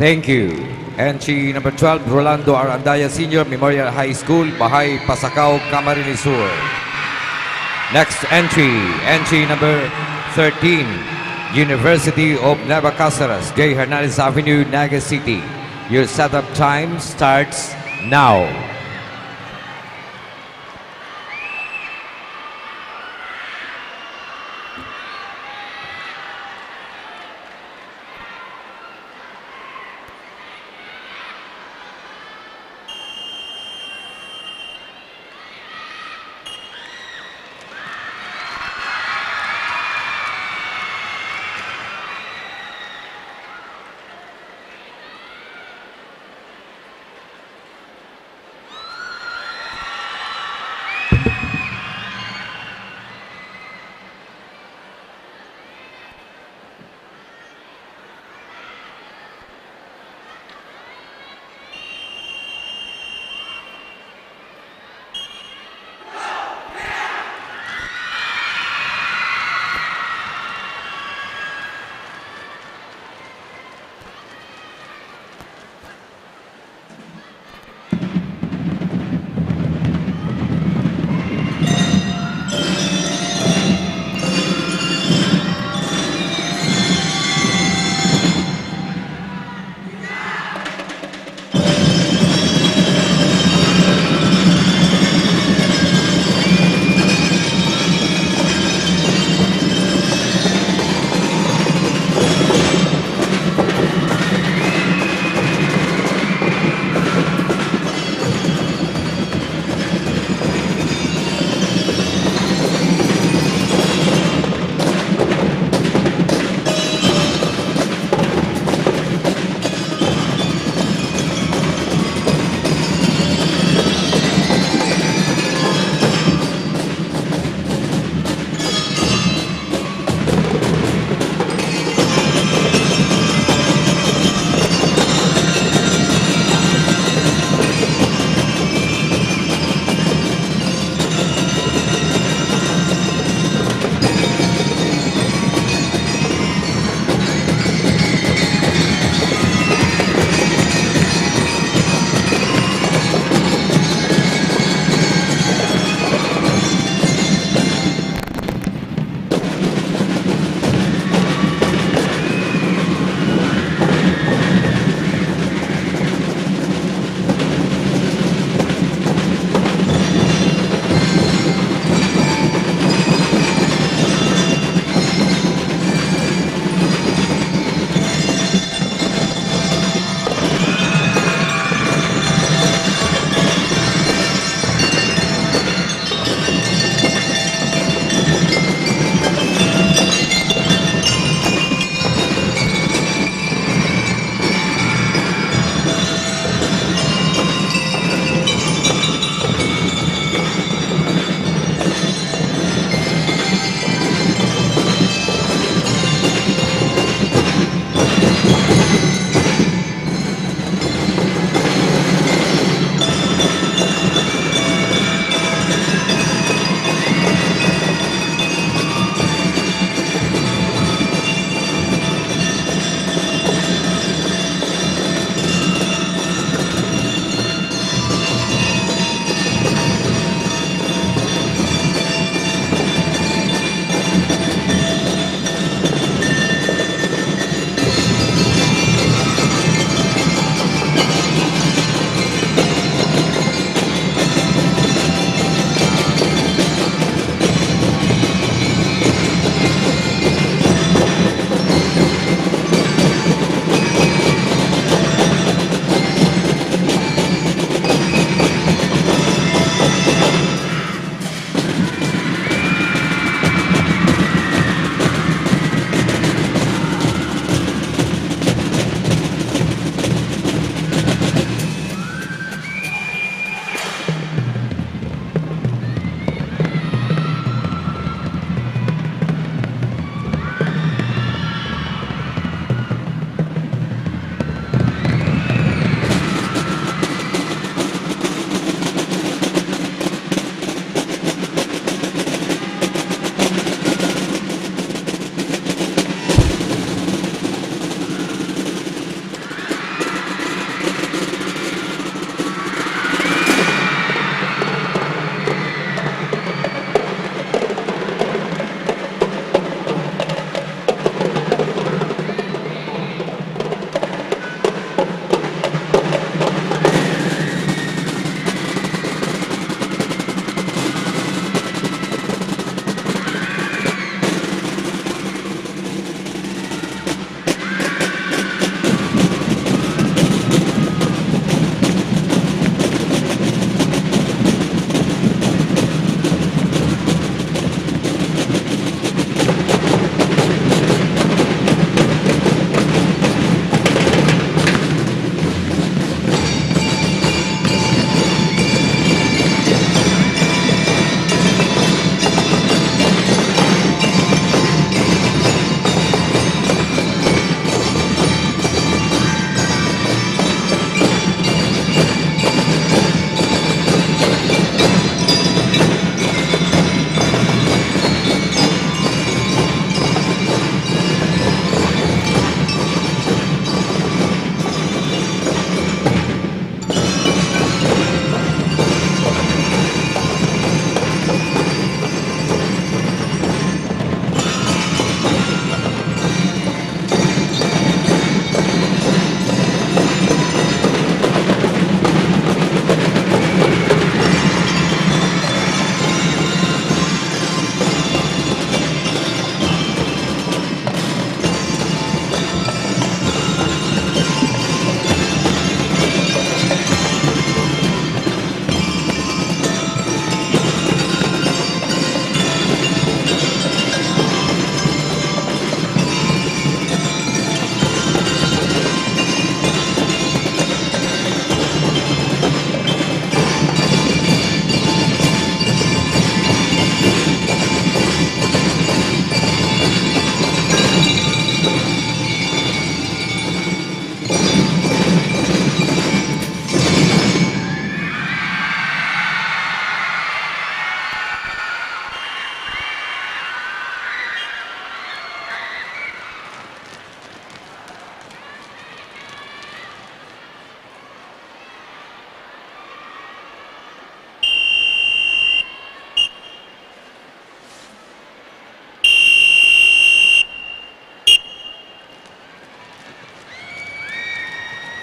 Thank you. Entry number twelve, Rolando R. Andaya Senior, Memorial High School, Bahay, Pasacao, Camarines Sur. Next entry, entry number thirteen, University of Nueva Cáceres, J. Hernandez Avenue, Naga City. Your setup time starts now.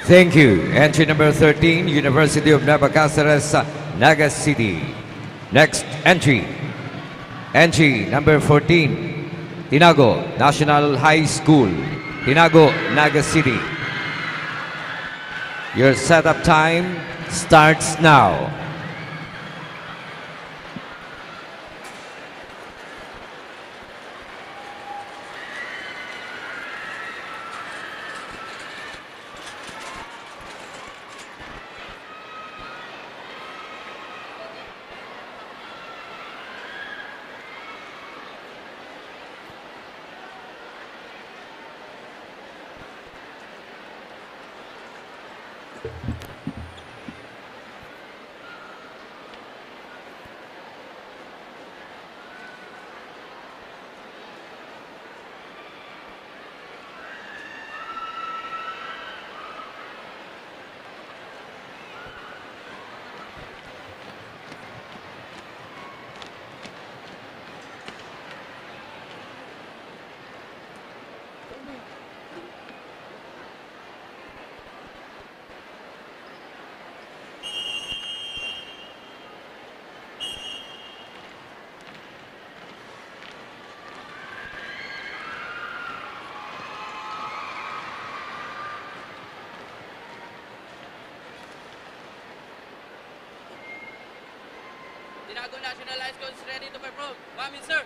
Thank you. Entry number thirteen, University of Nueva Cáceres, Naga City. Next entry, entry number fourteen, Tinago National High School, Tinago, Naga City. Your setup time starts now. Tinago National High School is ready to perform. Come in, sir.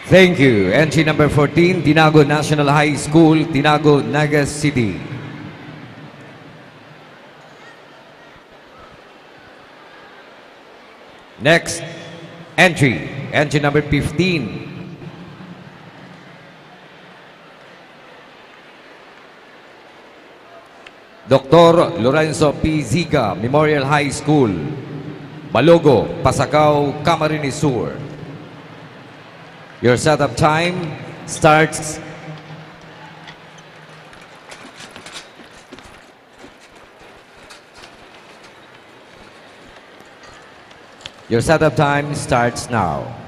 Thank you. Entry number fourteen, Tinago National High School, Tinago, Naga City. Next entry, entry number fifteen. Doctor Lorenzo P. Ziga Memorial High School, Balogo, Pasacao, Camarines Sur. Your setup time starts. Your setup time starts now.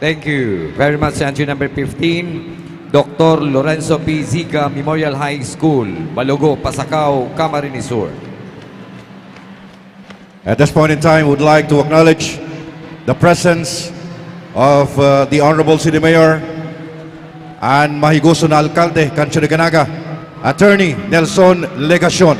Thank you very much, entry number fifteen, Doctor Lorenzo P. Ziga Memorial High School, Balugo, Pasacao, Camarines Sur. At this point in time, would like to acknowledge the presence of uh, the Honorable City Mayor and mahigoso na alkalde kan Ciudad Naga, Attorney Nelson Legacion.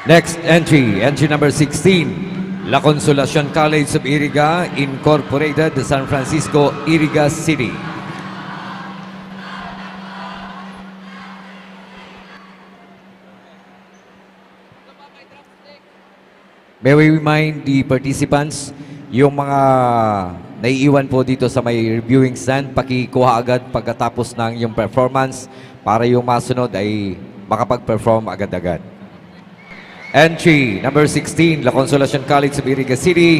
Next entry, entry number sixteen, La Consolacion College of Iriga Incorporated, San Francisco, Iriga City. May we remind the participants, yung mga naiiwan po dito sa may reviewing stand, pakikuha agad pagkatapos ng yung performance para yung masunod ay makapag-perform agad-agad. Entry number sixteen, La Consolacion College of Iriga City.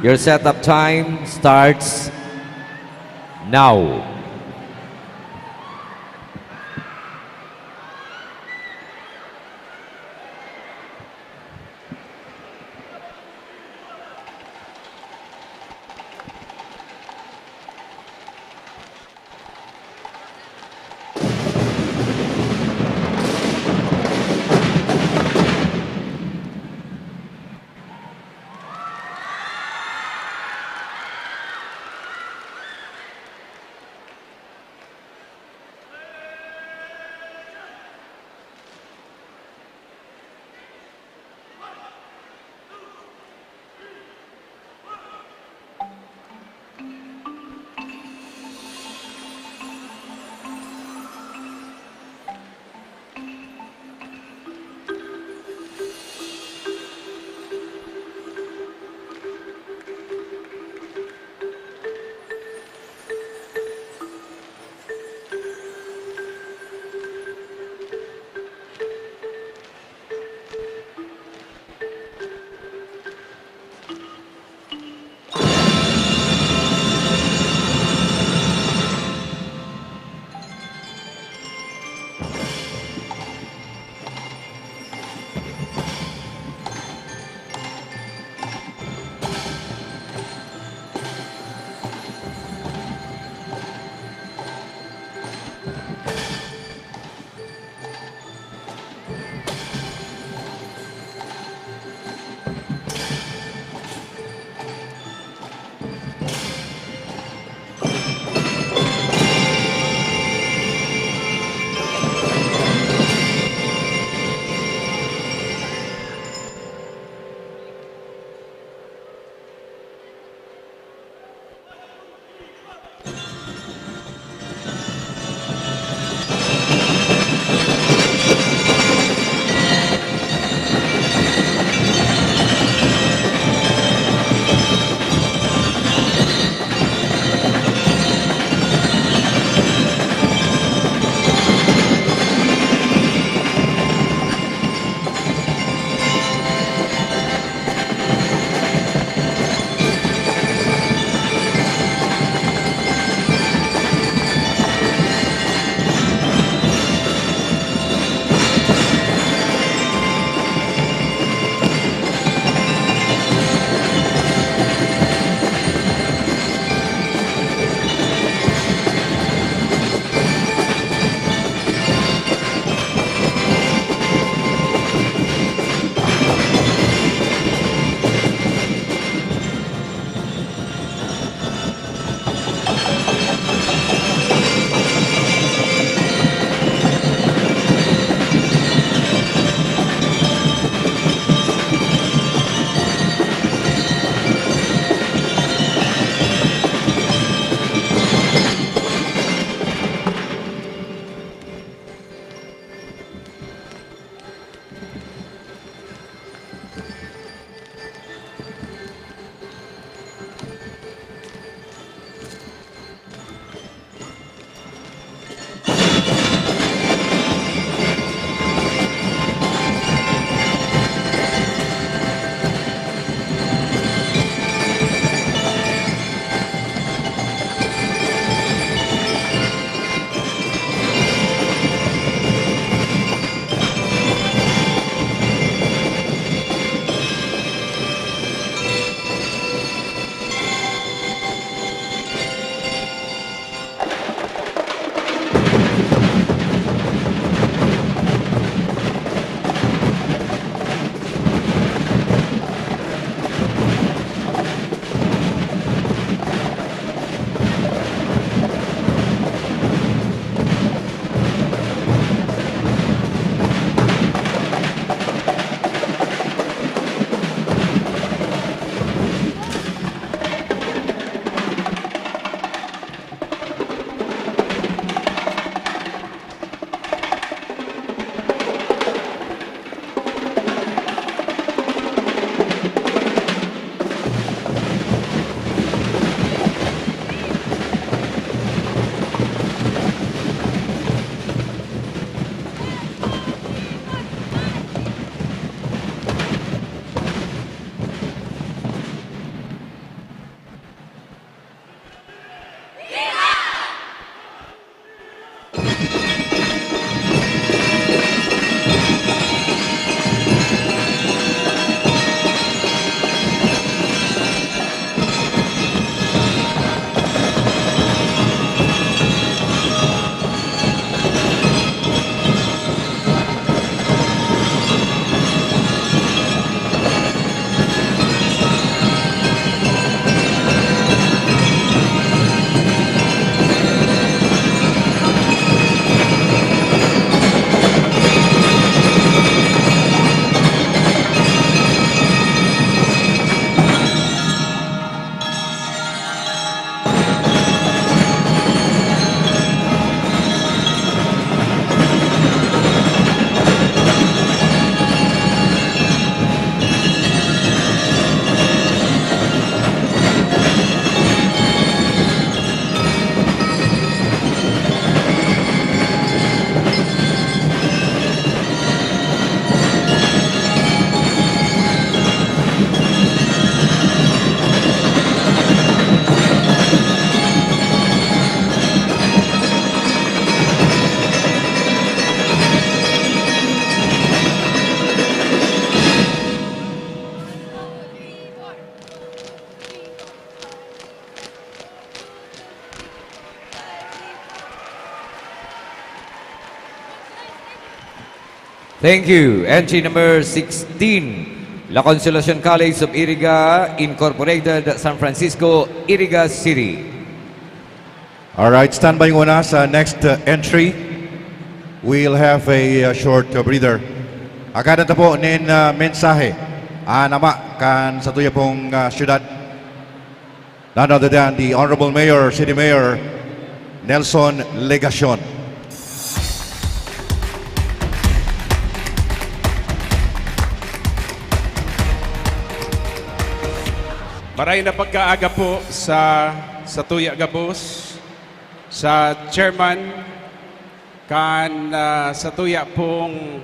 Your setup time starts now. Thank you. Entry number sixteen, La Consolacion College of Iriga Incorporated, San Francisco, Iriga City. Alright, standby muna sa next uh, entry. We'll have a uh, short uh, breather. Agadan ta po nin uh, mensahe. Anama kan sa tuya pong uh, syudad. None other than the Honorable Mayor, City Mayor Nelson Legacion. Maray na pagkaaga po sa sa tuya gabos, sa chairman, kan uh, sa tuya pong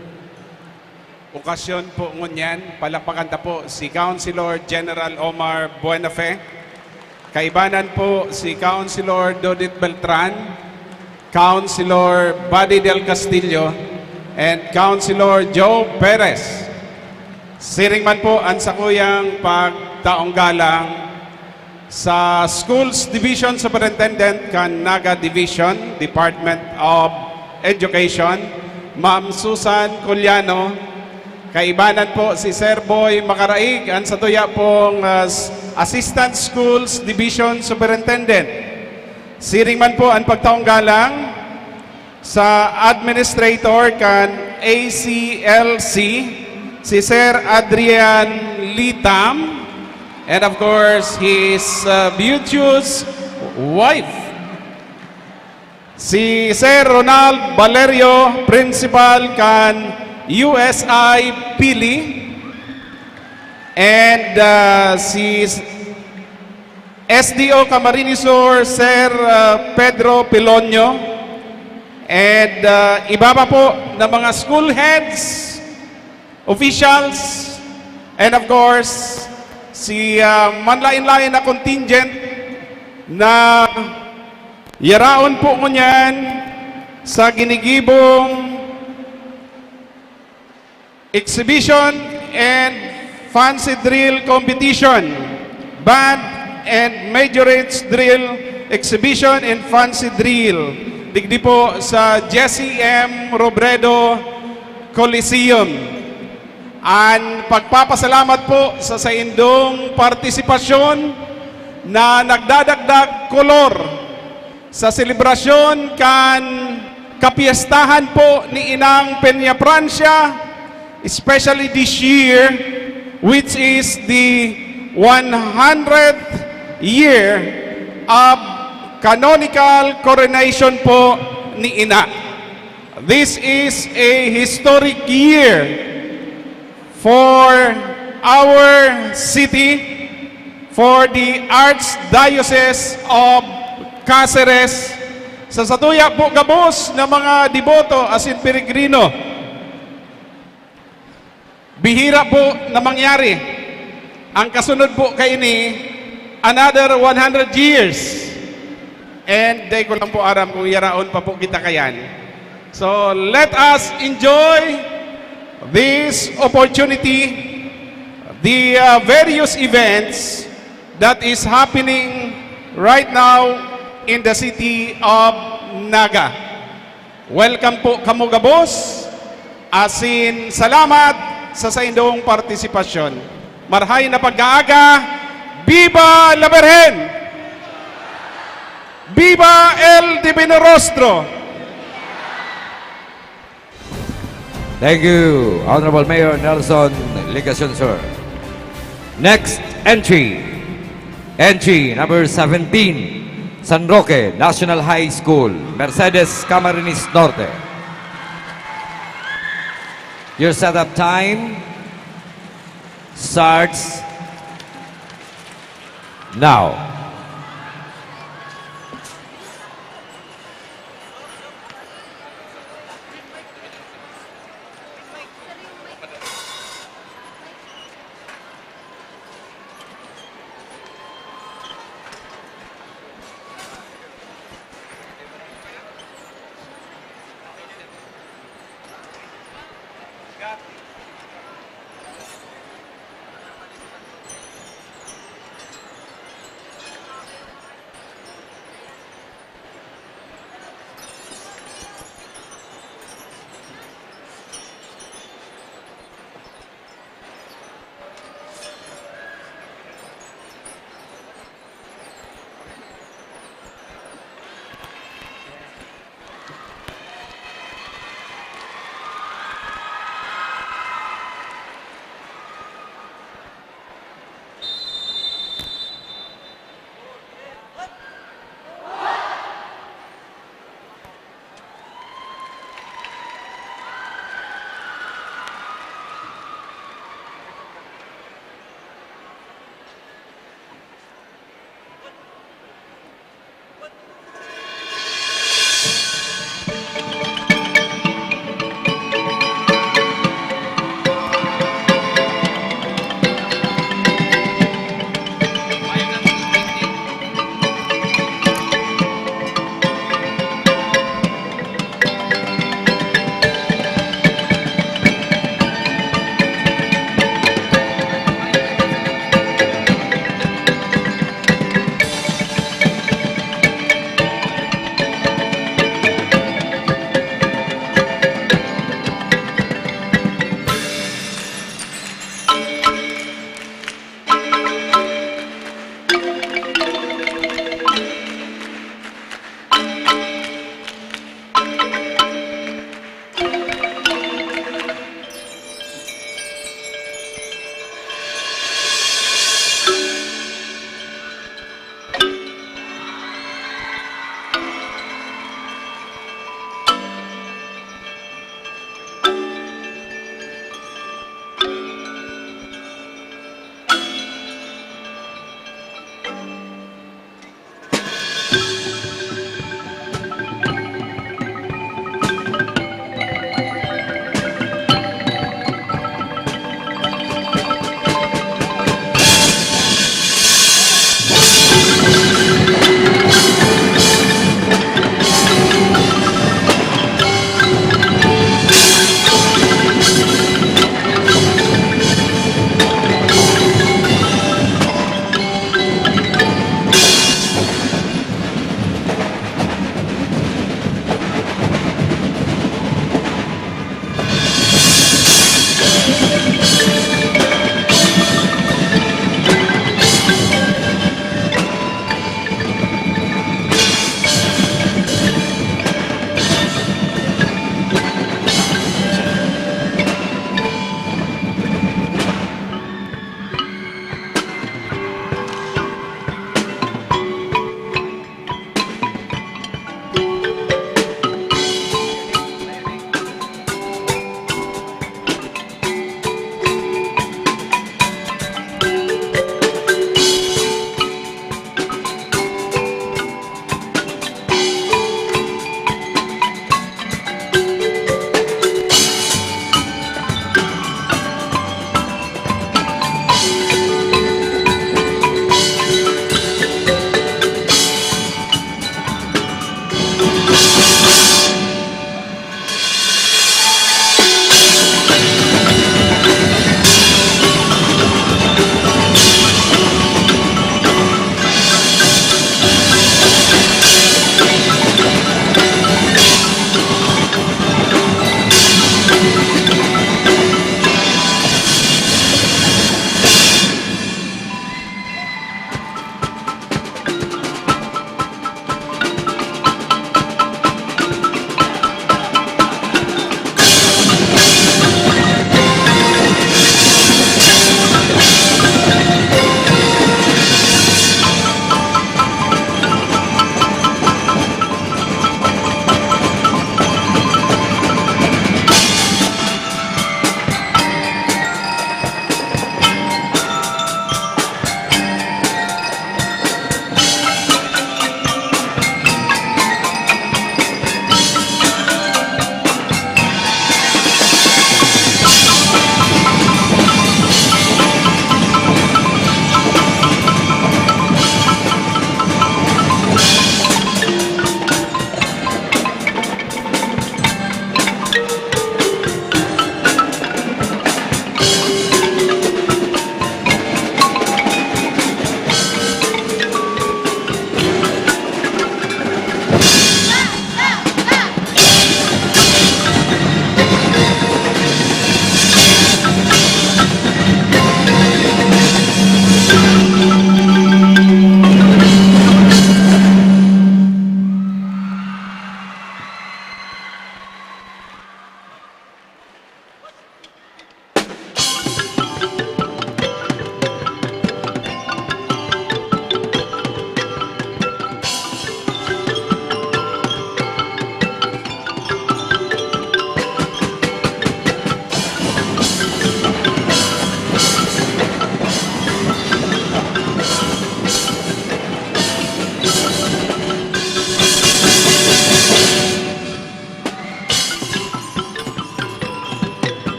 okasyon po ngunyan. Palakpakan ta po si Councilor General Omar Buenafe. Kaibanan po si Councilor Dodit Beltran, Councilor Buddy Del Castillo, and Councilor Joe Perez. Siring man po ang sakuyang pagtaong galang sa Schools Division Superintendent kan Naga Division, Department of Education, Ma'am Susan Culiano. Kaibanan po si Sir Boy Makaraig, ang satuya pong uh, Assistant Schools Division Superintendent. Siring man po ang pagtaong galang sa administrator kan A C L C, si Sir Adrian Litam, and of course, his uh, beauteous wife. Si Sir Ronald Valerio, principal kan U S I Pili, and uh, si S D O Camarines Sur, Sir uh, Pedro Pilonio, and uh, iba pa po na mga school heads, officials, and of course, si uh, manlain-lain na contingent na yaraon po ngunyan sa ginigibong Exhibition and Fancy Drill Competition, Band and Majorette Drill Exhibition and Fancy Drill, digdi po sa Jesse M. Robredo Coliseum. An pagpapasalamat po sa saindong partisipasyon na nagdadagdag kolor sa selebrasyon kan kapiestahan po ni Inang Peñafrancia, especially this year, which is the one hundredth year of canonical coronation po ni Ina. This is a historic year for our city, for the Archdiocese of Caceres, sa satuya po gabos na mga deboto asin peregrino. Bihira po na mangyari. Ang kasunod po kaini, another one hundred years. And dai ko lang po aram kung yaraon pa po kita kayan. So let us enjoy this opportunity, the uh, various events that is happening right now in the city of Naga. Welcome po kamo gabos, asin salamat sa saindong partisipasyon. Marhay na pagkaaga, Viva la Virgen! Viva el Divino Rostro! Thank you, Honorable Mayor Nelson Legacion, sir. Next entry, entry number seventeen, San Roque National High School, Mercedes, Camarines Norte. Your setup time starts now.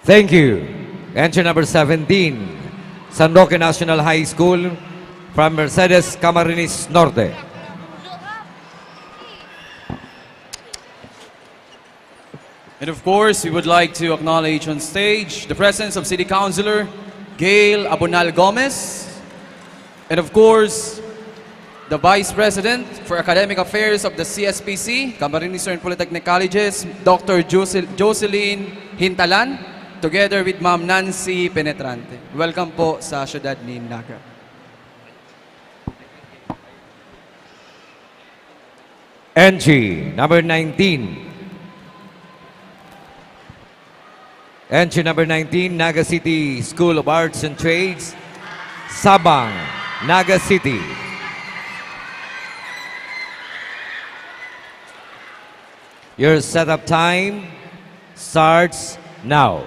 Thank you. Entry number seventeen, San Roque National High School, from Mercedes, Camarines Norte. And of course, we would like to acknowledge on stage the presence of City Councilor Gail Abonal Gomez. And of course, the Vice President for Academic Affairs of the C S P C, Camarines Northern Polytechnic Colleges, Doctor Josel-, Jocelyn Hintalan, together with Ma'am Nancy Penetrante. Welcome po sa siyudad ni Naga. Entry number nineteen. Entry number nineteen, Naga City School of Arts and Trades, Sabang, Naga City. Your setup time starts now.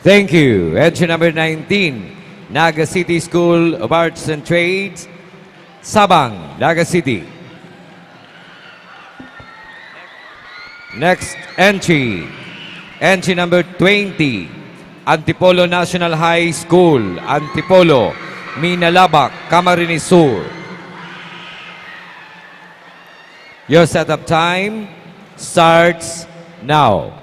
Thank you. Entry number nineteen, Naga City School of Arts and Trades, Sabang, Naga City. Next entry, entry number twenty, Antipolo National High School, Antipolo, Minalabac, Camarines Sur. Your setup time starts now.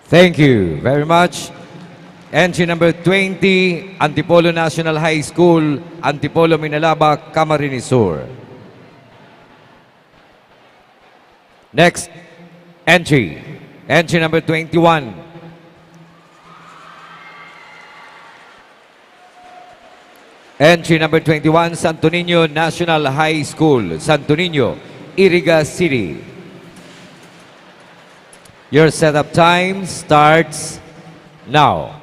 Thank you very much. Entry number twenty, Antipolo National High School, Antipolo, Minalabac, Camarines Sur. Next entry, entry number twenty-one. Entry number twenty-one, Santo Niño National High School, Santo Niño, Iriga City. Your setup time starts now.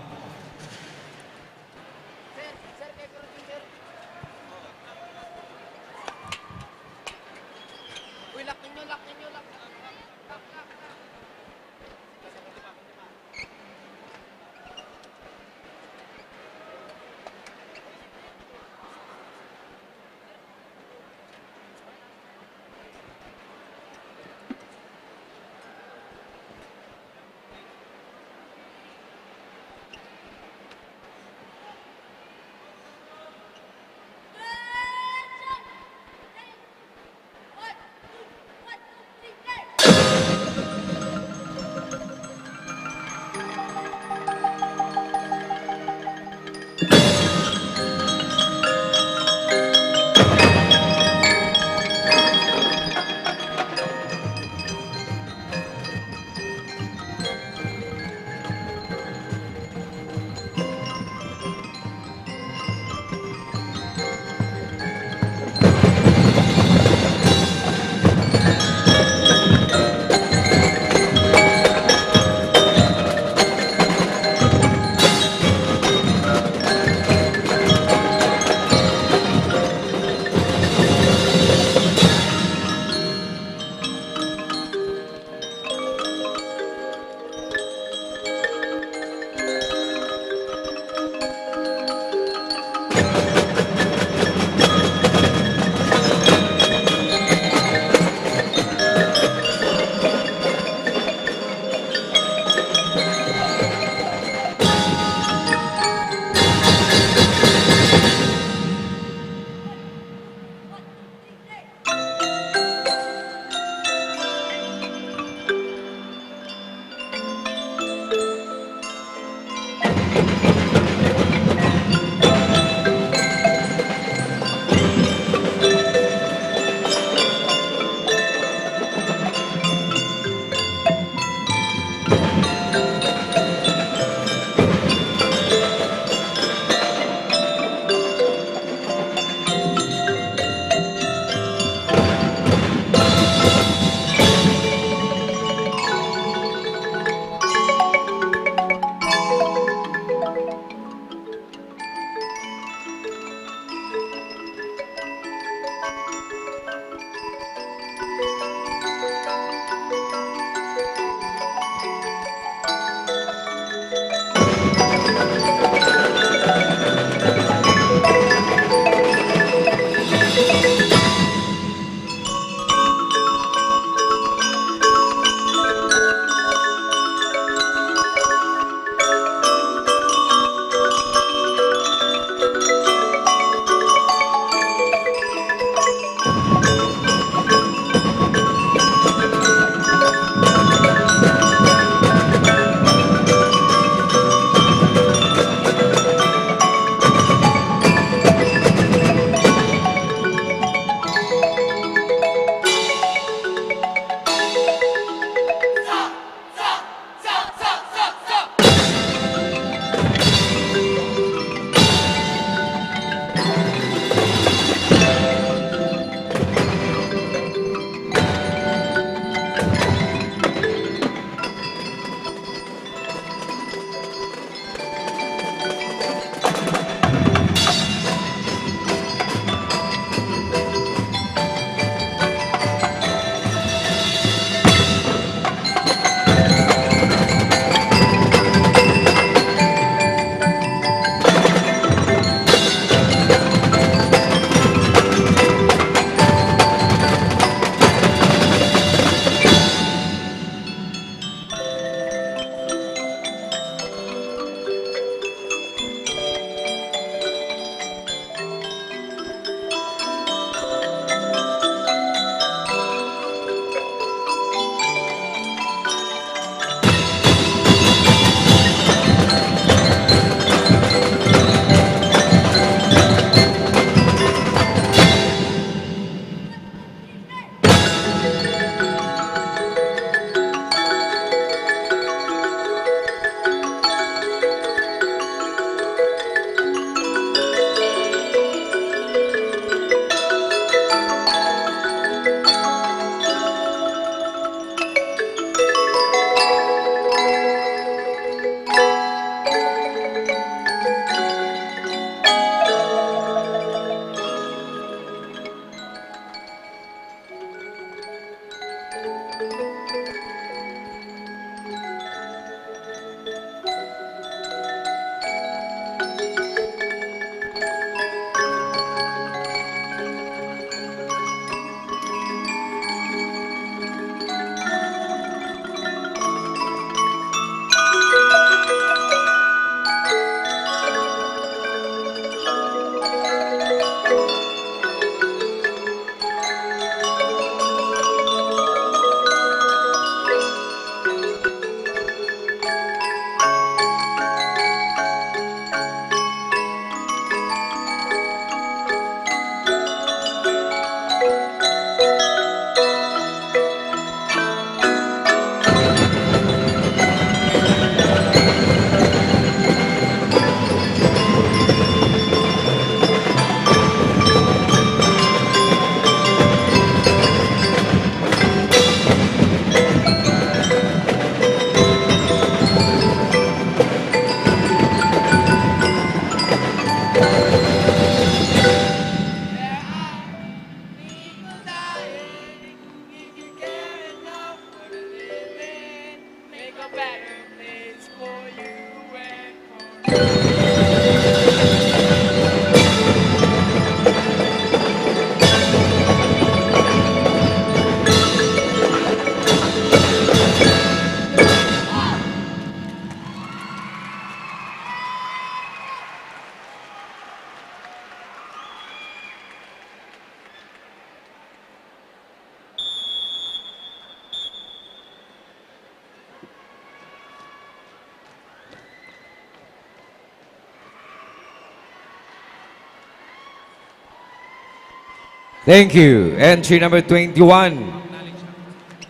Thank you. Entry number twenty-one,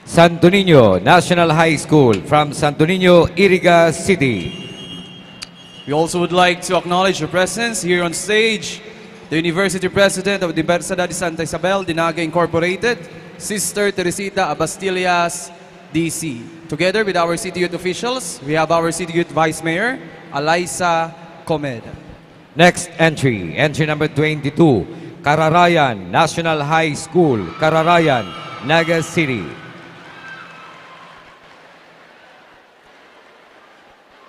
Santo Niño National High School from Santo Niño, Iriga City. We also would like to acknowledge the presence here on stage, the University President of the Universidad de Santa Isabel, Dinaga Incorporated, Sister Teresita Abastillas, D C. Together with our city youth officials, we have our city youth vice mayor, Alaisa Comed. Next entry, entry number twenty-two, Kararayan National High School, Kararayan, Naga City.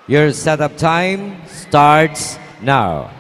Your setup time starts now.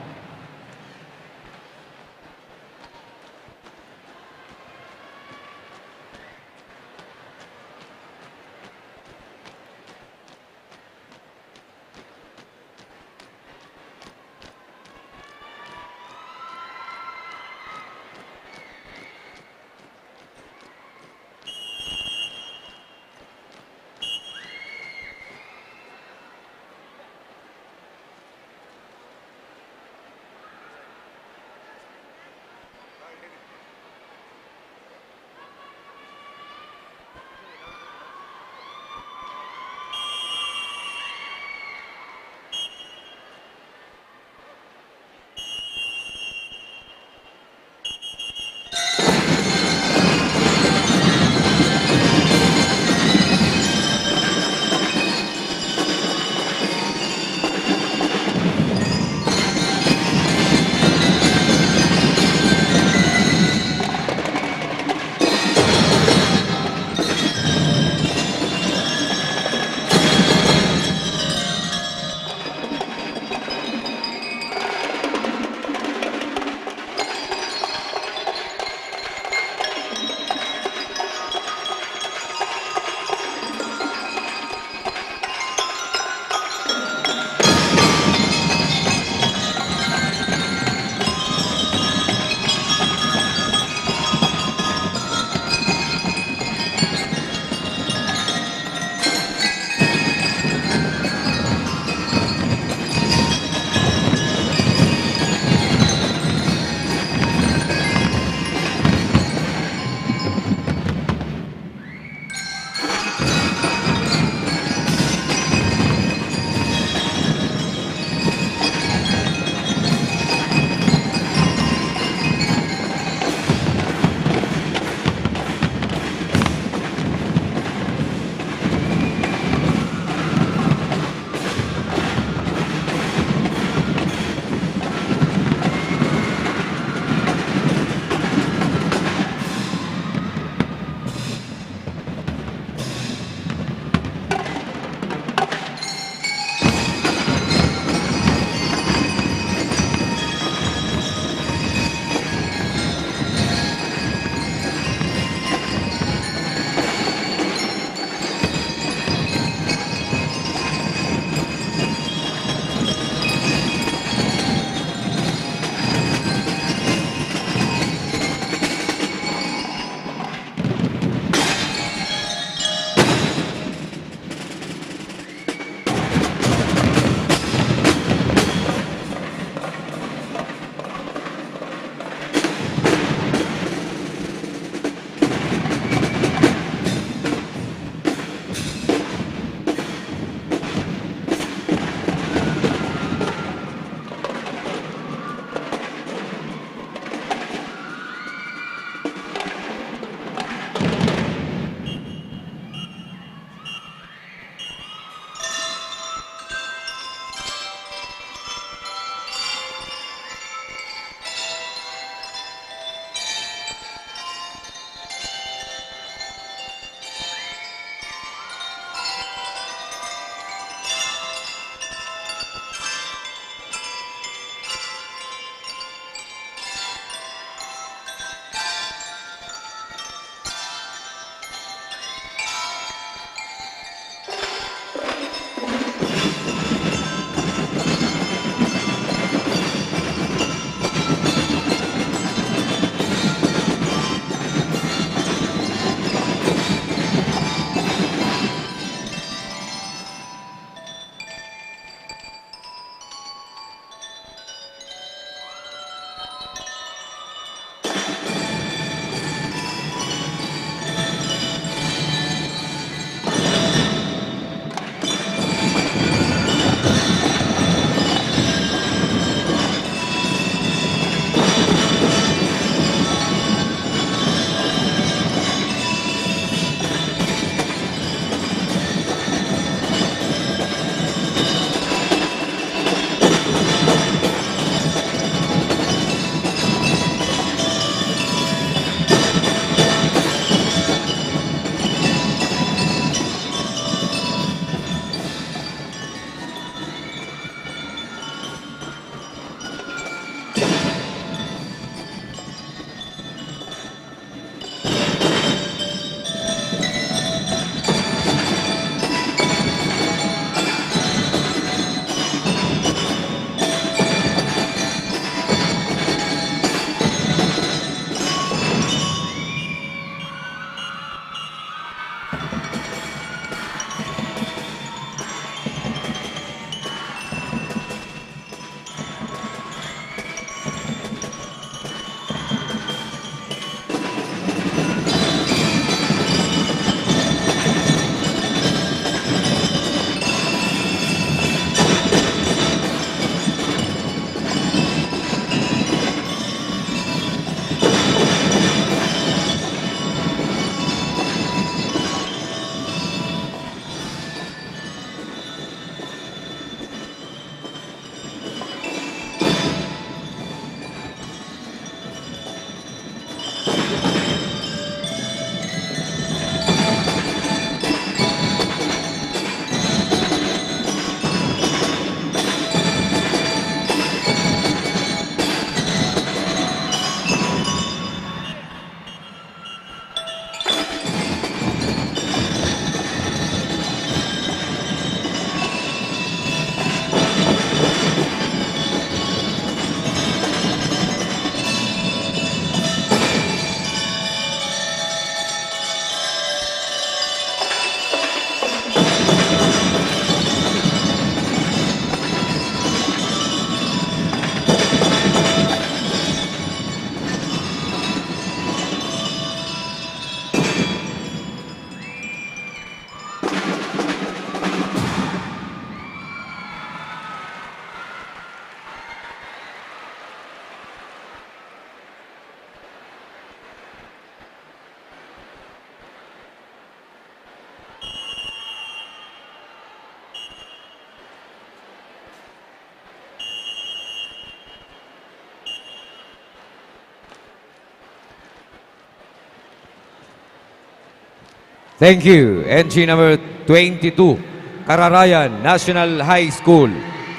Thank you. Entry number twenty-two, Kararayan National High School,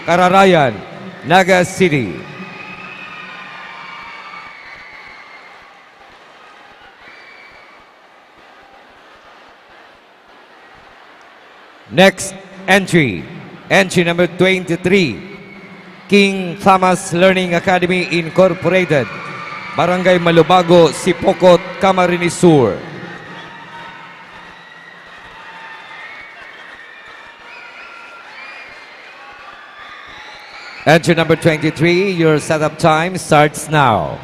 Kararayan, Naga City. Next entry, entry number twenty-three, King Thomas Learning Academy Incorporated, Barangay Malubago, Sipocot, Camarines Sur. Entry number twenty-three, your setup time starts now.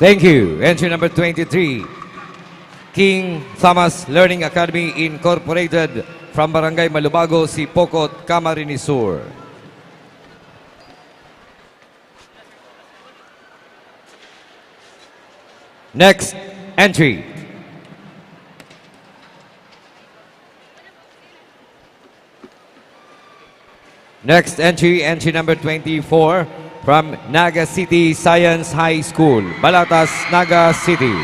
Thank you. Entry number twenty-three, King Thomas Learning Academy Incorporated from Barangay Malubago, Sipocot, Camarines Sur. Next entry. Next entry, entry number twenty-four from Naga City Science High School, Balatas, Naga City.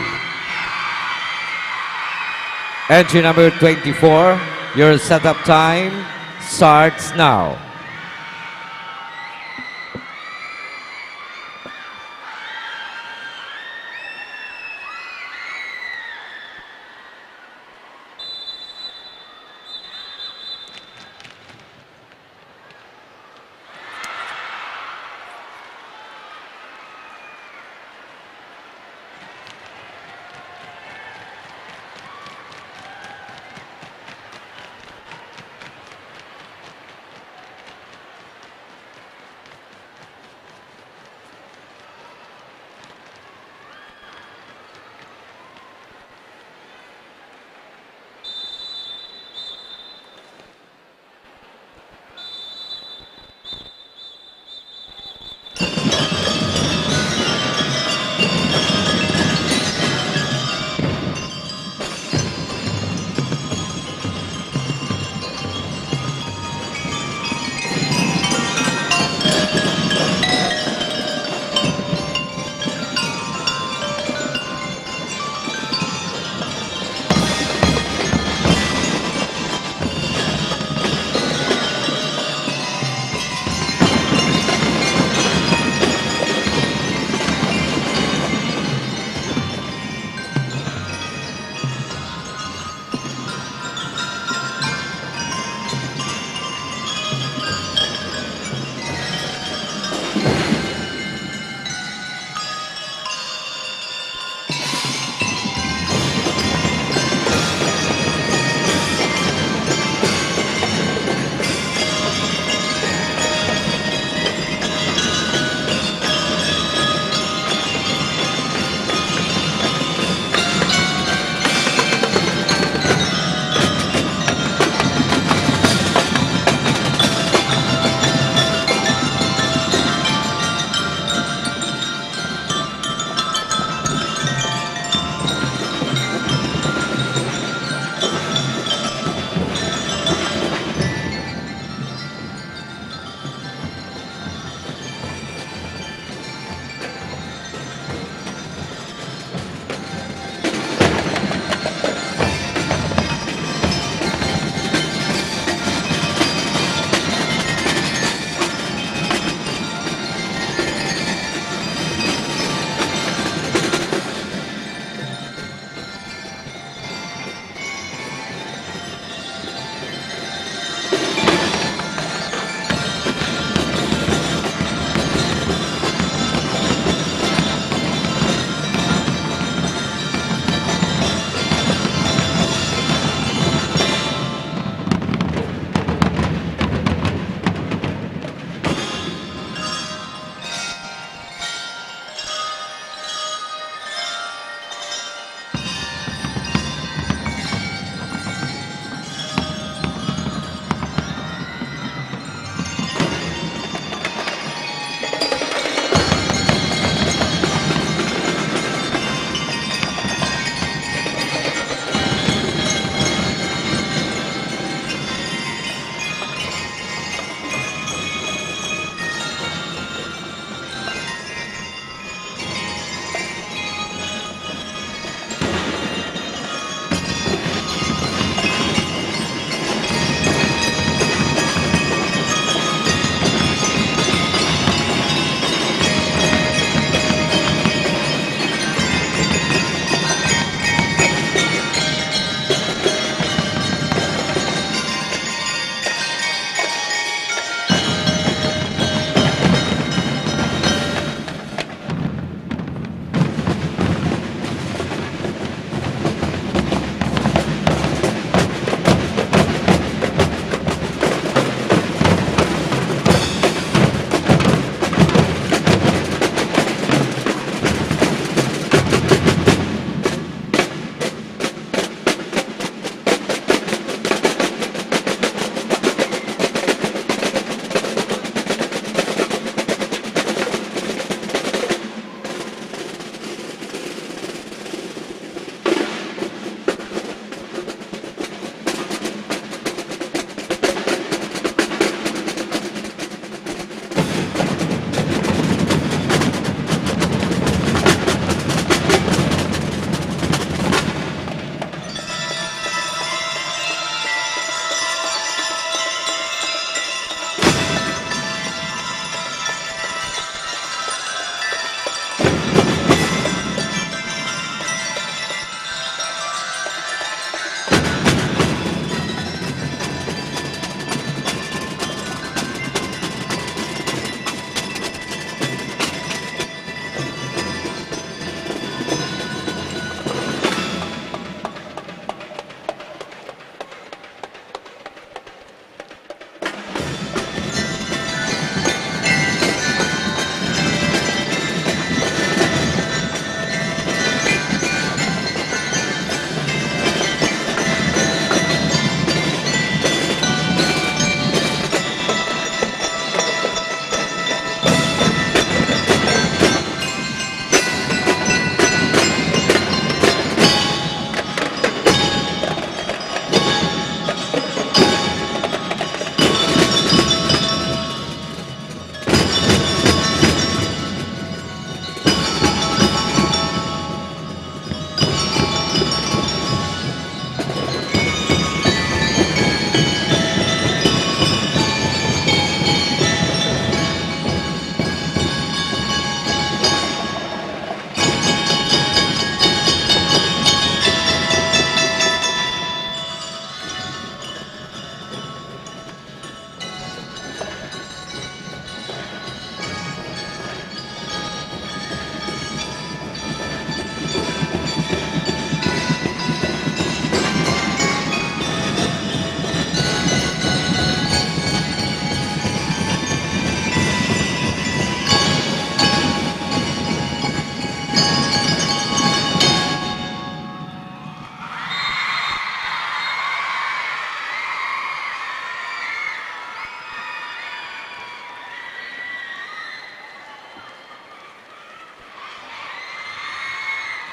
Entry number twenty-four, your setup time starts now.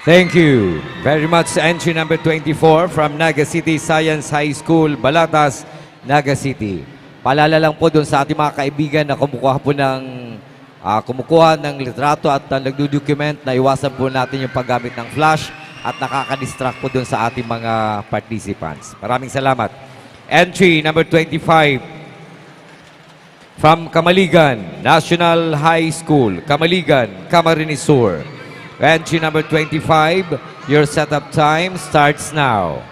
Thank you very much. Entry number twenty-four from Naga City Science High School, Balatas, Naga City. Paalala lang po doon sa ating mga kaibigan na kumukuha po ng, ah, kumukuha ng litrato at, ah, nagdo-document, na iwasan po natin yung paggamit ng flash at nakaka-distract po doon sa ating mga participants. Maraming salamat. Entry number twenty-five from Kamaligan National High School, Kamaligan, Camarines Sur. Entry number twenty-five, your setup time starts now.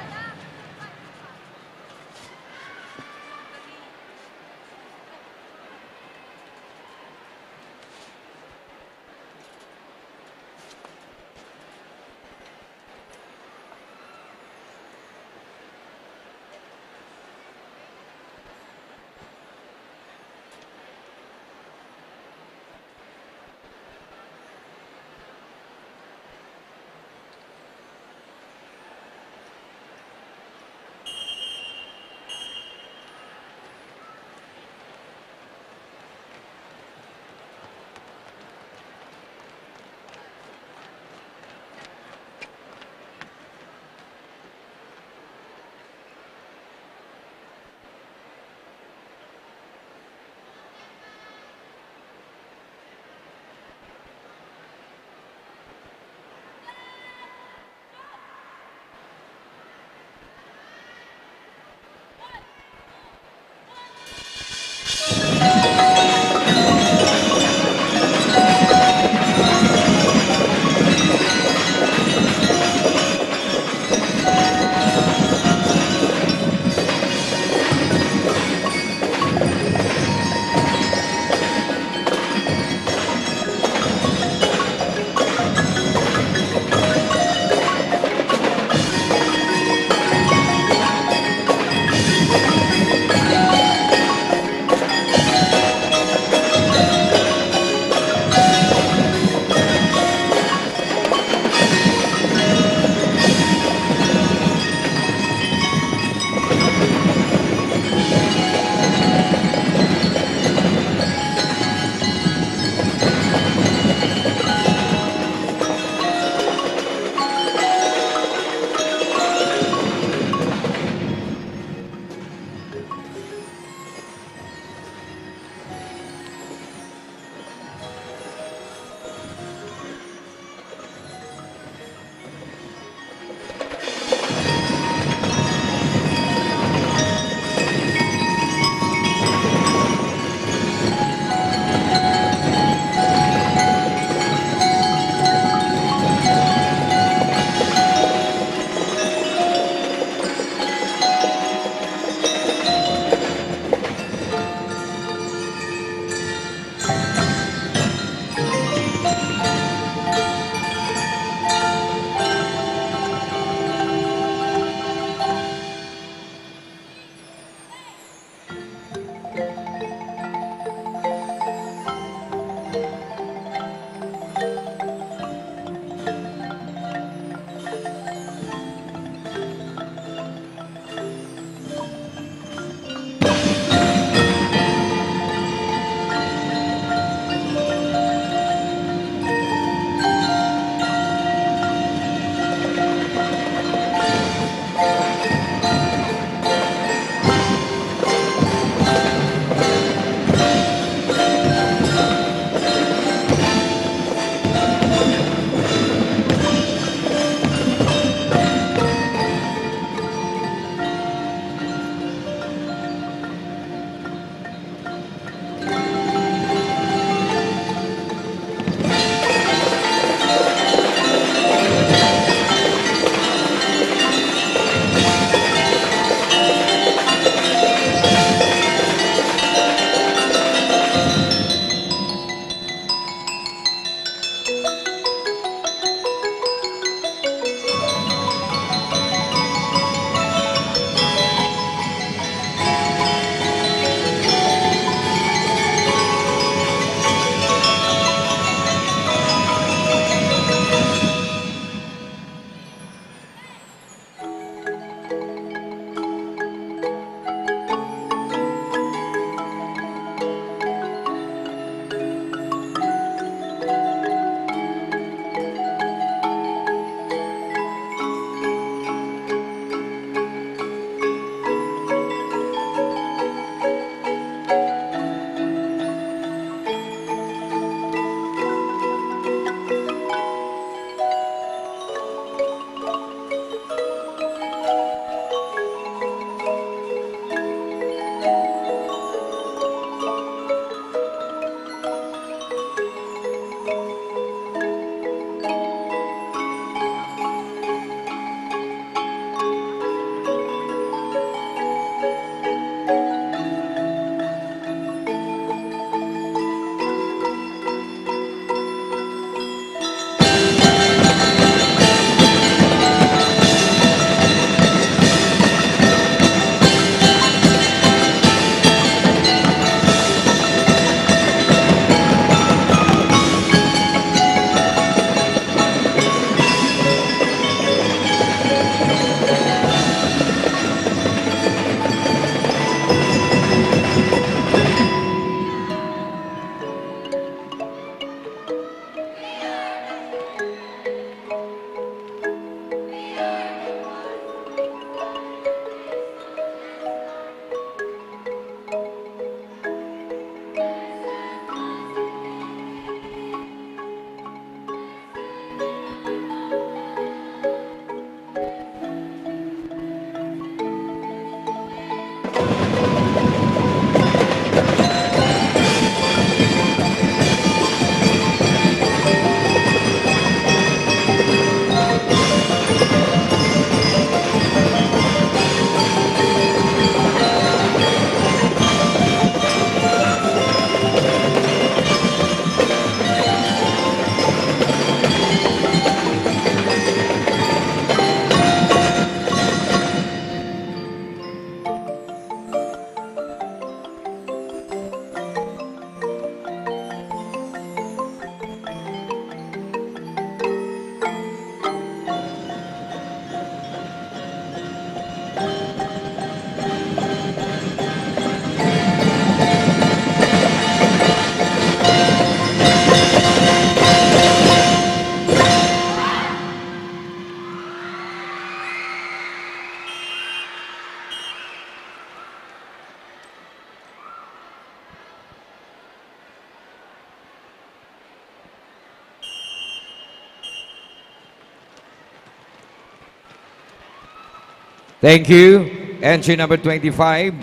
Thank you. Entry number twenty-five,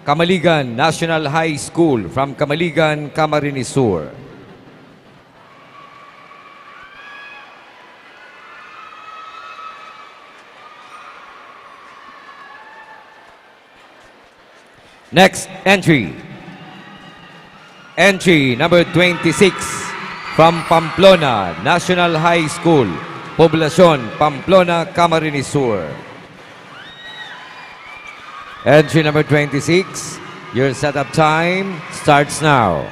Camaligan National High School from Camaligan, Camarines Sur. Next entry. Entry number twenty-six from Pamplona National High School, Poblacion, Pamplona, Camarines Sur. Entry number twenty-six, your setup time starts now.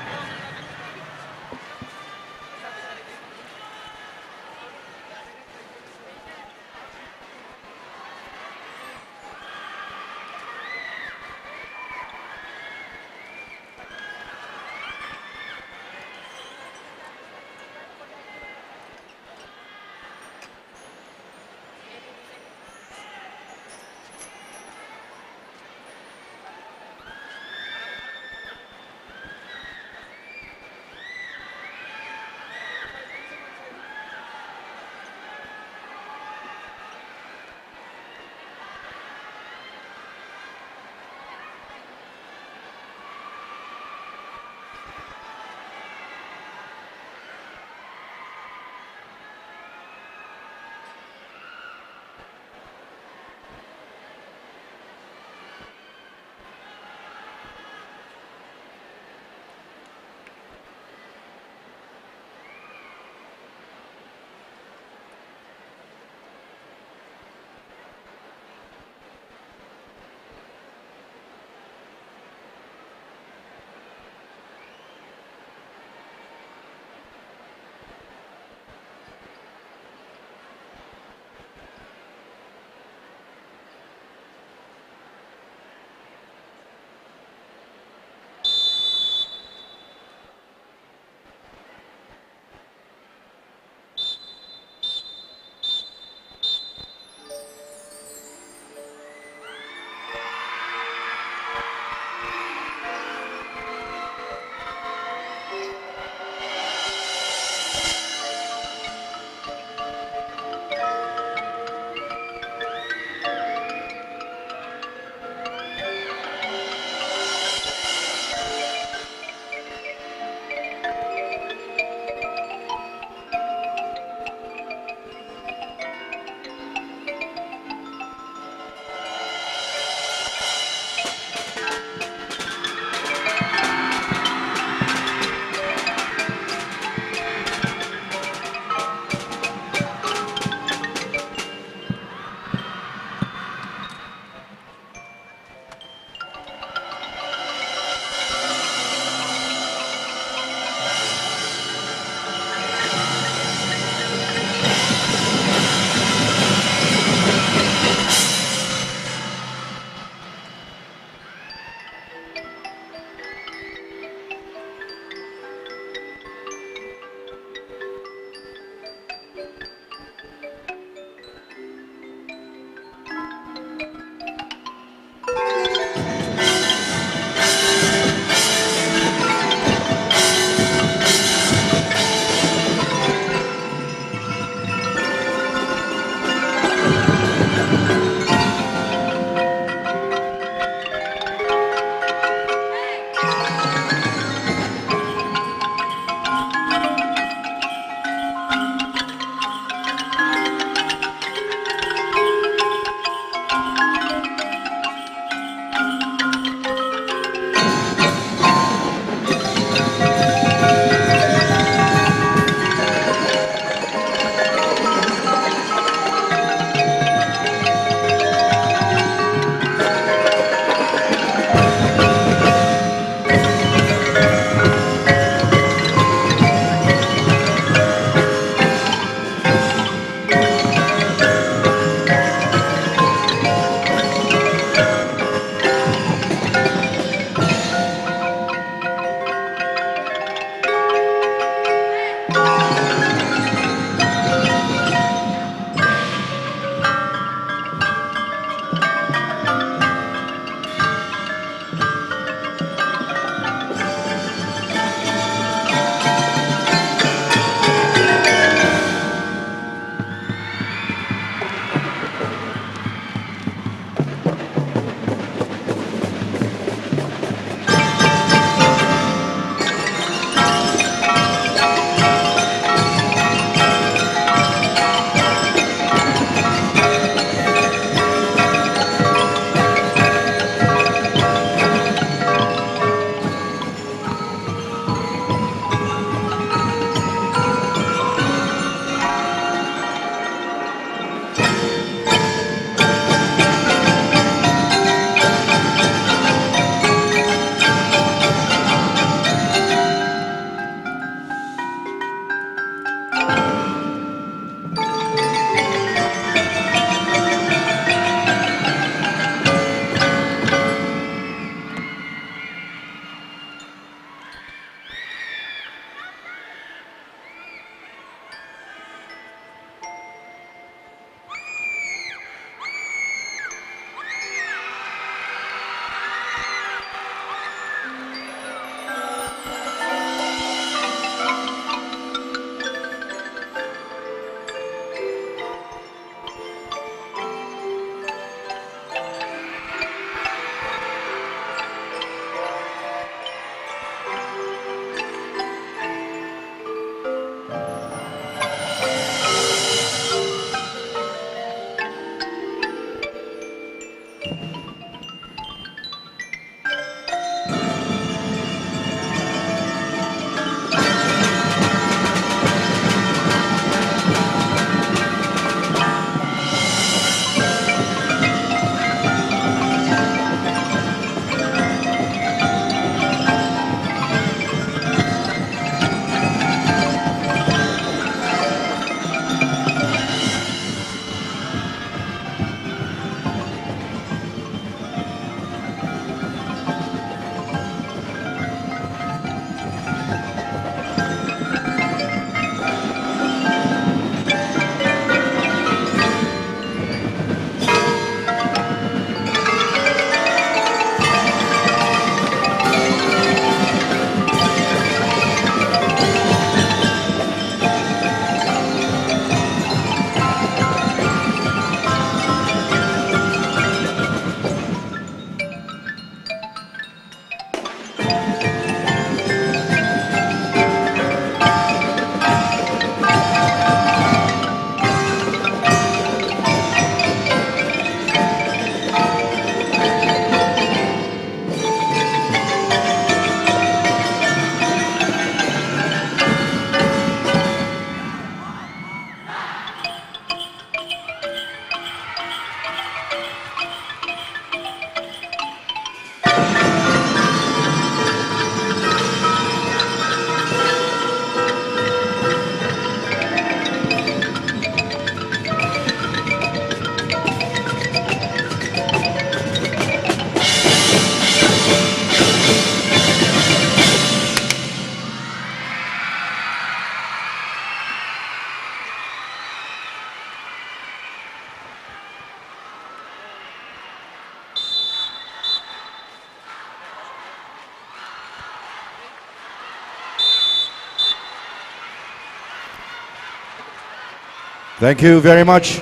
Thank you very much.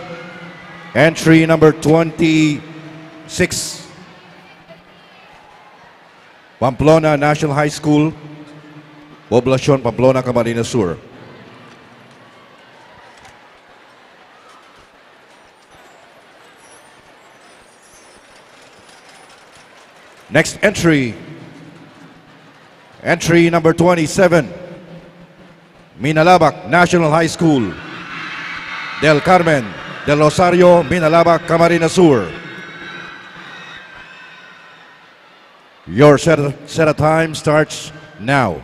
Entry number twenty-six. Pamplona National High School, Poblacion, Pamplona, Camarines Sur. Next entry. Entry number twenty-seven. Minalabac National High School. Del Carmen, Del Rosario, Minalabac, Camarines Sur. Your set, set of time starts now.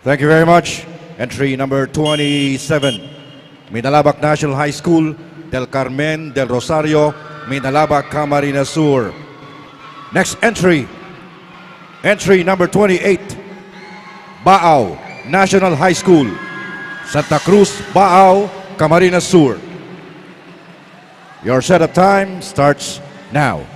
Thank you very much. Entry number twenty-seven, Minalabac National High School, Del Carmen Del Rosario, Minalabac, Camarines Sur. Next entry, entry number twenty-eight, Baao National High School, Santa Cruz, Baao, Camarines Sur. Your setup time starts now.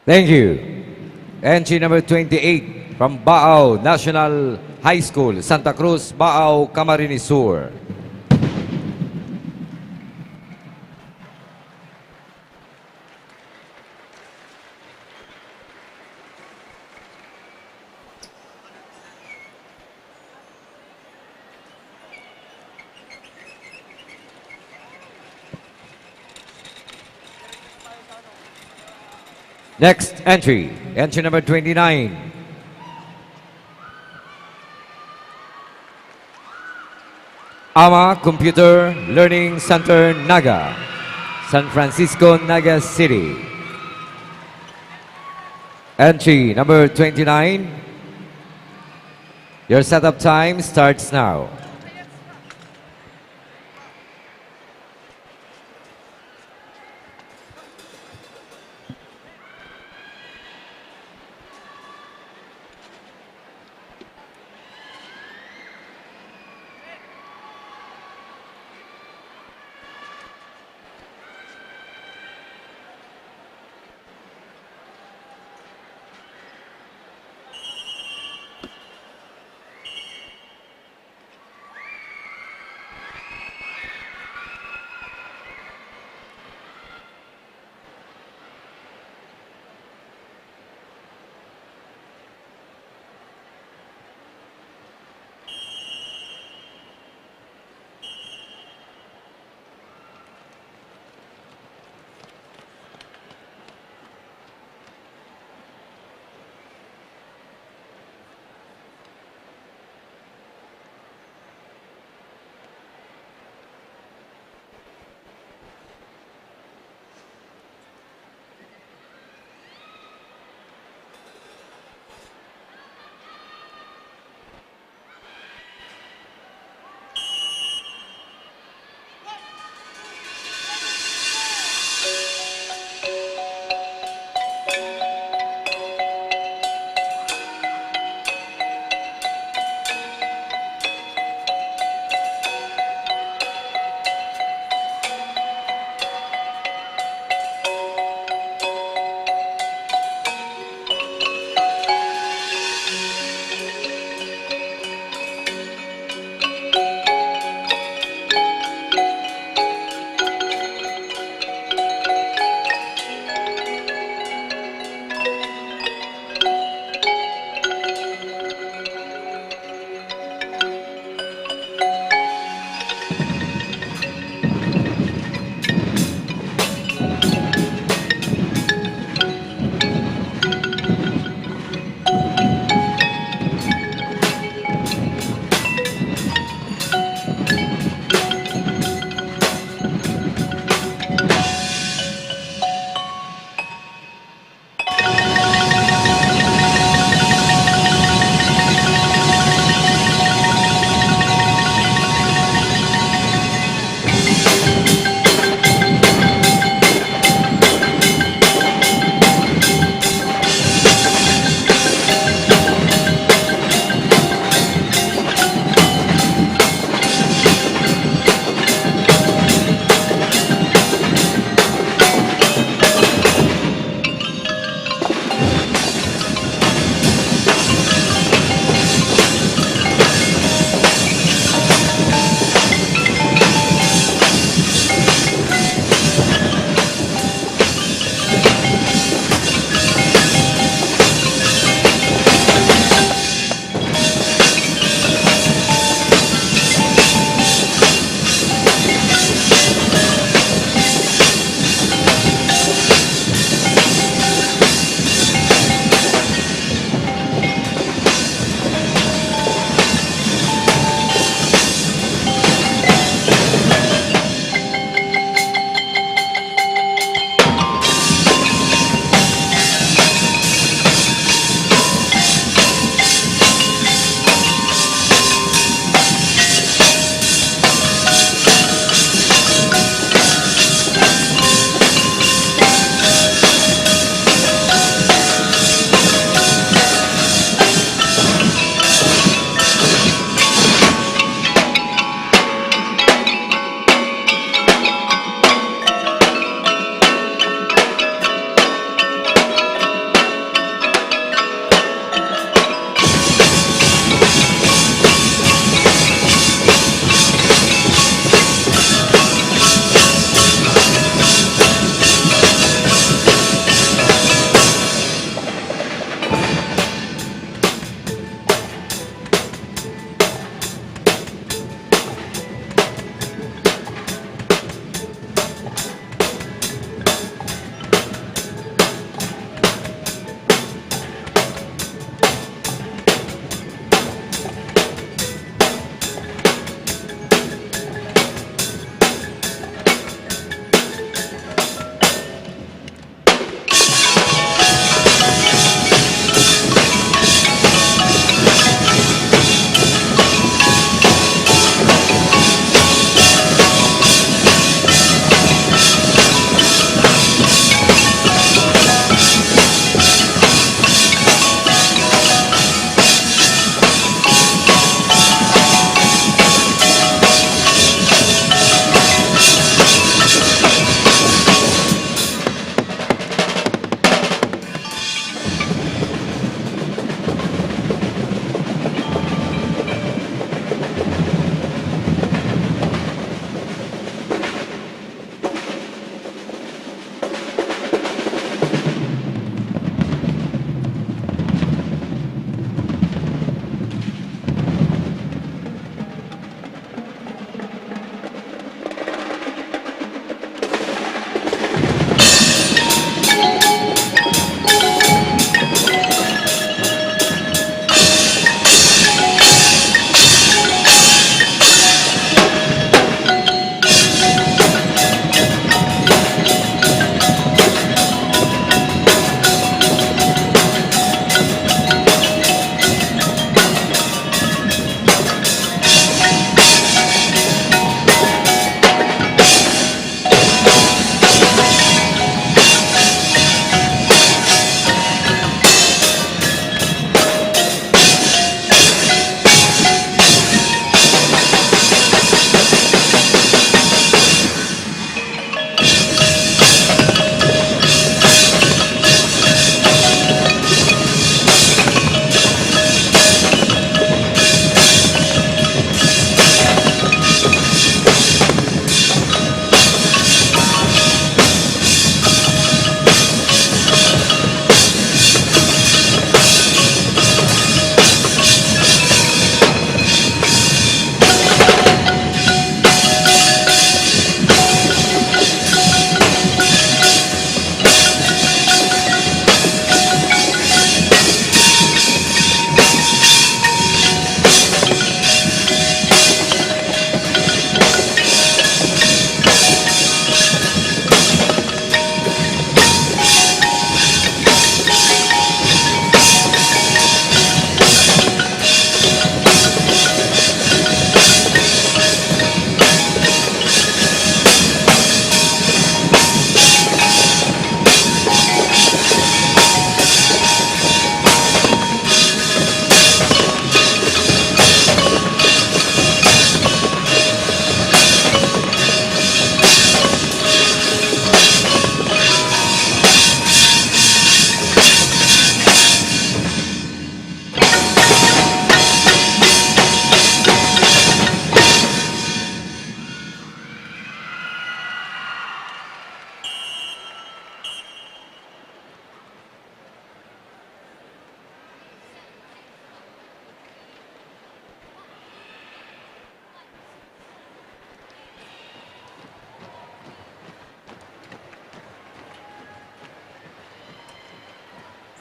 Thank you. Entry number twenty-eight from Baao National High School, Santa Cruz, Baao, Camarines Sur. Next entry, entry number twenty-nine. Ama Computer Learning Center, Naga, San Francisco, Naga City. Entry number twenty-nine. Your setup time starts now.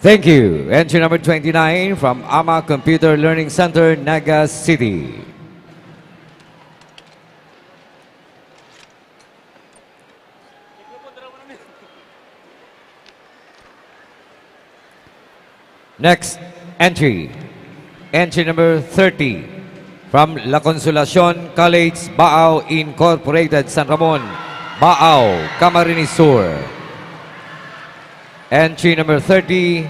Thank you. Entry number twenty-nine from Ama Computer Learning Center, Naga City. Next entry. Entry number thirty from La Consolacion College, Baao Incorporated, San Ramon, Baao, Camarines Sur. Entry number thirty,